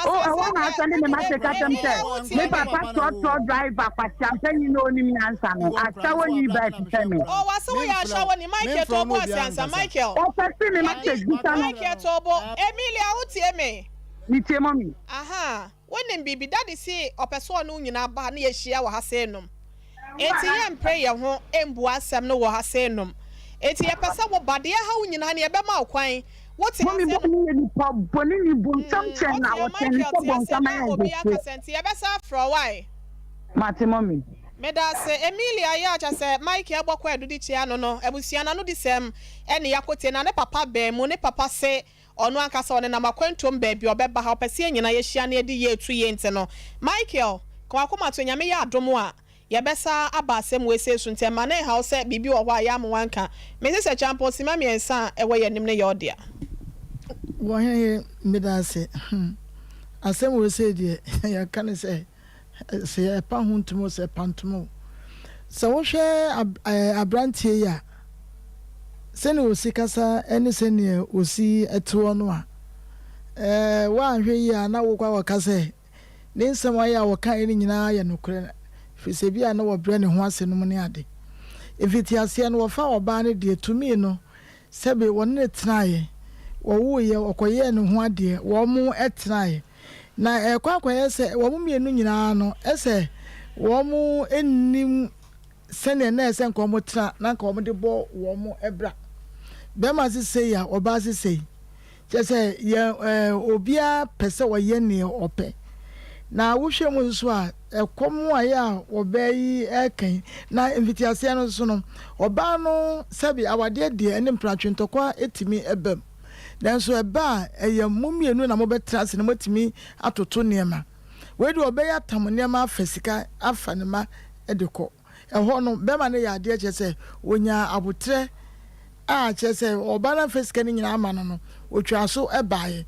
O ɛhɔ na asɛm de me ma se ka kyerɛ me sɛ me papa trɔtrɔ driver kwasiampanyin na onim nyansa no asawo ni ba ɛte sɛ me. Oh wase woyɛ asawo ni Michael to bo ase ansa Michael. Ɔpɛ se me ma se bisa no. Michael to bo Emilia wotie me. Metie mɔmi. Ahaa. Wonim biribi, Daddy se ɔpɛ sɛ ɔne wo nyinaa ba na yɛhyia wɔ ha sei nom. Enti yɛmpere yɛn ho mmu asɛm no wɔ ha sei nom. Enti yɛpɛ sɛ woba, deɛ ɛha wo nyinaa no yɛbɛma wo kwan. Wote Mummy aseɛ? bɔ ne yɛ nipa bɔne ni bonsam kyɛn na Woteɛ, ɔkyɛn ne Michael sɛ te aseɛ bonsam na ayɛ obi nhwɛsoɔ. akasa nti yɛbɛsan afrɛ wo ae. Mate mummy. Medase Emilia yɛ a kyɛ sɛ Michael bɔ kwaadu de kyia no no abusua no anodisɛm ne yɛakɔtie na ne papa bɛn mu ne papa se Ɔno ankasa ɔnenam akwantuom baabi a ɔbɛba ha, ɔpɛ sɛ yɛn nyinaa yɛhyia na yɛde yie to yie nti no, Michael, ka w'akoma to, Nyame yɛ adom a, yɛbɛsa aba asɛm wei sei so nti ɛmma no nhaw sɛ biribi wɔ hɔ a yɛamma woanka. Mese sɛ Kyampɔn simma mmiɛnsa a ɛwɔ yɛn anim no yɛ wo dea. Wɔhene meda ase hmm asɛm wei sei deɛ yɛka no sɛ Sɛ yɛpa ho ntoma o, sɛ yɛpa ntoma o. Sɛ wohwɛ aberanteɛ yi a, sɛnea ɔsi kasa ne sɛnea ɔsi te hɔ no a, woanhwɛ yie a na wokɔ akɔka sɛ ne nsɛm ayɛ a ɔkaeɛ no nyinaa yɛ nokorɛ, ɛfiri sɛ bi a na wɔbrɛ ne ho ase nom ne ade. Mfitiaseɛ no wɔfaa ɔbaa no deɛ tumi no sɛbe wɔne no tenaeɛ, wɔwoeɛ, wɔkɔyɛɛ ne ho adeɛ, wɔn tenaeɛ. Na ɛrekɔ akɔyɛ sɛ wɔn mmienu nyinaa no, ɛsɛ wɔn nnim sɛdeɛ na ɛsɛ nka wɔn tena na nka wɔn de bɔ wɔn bra. Bɛrima se sei a, ɔbaa se sei. Kyerɛ sɛ yɛ ɛɛ obiara pɛ sɛ ɔyɛ neɛ ɔpɛ. Na wohwɛ mu nso a, ɛkɔm a yɛ a ɔbaa yi ɛreka yi, na mfitiaseɛ no nso no, ɔbaa no sɛbe awadeɛ deɛ ɛne mpratwe ntɔkwa tumi ba mu. Nanso ɛba a, ɛyɛ mo mmienu na mobɛtena ase na moatumi atoto nneɛma. Wei deɛ ɔbɛyɛ atam nneɛma afa sika afa ne mma de kɔ. Ɛhɔ no, bɛrima no yɛ adeɛ kyerɛ sɛ ɔnyaa aboterɛ a kyerɛ sɛ ɔbaa no amfa sika no nyinaa amma no no, ɔtwaa so baeɛ.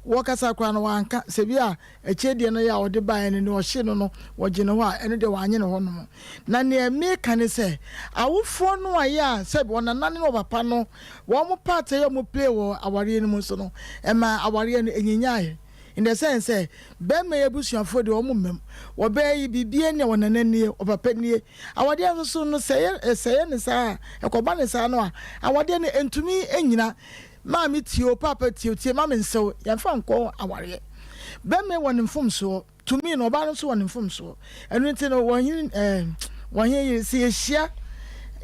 Wɔkasa koraa no, wanka. Sɛ bi a Akyire deɛ no yɛ a ɔde baeɛ no, deɛ ɔhyee no no, wɔgye ne hɔ a, ɛno deɛ wannye ne hɔ nom. Na deɛ meka ne sɛ, awofoɔ no a yɛ a sɛbi ɔnana ne ɔpapa no, wɔn part a ɛyɛ wɔn play wɔ awareɛ no mu nso no, ɛmaa awareɛ no ɛnyinyaeɛ. In the sense sɛ, barima yi abusuafoɔ deɛ wɔn mma mu, wɔbaa yi biribiara nni a ɔnana nie, ɔpapa nie. Awadeɛ nso so no, sɛ ɛyɛ sɛ ɛyɛ ne saa a, ɛkɔba ne saa no a, awadeɛ no ɛntumi nnyina. Maame tie o, paapa tie o, tie ma me nsew, yɛmfa nkɔ awareɛ. Bɛmma yi wɔ ne mfomsoɔ, to me no, ɔbaa no nso wɔ ne mfomsoɔ. Ɛno nti no, wɔn eh, wɔn yere, sɛ yɛhyia,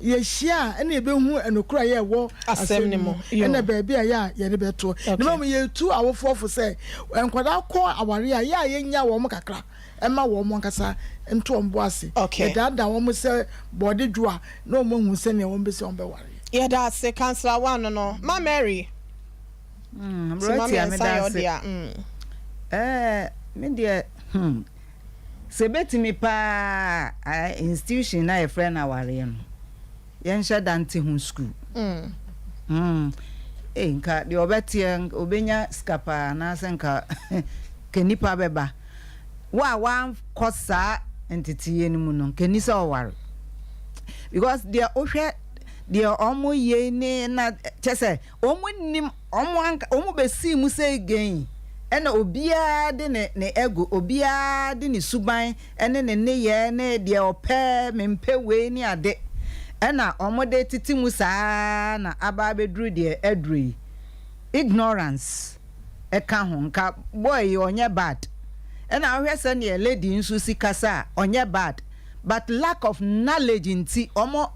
yɛhyia a, ɛna yɛbɛhu ɛnokorɛ a yɛwɔ asɛm no mu, ɛna baabi a yɛ a yɛde bɛtoɔ. Na mmom yɛtu awofoɔ fo sɛ, nkwadaa kɔ awareɛ a, yɛ a yɛnya wɔn kakra. Ɛma wɔn ankasa nto wɔn bo ase. Yɛdaadaa wɔn sɛ bɔɔde dwo a, na wɔn ahu sɛnea wɔn bɛsi wɔn bɛware. Yɛda ase Councillor One no no. Ma Mary. Sima mmiɛnsa yɛ ɔdea. Mm. Ɛɛ me deɛ hmm sɛ ebetumi paa a institution na yɛfrɛ no awareɛ no. Yɛnhyɛ da nte ho sukuu. Mm. Ei, nka deɛ ɔbɛteɛ, nka ɔbɛnya sika paa, anaasɛ nka nka nnipa bɛba. Wo a woankɔ saa nteteeɛ no mu no, nka ɛnni sɛ ɔware. Because deɛ wohwɛ deɛ wɔyɛ yi ne na kyɛ sɛ Wɔn nnim, wɔn anka, wɔn bɛsii mu sɛ gɛn, ɛna obiara de ne ne ego, obiara de ne suban ne ne nneyɛɛ ne deɛ ɔpɛ, mempɛ wei ne ade, ɛna wɔn de tete mu saa ara na aba abɛduru deɛ aduru yi. Ignorance ɛka ho, nka boy yi ɔnyɛ bad, ɛna wohwɛ sɛdeɛ lady nso si kasa a, ɔnyɛ bad, but lack of knowledge nti wɔn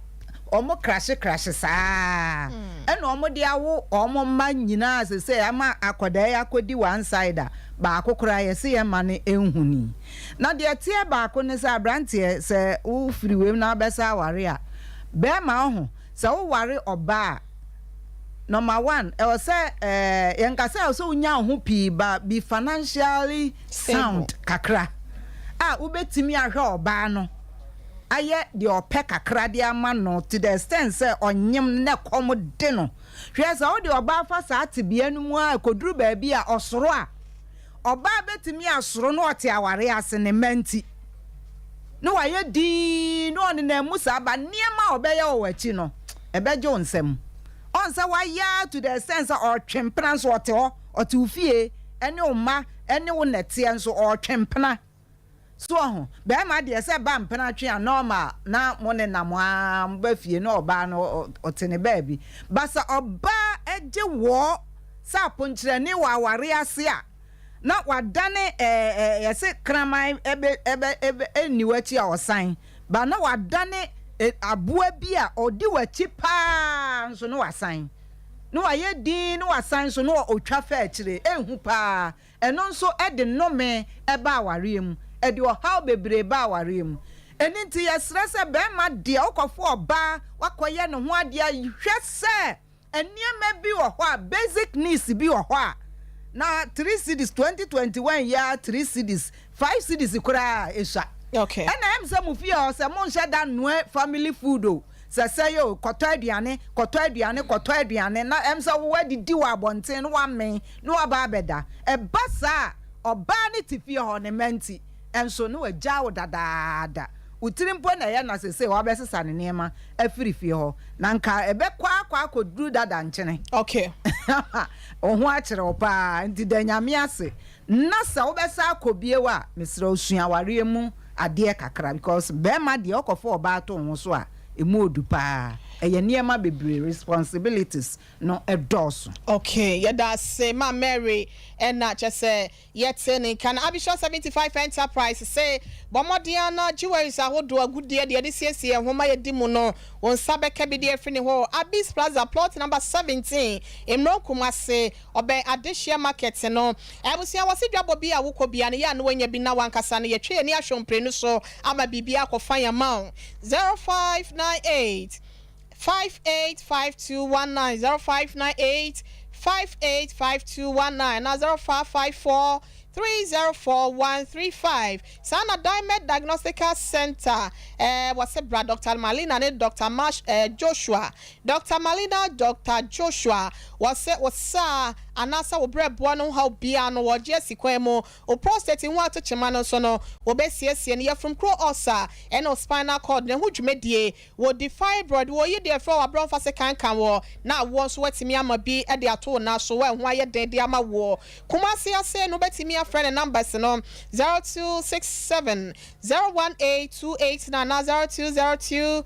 wɔn krahye krahye saa ɛna wɔn de awo wɔn mma nyinaa sesei ama akwadaa yi akɔdi one side a baako koraa yɛse yɛn mma no nhuni na deɛ ɛteɛ baako ne sɛ abranteɛ sɛ wo firi wei mu na wobɛsa aware a bɛɛma ɔho sɛ wo ware ɔbaa a number one ɛwɔ sɛ ɛɛ yɛn kasa ɛwɔ sɛ wonya wo ho pii ba be financially sound kakra a wobɛtumi ahwɛ ɔbaa no ayɛ deɛ ɔpɛ kakra de ama no to the extent sɛ ɔnyem no na ɛkɔm de no. Hwɛ, sɛ wode ɔbaa fa saa tebea no mu ara ɛkɔduru baabi a ɔsoro a, ɔbaa bɛtumi asoro na ɔte awareɛ ase ne mma nti. Na wayɛ dinn na ɔnenam mu saa but nneɛma a ɔbɛyɛ wɔ w'akyi no, ɛbɛgye wo nsam. Ɔn sɛ wayɛ ara to the extent sɛ ɔretwe mpena nso ɔte hɔ, ɔte wo fie ɛne wo mma ɛne wo nɛteɛ nso ɔretwe mpena. So wahu? Barima deɛ sɛ ba mpena twe a normal na mo nenam ara mo ba fie na ɔbaa no ɔte ne baabi. But sɛ ɔbaa gye wɔɔ sɛ aponkyerɛni wɔ awareɛ ase a, na wadane ɛɛ ɛɛ yɛse kraman ɛbɛ ɛbɛ ɛbɛ ɛnni w'akyi a ɔsan ba na wadane aboa bi a ɔdi w'akyi paa nso na wasan na wayɛ din na wasan nso na ɔtwa fa akyire ɛnhu paa ɛno nso ɛde nnome ɛba awareɛ mu ɛde ɔhaw bebree ba awareɛ mu ɛno nti yɛsrɛ sɛ bɛrima deɛ wokɔfo ɔbaa wakɔyɛ ne ho adeɛ hwɛ sɛ Nneɛma bi wɔ hɔ a basic needs bi wɔ hɔ a na three cedis 2021 yi ara three cedis five cedis koraa esua. Okay. Ɛna ɛm sɛ mo fie hɔ sɛ mo nhyɛ da nnoa family food o sɛ sɛe o kɔtɔ aduane kɔtɔ aduane kɔtɔ aduane na ɛm sɛ wo adidi wɔ abɔnten na wamee na waba abɛda. Ɛba saa a ɔbaa no te fie hɔ ne mma nti nso na wagyaa wo dadaada. Wo tiri mpo na ɛyɛ na seesei wabɛsesa ne nneɛma afiri fie hɔ. Na nka ɛbɛkɔ akɔ akɔduru dada nkyene. Okay. Wo ho akyere wo paa, nti da Nyame ase. Na sɛ wobɛsan akɔ bio a, mesrɛ wo sua awareɛ mu adeɛ kakra because barima deɛ wokɔfa ɔbaa to wo ho so a, ɛmu ɔdu paa. Ɛyɛ nneɛma bebree, responsibilities no dɔɔso. Okay, yɛda ase ma Mary ɛna kyɛ sɛ Yɛte ne nka no. Abishaw 75 Enterprise se, Bɔ mmɔden ara na jewelries ahodoɔ, agudeɛ, deɛ yɛde siesie yɛn ho ma yɛdi mu no, wo nsa bɛka bi de afiri ne hɔ. Abis Plaza, Plot Number 17, Mmron Kumasi, ɔbɛn Adehyeɛ Market no. Abusua, wɔse dwabɔ bi a wokɔ biara no, yɛ a na woanya bi na w'ankasa no, yɛtwe yɛn ani ahwɛ wo mprenu so ama biribiara akɔ fine ama wo. 0598 585219 0598 585219 anaa 0554 304135. Saa na Dimed Diagnostical Center eh, wɔse bra Dr. Malina ne Dr. Mash, eh, Joshua. Dr. Malina, Dr. Joshua, wɔse wo saa anaasɛ wo berɛboɔ no ho haw biara no wɔgye asi kwan mu. Wo prostate ho atokyema no nso no wɔbɛsiesie no. Yafunu kuro ulcer ɛne wo spinal cord no ɛho dwumadie Wɔdi fibroid, wɔyi deɛ ɛfrɛ wo aborɔmfa sekan ka woɔ, na awoɔ nso woatumi ama bi de ato wo nan so, wo a ɛho ayɛ den de ama woɔ. Kumasi ase no wobɛtumi afrɛ ne numbers no 0267 018 289 anaa 0202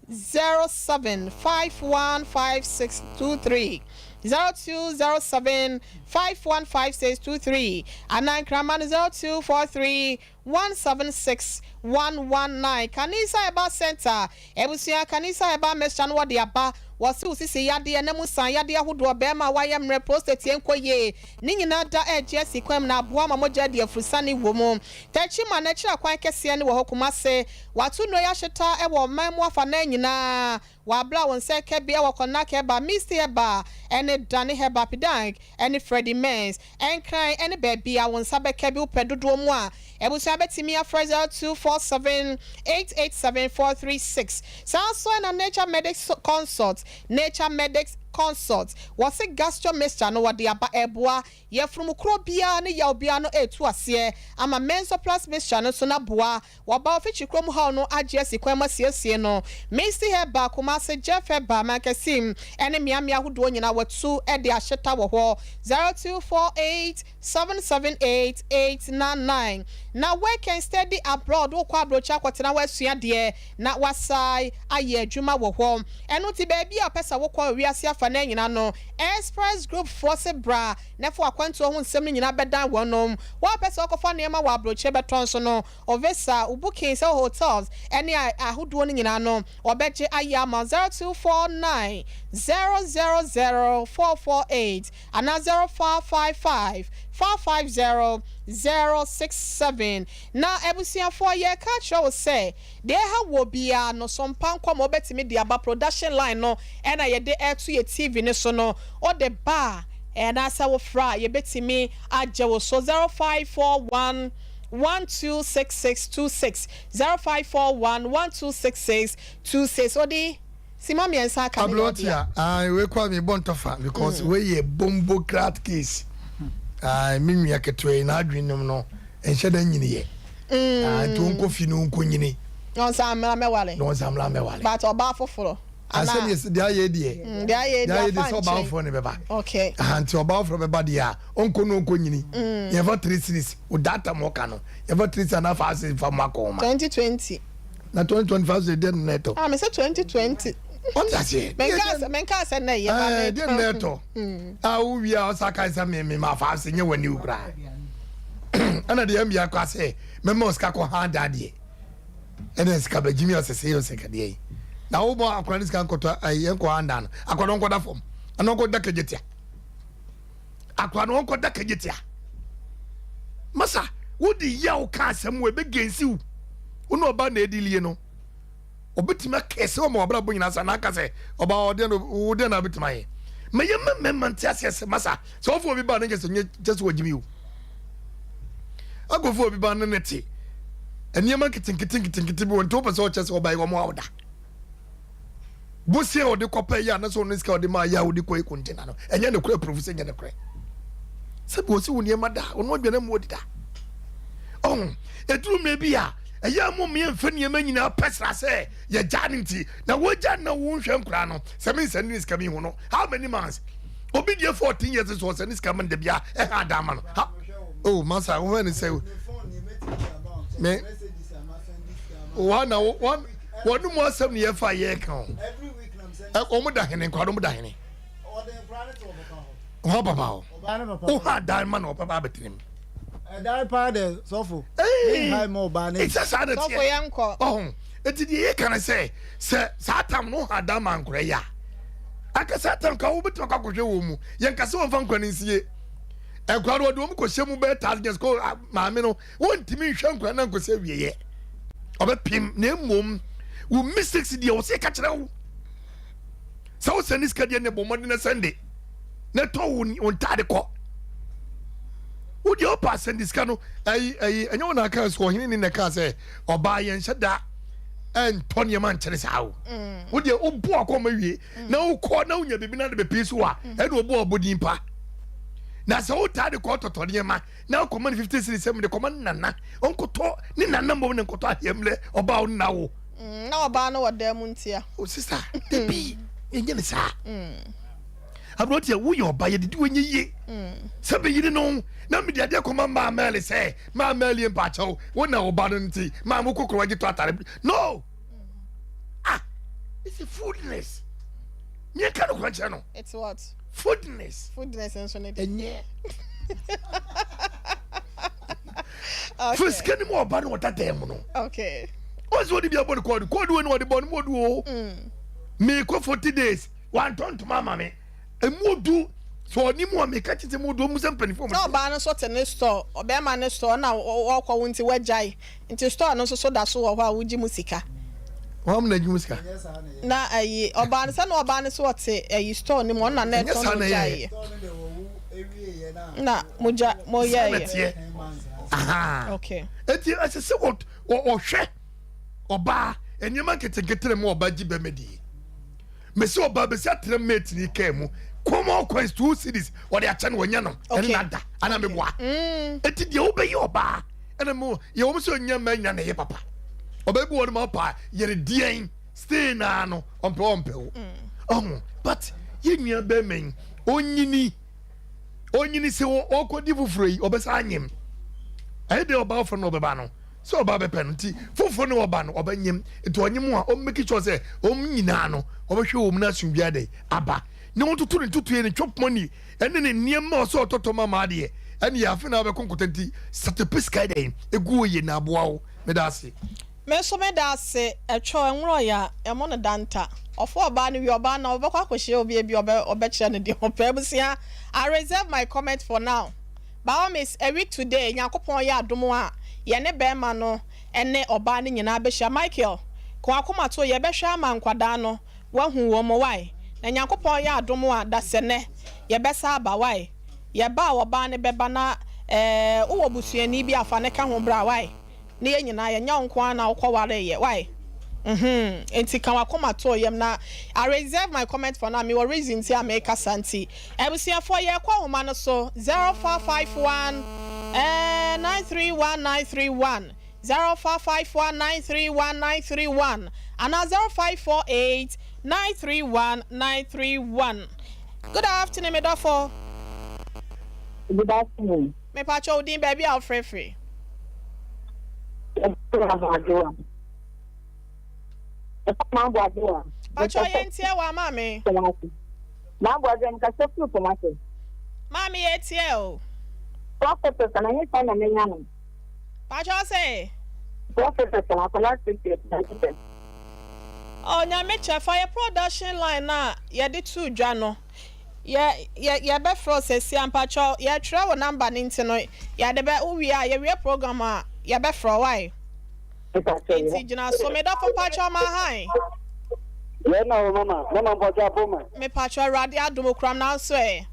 0207 515623 0207 515623 anaa Nkrama no 0243 176119 Kanisa Herbal Centre, Abusua Kanisa Herbal Mixture no wɔde aba, wɔse wo sisi yadeɛ, na mu san yadeɛ ahodoɔ, bɛɛma a wayɛ mmerɛ, prostate ɛnkɔ yie, ne nyinaa da ɛregye asi kwan mu na aboa ma mogya adi afurusane wɔ mu. Techiman akyiri akwan kɛseɛ no wɔ hɔ, Kumase, wɔato nnuro yi ahyeta wɔ ɔman mu afanan nyinaa, wɔabla wo nsa ɛka bi wɔ Konak Herbal, Misty Herbal, ɛne Dane Herbal, Pidang, ɛne Freddie Mens. Nkran ne baabi a wo nsa bɛka bi wopɛ dodoɔ mu a, abusua bɛtumi afrɛ 0247 887 436. Saa nso na Nature Medics Consult, Nature Medics Consult, wɔse gastro mixture no wɔde aba ɛreboa yafunu kuro biara ne yaw biara no ɛretu aseɛ ama Menzoplus mixture no nso no aboa Wɔba ofikyi kurom haw no agye asi kwan mu asiesie no. Misty Herbal, Kumasi, Jeff Herbal, Mankasim, ne mmeammea ahodoɔ nyinaa wɔatu de ahyeta wɔ hɔ. 0248 778 899 Na work and study abroad, wokɔ abrokyi akɔtena hɔ asua adeɛ na woasae ayɛ adwuma wɔ hɔ. Ɛno nti baabi a wopɛ sɛ wokɔ wɔ wiase afanaa nyinaa no, Express Group foɔ se bra na fa w'akwantuo ho nsɛm no nyinaa bɛdan wɔnom. Wo a wopɛ sɛ wokɔfa nneɛma wɔ abrokyi bɛtɔ nso no, Ovesa, wo bookings wɔ hotels ne ahodoɔ no nyinaa no wɔbɛgye ayɛ ama wo 0249 000 448 anaa 0555 550 067. Na abusuafoɔ yɛreka akyerɛ wo sɛ deɛ ɛha woɔ biara no so mpa nkɔmmɔ wobɛtumi de aba production line no na yɛde reto yɛ TV no so no wode ba a anaasɛ wofrɛ a yɛbɛtumi agye wo so 0541 126626 0541 1266 26 Odi sima mmiɛnsa aka ne yɛ ɔdea. Aberanteɛ ae wei koraa mebɔ ntɔfa because wei yɛ bombo crat case ae me nua ketewa yi n'adwene nom no nhyɛ da nyiniiɛ. Ah, nti ɔnkɔ fi no ɔnkɔ nyini. Na ɔnsan mmra mɛware. Na ɔnsan mmra mɛware. But ɔbaa foforɔ. Anaa. Asɛ deɛ ayɛ deɛ. Mm, deɛ ayɛ deɛ afa nkyɛn. Sɛ ɔbaa foforɔ ne bɛba. Okay. Aha, nti ɔbaa foforɔ bɛba deɛ a, ɔnkɔ no ɔnkɔ nyini. Mm. Yɛmfa 3 series, o data mu ɔka no. Yɛmfa 3 series anaa 5 series fa mu akɔ ɔma. 2020. Na 2025 sɛ deɛ na ɛtɔ. Ah, me sɛ 2020. Ɔte aseɛ. Menka sɛ na ɛyɛ ba me. Deɛ na ɛtɔ. A wo wie a ɔsa ka sɛ me me ma fa ase nyɛ w'ani koraa. Ɛna deɛ mbia kɔ asɛ mɛma osika kɔ ha da deɛ. Ɛna sika bɛgye mi ɔsɛ sɛ ɔsɛ kadeɛ yi. Na wo bɔ akora ne sika nkɔtɔ ayi nkɔ ha da no. Akora no nkɔda fam. Ɛna ɔnkɔda kagye tia. Akora no ɔnkɔda kagye tia. Masa wode yaw ka asɛm wɔ ebe gensi wo. Wo ne ɔba na edi lie no. Ɔbɛtumi akɛse wɔ ma wabrabɔ nyinaa sa na aka sɛ ɔba ɔdeɛ no wo deɛ na wobɛtumi ayɛ. Ma yɛ ma mmarima nte aseɛ sɛ masa sɛ ɔfo obi ba no nkyɛ sɛ nyɛ kyɛ sɛ wɔgyimi o. Akɔfo obi ba no ne te nneɛma nketenkete nketenkete bi wɔ nti wopɛ sɛ ɔkyɛ sɛ ɔba yi wɔn awoda. Bosia a ɔde kɔpɛ yɛ anasɛ ɔno sika ɔde maa yɛ a ɔde kɔ ekontena no ɛnyɛ ne korɛ proof sɛ nyɛ ne korɛ. Sɛbi ɔsi wo nneɛma da ɔno adwane mu ɔdi da. Ɔho ɛduru mmerɛ bi a ɛyɛ a mo mmea mfa nneɛma nyinaa pɛsra sɛ yɛgyaa no nti na wogya na wo nhwɛ nkoraa no sɛ me nsɛnde ne sika mi hu no how many months obi deɛ 14 years so ɔsɛ ne sika ma no da bia ɛha adan ma no ha oh masa wo hwɛ ne sɛ me wa na wa wɔn mu asɛm ne yɛfa yɛ ka o wɔn da hene nkwa wɔn da hene wɔn papa o wo ha adan ma na ɔpapa abɛtena mu Ɛdan paa dɛ sɔfo. Ee. Nhae ma ɔbaa ne. Ɛsɛ saa na teɛ. Sɔfo yɛn kɔ. Ɔho. Eti deɛ yɛ ka ne sɛ sɛ saa tam no ha dan ma nkora yi a. Anka saa tam ka wo bɛtumi akɔ akɔhwɛ wɔn mu. Yɛn ka sɛ wɔn fa nkora no nsie. Nkora no wɔde wɔn kɔhyɛ mu bɛyɛ thousand years kɔ maame no wɔntumi nhwɛ nkora no ankɔsi awieɛ. Ɔbɛpem na mmom wo mistakes deɛ wɔsɛ ka kyerɛ wo. Sɛ wo sɛ ne sika deɛ ne bɔ mmɔden na sɛnde. Na tɔ wo ntaade kɔ. Wo deɛ ɔpa asɛnde sika no ɛyi ɛyi ɛnyɛ wɔn na aka sɛ ɔhene ne na ɛka sɛ ɔbaa yɛn hyɛ da ɛntɔ nneɛma nkyɛn saa o. Mm. Wo deɛ wobu akɔ ma wie mm. na wokɔ na wonya biribi na de bɛpie so a mm. ɛna ɔbu ɔbɔ pa. Na sɛ wotaa de kɔ tɔtɔ nneɛma na wokɔma no 50 cedis sɛ mede kɔma ne nana ɔnkɔtɔ ne nana mmom ne nkɔtɔ ahemmerɛ ɔbaa wo nna wo. Na ɔbaa no wɔ dan mu ntia. O sista, dabi yɛnyɛ ne saa. Aberanteɛ woyɛ ɔba yɛdidi wɔ nyɛ yie sɛ meyere no na mede adeɛ kɔma maa Mɛli sɛ maa Mɛli mpakyɛw wo na ɔba no nti maa mo kokoro agye tɔ atare no ah it's a foodness meɛka no kora nkyerɛ no it's what foodness foodness nso ne de ɛnyɛ firi sika no mu ɔba no ɔda dan mu no okay ɔsɛ wɔde bi abɔ no kɔɔdu kɔɔdu wɔ ne wɔde bɔ no mu ɔdu o meekɔ 40 days Wantɔ ntoma ama me. Emu odu. Sɛ ɔne mu a meka kyerɛ sɛ mu odu ɔmu sɛ mpanimfoɔ Na ɔbaa no nso te ne store, ɔbarima no store na ɔkɔ wo nti wagyae. Nti store no nso so da so wɔ hɔ a wogye mu sika. Wɔn na gye mu sika. Na ayi ɔbaa no sɛ na ɔbaa no so ɔte ayi store no mu ɔno na na ɛtɔn na ogyaeɛ. Na mo gya mo yɛɛyɛ. Okay. Eti ɛsɛ sɛ ɔhwɛ ɔbaa nneɛma nketenkete na mu ɔbaa gye bɛmɛ die. Mesi ɔbaa besi atena mate ni kaa mu common coins two cities ɔde akyɛ no wɔnyɛ no ɛne nada ana meboa mm. eti deɛ wobɛyɛ ɔbaa ɛna mo yɛ wɔn sɛ ɔnya mma nya na ɛyɛ papa ɔbaa bi wɔ no ma ɔpa yɛrɛ deɛn stay naa no ɔmpɛ ɔmpɛ wo mm. ɔho but yɛ nua bɛrima yi onyini onyini sɛ ɔkɔdi foforɔ yi ɔbɛsa anyem ɛyɛ deɛ ɔbaa foforɔ na ɔbɛba no sɛ ɔba bɛpɛ no nti foforɔ ne ɔba no ɔbɛnyem nti ɔnyem a ɔmmɛki sure sɛ wɔn nyinaa no ɔbɛhwɛ wɔn no asomdwoeɛ adɛn aba na wɔtoto ne ntotoeɛ ne chop money ɛne ne nneɛma ɔsɛ ɔtɔtɔ ma maa deɛ ɛne yɛ afe na wabɛkɔ nkota nti satope sika dɛn ɛgu wɔ yie na aboa wo meda ase. Me nso meda ase ɛtwɔ ɛnworɔ ya ɛmo no danta ɔfo ɔbaa no wie ɔbaa no ɔbɛkɔ akɔhyia obi ebi ɔbɛ ɔbɛkyerɛ no deɛ ɔpɛ abusua I reserve my comment for now. By all means, a week today, Nyankopɔn yɛ adom a, yɛne bɛɛma no ne ɔbaa no nyinaa bɛhyia. Michael, ka w'akoma to, yɛbɛhwɛ ama nkwadaa no, woahu wɔn, wai? Na Nyankopɔn yɛ adom a, dasɛnɛ, yɛbɛsa aba, wai? Yɛba a, ɔbaa no bɛba na, eh, wowɔ busuani bi a, fa no ka ho bra, wai? Ne yɛn nyinaa, yɛnyɛ wo nko ara na wokɔ wareeɛ, wai? Mm-hmm, enti ka w'akoma to yam na I reserve my comment for now, mewɔ reason nti a merekasa nti. Abusuafoɔ yɛrekɔ ahoma no so, 0551 eh, 931931. 0551 931 931 anaa 0548 931 931. Good afternoon me dɔfo. Good afternoon. Mepakyɛ wo din baabi a wofrɛfiri. Pakyɛ yɛn tie wa maame. Maame mekasa firi Kumasi. Maame yɛ tie o. Prophetess na nye fa na menya no. Pakyɛ ɔsɛ. Prophetess na akɔla sisi ɛsɛ. Oh nyame kyɛ fa yɛ production line na yɛde to dwa no. Yɛ yɛ yɛbɛfrɛ wo sɛsia mpakyɛw yɛtwerɛ wo number no nti no yɛde bɛ wo wie a yɛwie program a yɛbɛfrɛ wo wai nti gyina so me dɔfo mpakyɛw ma han. Yɛn na wo mama mama mpakyɛw apo ma. Mepakyɛw awurade adom okuram nanso ɛ.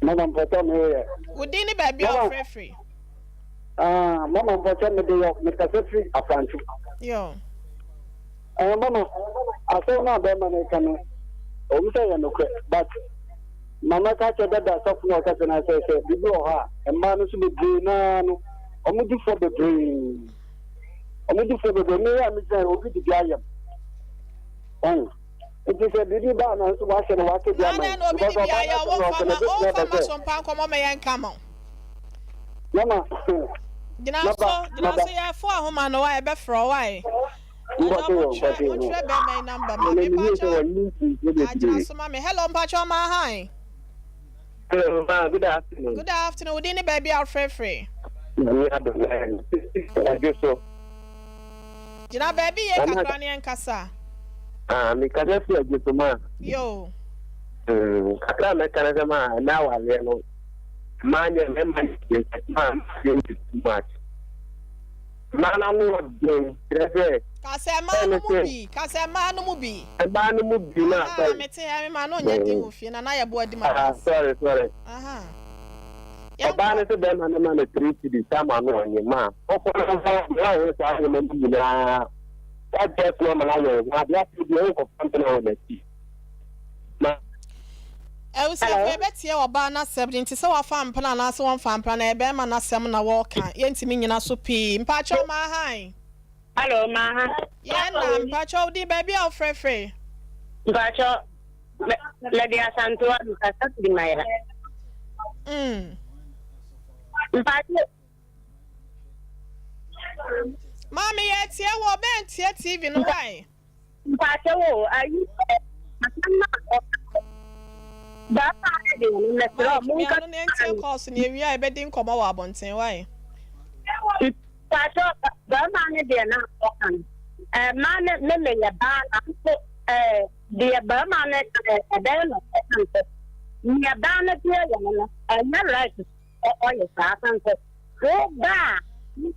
Mama mpakyɛw me yɛ. Wo din ne baabi a wofrɛ firi. Ah mama mpakyɛw me de yɔ me kasa firi afranto. Yo. Eh mama, asɛm no a bɛrima no reka no, ɛwom sɛ ɛyɛ nokorɛ, but ma mɛka akyerɛ dada sɔfo no a ɔka kyerɛ no sɛ sɛ biribi wɔ hɔ a, mmaa no nso bebree no ara no, wɔn di fɔ bebree. Wɔn di fɔ bebree. Me a megyina yi, obi de bi ayɛ m. Ɔn. Nti sɛ biribi ba a na nso wahyɛ no waka bi ama yi. Na obi de bi ayɛ wo mfa ma ɔmfa ma so mpa nkɔmmɔ ma yɛnka ma wo. Mama. Gyina so, gyina so yɛfo ahoma no wa yɛbɛfrɛ wo wae. Ɛna montwerɛ montwerɛ bɛrima yi number ma me mpakyɛw agyina so ma me hello mpakyɛw ma hi. Hello ma good afternoon. Good afternoon wo din ne baabi a wofrɛfrɛ. Nyame adom ɛdwo so. Gyina baabi yie kakra ne ɛnkasa. Ah mekasa fi adwo so ma. Yo. Kakra a mɛka ne sɛ ma ɛnɛ awareɛ no mmaa nyɛ mmarima nyɛ mmaa nyɛ too much. Mmaa no ano ɔden kyerɛ sɛ. Ka sɛ mmaa no mu bi. Ka sɛ mmaa no mu bi. Mmaa no mu bi na sorry. Aha mete ha me ma no nyɛ den wɔ fie na na yɛ bo adi ma. Ah sorry sorry. Aha. Ɔbaa no sɛ bɛrima no ma no three cedis ama no ɔnye ma ɔkɔ no hɔ na ɔyɛ saa nneɛma no nyinaa wagye ato ama no ayɛ wo ho adeɛ afei deɛ wonkɔfa mpena wɔ n'akyi. Ma. Abusuafo yɛbɛteɛ ɔbaa no asɛm nti sɛ wafa mpena anaasɛ wɔmfa mpena no ɛyɛ bɛrima no asɛm na wɔreka yɛntumi nyina so pii mpakyɛw maahan. Hello maahan. Yɛn na mpakyɛw wo din baabi a wofrɛfrɛ. Mpakyɛw mɛde Asantewa mekasa firi Mayera. Mm. Mpakyɛw. Maame yɛtie wɔ bɛn tie TV no wae. Mpakyɛw o, ayi sɛ asɛm no a ɔka no, barima no deɛ no, mesrɛ wo, Mike, monka mia no na yɛntie calls no, yɛwie a yɛbɛdi nkɔmmɔ wɔ abɔnten, why? Mpakyɛw, barima no deɛ no a ɔka no, ɛma ne me meyɛ baa nanso ɛɛ deɛ barima no ka no ɛbɛyɛ no ɛsan sɛ nea baa no deɛ yɛ no no ɛnyɛ right sɛ ɔyɛ saa san sɛ wo baa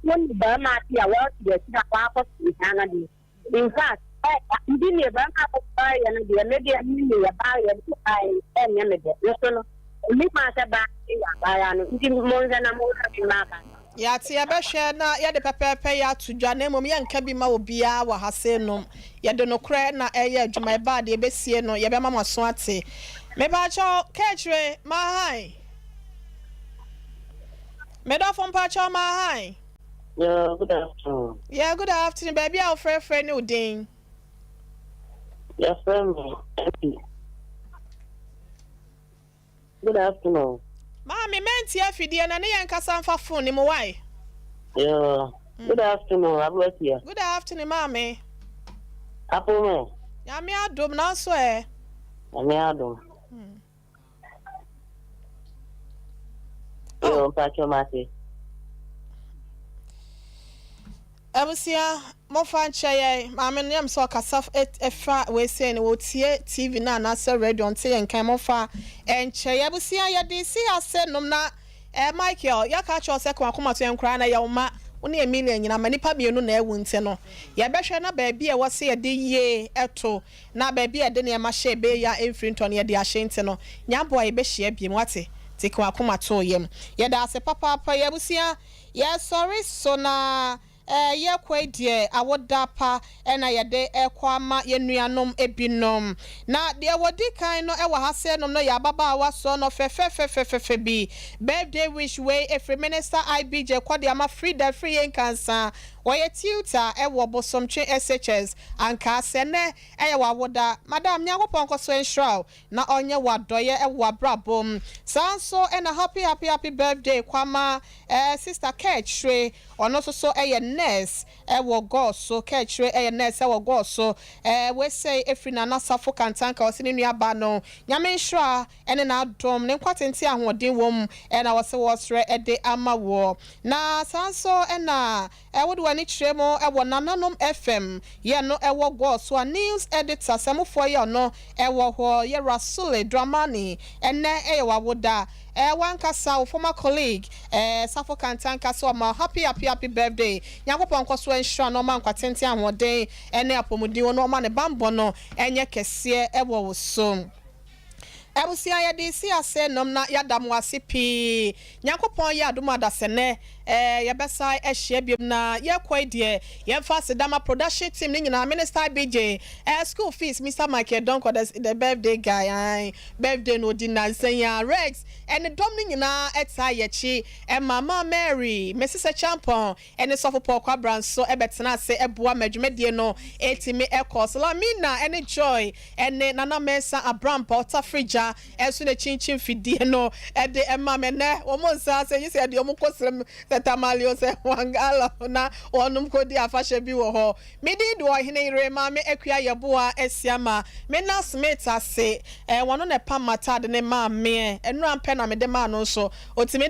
wo ne barima ate a wɔte akyiri a wɔakɔ so no deɛ In fact, ɛ ndi neɛ bɛrima a ɔyɛ no deɛ me deɛ me meyɛ baa yɛ me baa yi ɛnyɛ me dɛ nso no ɛni kwan sɛ baa yɛ abaayewa no nti monhwɛ na monka bi mma abaayewa. Yɛate, yɛbɛhwɛ na yɛde pɛpɛɛpɛ yɛ ato dwa, na mmom yɛnka bi mma obiara wɔ ha sei nom. Yɛde nokorɛ na ɛreyɛ adwuma, ɛba a deɛ ɛbɛsie no yɛbɛma mo aso ate. Mepaakyɛw, Kaakyire, Mahan. Me dɔfo mpaakyɛw, Mahan. Yeah, good afternoon. Yeah, good afternoon. Baabi a wofrɛfrɛ ne wo din? Yɛfrɛ me Abby. Good afternoon. Maame, mɛntie afidie na ne yɛn kasa mfa phone ne mu wae. Yeah. Good afternoon, Abuatia. Good afternoon, maame. Apome. Nyame adom nanso ɛ. Nyame adom. Oh. Yo, mpacho mate. Abusua, momfa nkyɛ yɛn. Maame no yam sɛ ɔkasa ɛfa wei sei no, wɔtie TV no anaasɛ radio nte yɛn nkan, momfa nkyɛ yɛn. Abusua, yɛde si ase nom na eh, Michael, yɛaka akyerɛ wo sɛ ka w'akoma to yɛn koraa na yɛ wo mma, wo ne Emilia nyina ma nnipa mmienu na awu nti no, yɛbɛhwɛ na baabi a ɛwɔ sɛ yɛde yie to Na baabi a yɛde nneɛma hyɛɛ bee a ɛmfiri ntɔ no yɛde ahyɛ nti no, nya boa yɛbɛhyia biom, woate? Nti ka w'akoma to wo yam. Yɛda ase papaapa. Yɛn abusua, yɛsɔre so na. Yɛkɔ yi deɛ awoda pa na yɛde rekɔ ama yɛn nuanom binom. Na deɛ wɔdi kan no wɔ ha sei nom no yɛ ababaawa soɔnɔ fɛfɛfɛfɛfɛ bi. Birthday wish wei ɛfiri Minister IBJ kɔ de ama Frida Afriyie Nkansah. Ɔyɛ tutor wɔ Bosomtwe SHS. Anka sɛ nnɛ ɛyɛ w'awoda. Madam, Nyankopɔn nkɔ so nhyira wo na ɔnyɛ wo adɔeɛ wɔ w'abrabɔ mu. Saa nso na happy happy happy birthday kɔ ama Sister Kɛkyire. Ɔno nso so yɛ nurse wɔ Gɔɔ so. Kɛkyire yɛ nurse wɔ Gɔɔ so. Wei sei ɛfiri Nana Safo Kantanka, ɔse ne nua baa no Nyame nhyira ne n'adom, ne nkwa tenten a ahoɔden wɔ mu na ɔse wɔresrɛ de ama woɔ. Na saa nso na wode w'ani kyerɛ mu wɔ Nananom FM yɛ no wɔ Gɔɔ so a news editor Sɛmofoɔ yɛ ɔno wɔ hɔ yɛ Rasule Dramani ɛnnɛ yɛ w'awoda. Eh wankasa wo former colleague eh Safo Kantanka sɛ ɔma wo happy happy happy birthday Nyankopɔn nkɔso nhyira no ɔma nkwa tenten ahoɔden ne apɔmuden wɔ no ɔma ne banbɔ no nyɛ kɛseɛ wɔ wo so Abusua yɛde resi ase nom na yɛada mo ase pii Nyankopɔn yɛ adom a dasɛnɛ eh yɛbɛsan ahyia biom na yɛkɔ yi deɛ yɛmfa aseda ma production team no nyinaa Minister IBJ eh school fees Mister Michael Donkor the the birthday guy ae birthday no ɔdi nnansa yi ara Rex ɛne dɔm no nyinaa taa yɛkyi ɛma Maa Mary Mrs Acheampong ɛne Sɔfo Paul Kwabra nso bɛtena ase boa ma dwumadie no tumi kɔ so Lamina ɛne Joy ɛne Nana Mensah Abrampah Ɔtafrigya nso na ɛkyinkyim fidie no de ma me ɛnnɛ wɔn nsa ase gye sɛ yɛde wɔn kɔ serem sɛ Tamale o sɛ Wangala o na wɔnom kɔdi afahyɛ bi wɔ hɔ. Me din de Ɔhene Yere Maame Akua Yeboah Asiamah. Me na Smith ase. Ɛɛ wɔno na ɛpam m'ataade no maa meɛ. Nnora mpɛ na mede maa no nso. Ɔtumi.